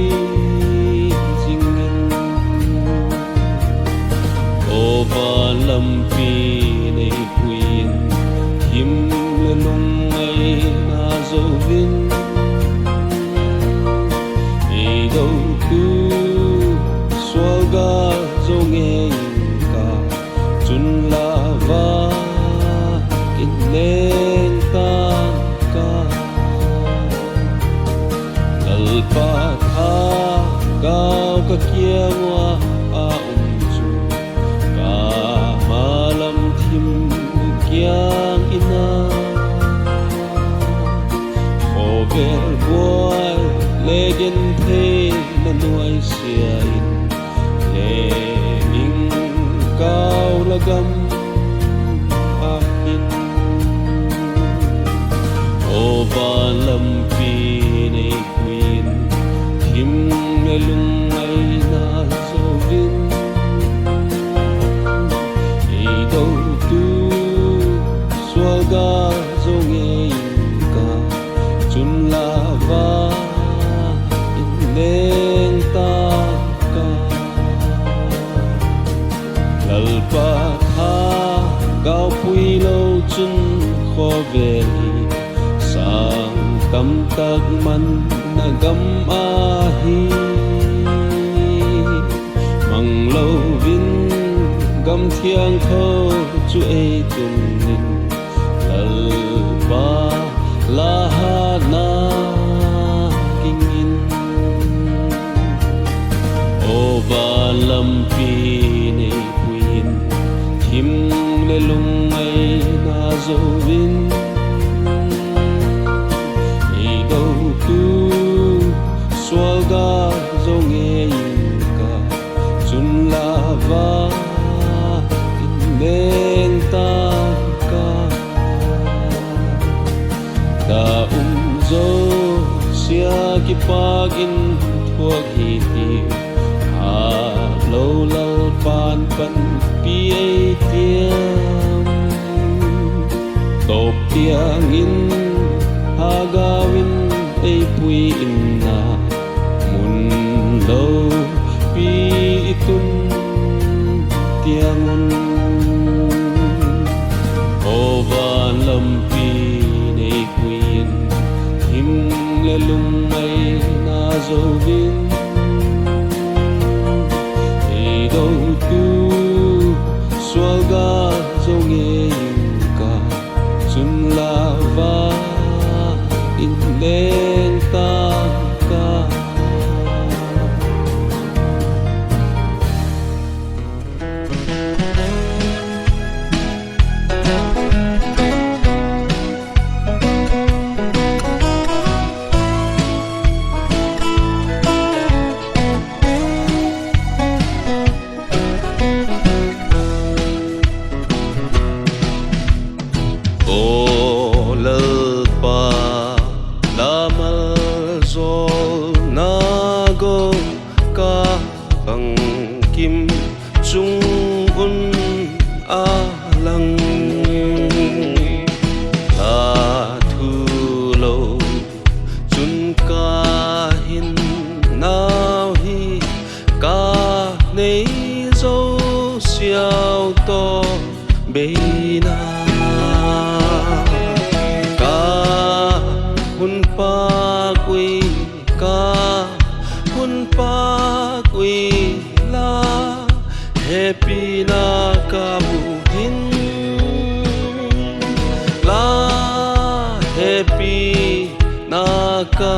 jingin. O van lampi nei puiin, thim le lungngaina jouvin, ei doutu sualgal jou ngei inka, chun lava in leng tangka. Lalpa thagau ka kiang uva a um chu, ka malam thim kiang ina, khovel buai le gentheina nuaisiain, leng ing kau la gam ahin. O van lampi nei puiin, thim le lungngaina jouvin, ei doutu sualgal jou ngei inka, chun lava in leng tangka. Lalpa thagau pui lou chun khovel hi sang tamtak manna gam ahi. Mang louvin gam thiangtho chu ei tunin, Lalpa la hatna kingin. O van lampi nei puiin, thim le lungngaina jouvin, ei doutu sualgal jou ngei inka, chun lava in leng tangka. Ka um jousea kipakin thuak hitiu, hatlou Lalpan panpi ei tiam. Top tiangin thagauvin ei puiin na, mun loupi i tun tiangun. O van lampi nei puiin, thim le lungngaina jouvin, ei doutu sualgal jou ngei inka, chun lava in leng tangka. O Lalpa, la maljolna gou ka bangkim chung un alang, la thu lou chun ka hin nau hi, ka nei jousea u toh beina. Ka hun pakui, ka hun pakui la, hepina ka mu hin, la hepina ka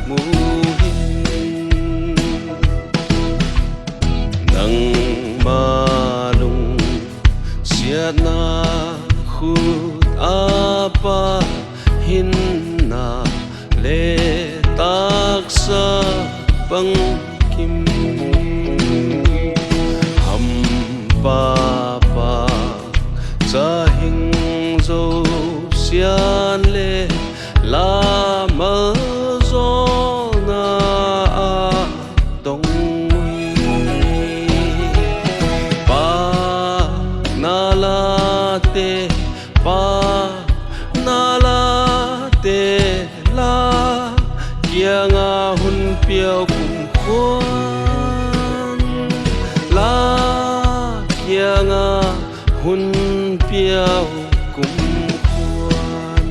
mu hin. Nangma lungsiatna khut a pha hinna le taksa bangkim, hampa pakcha hing Hun piau kumkhuan.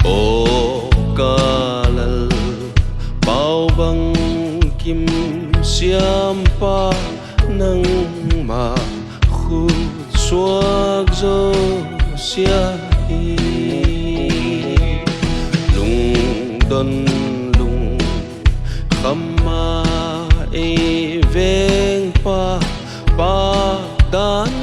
O Kalal, Paobangkim siampa, nangma khutsuak jouse hi lungdon lungkham a eivengpa, pa dan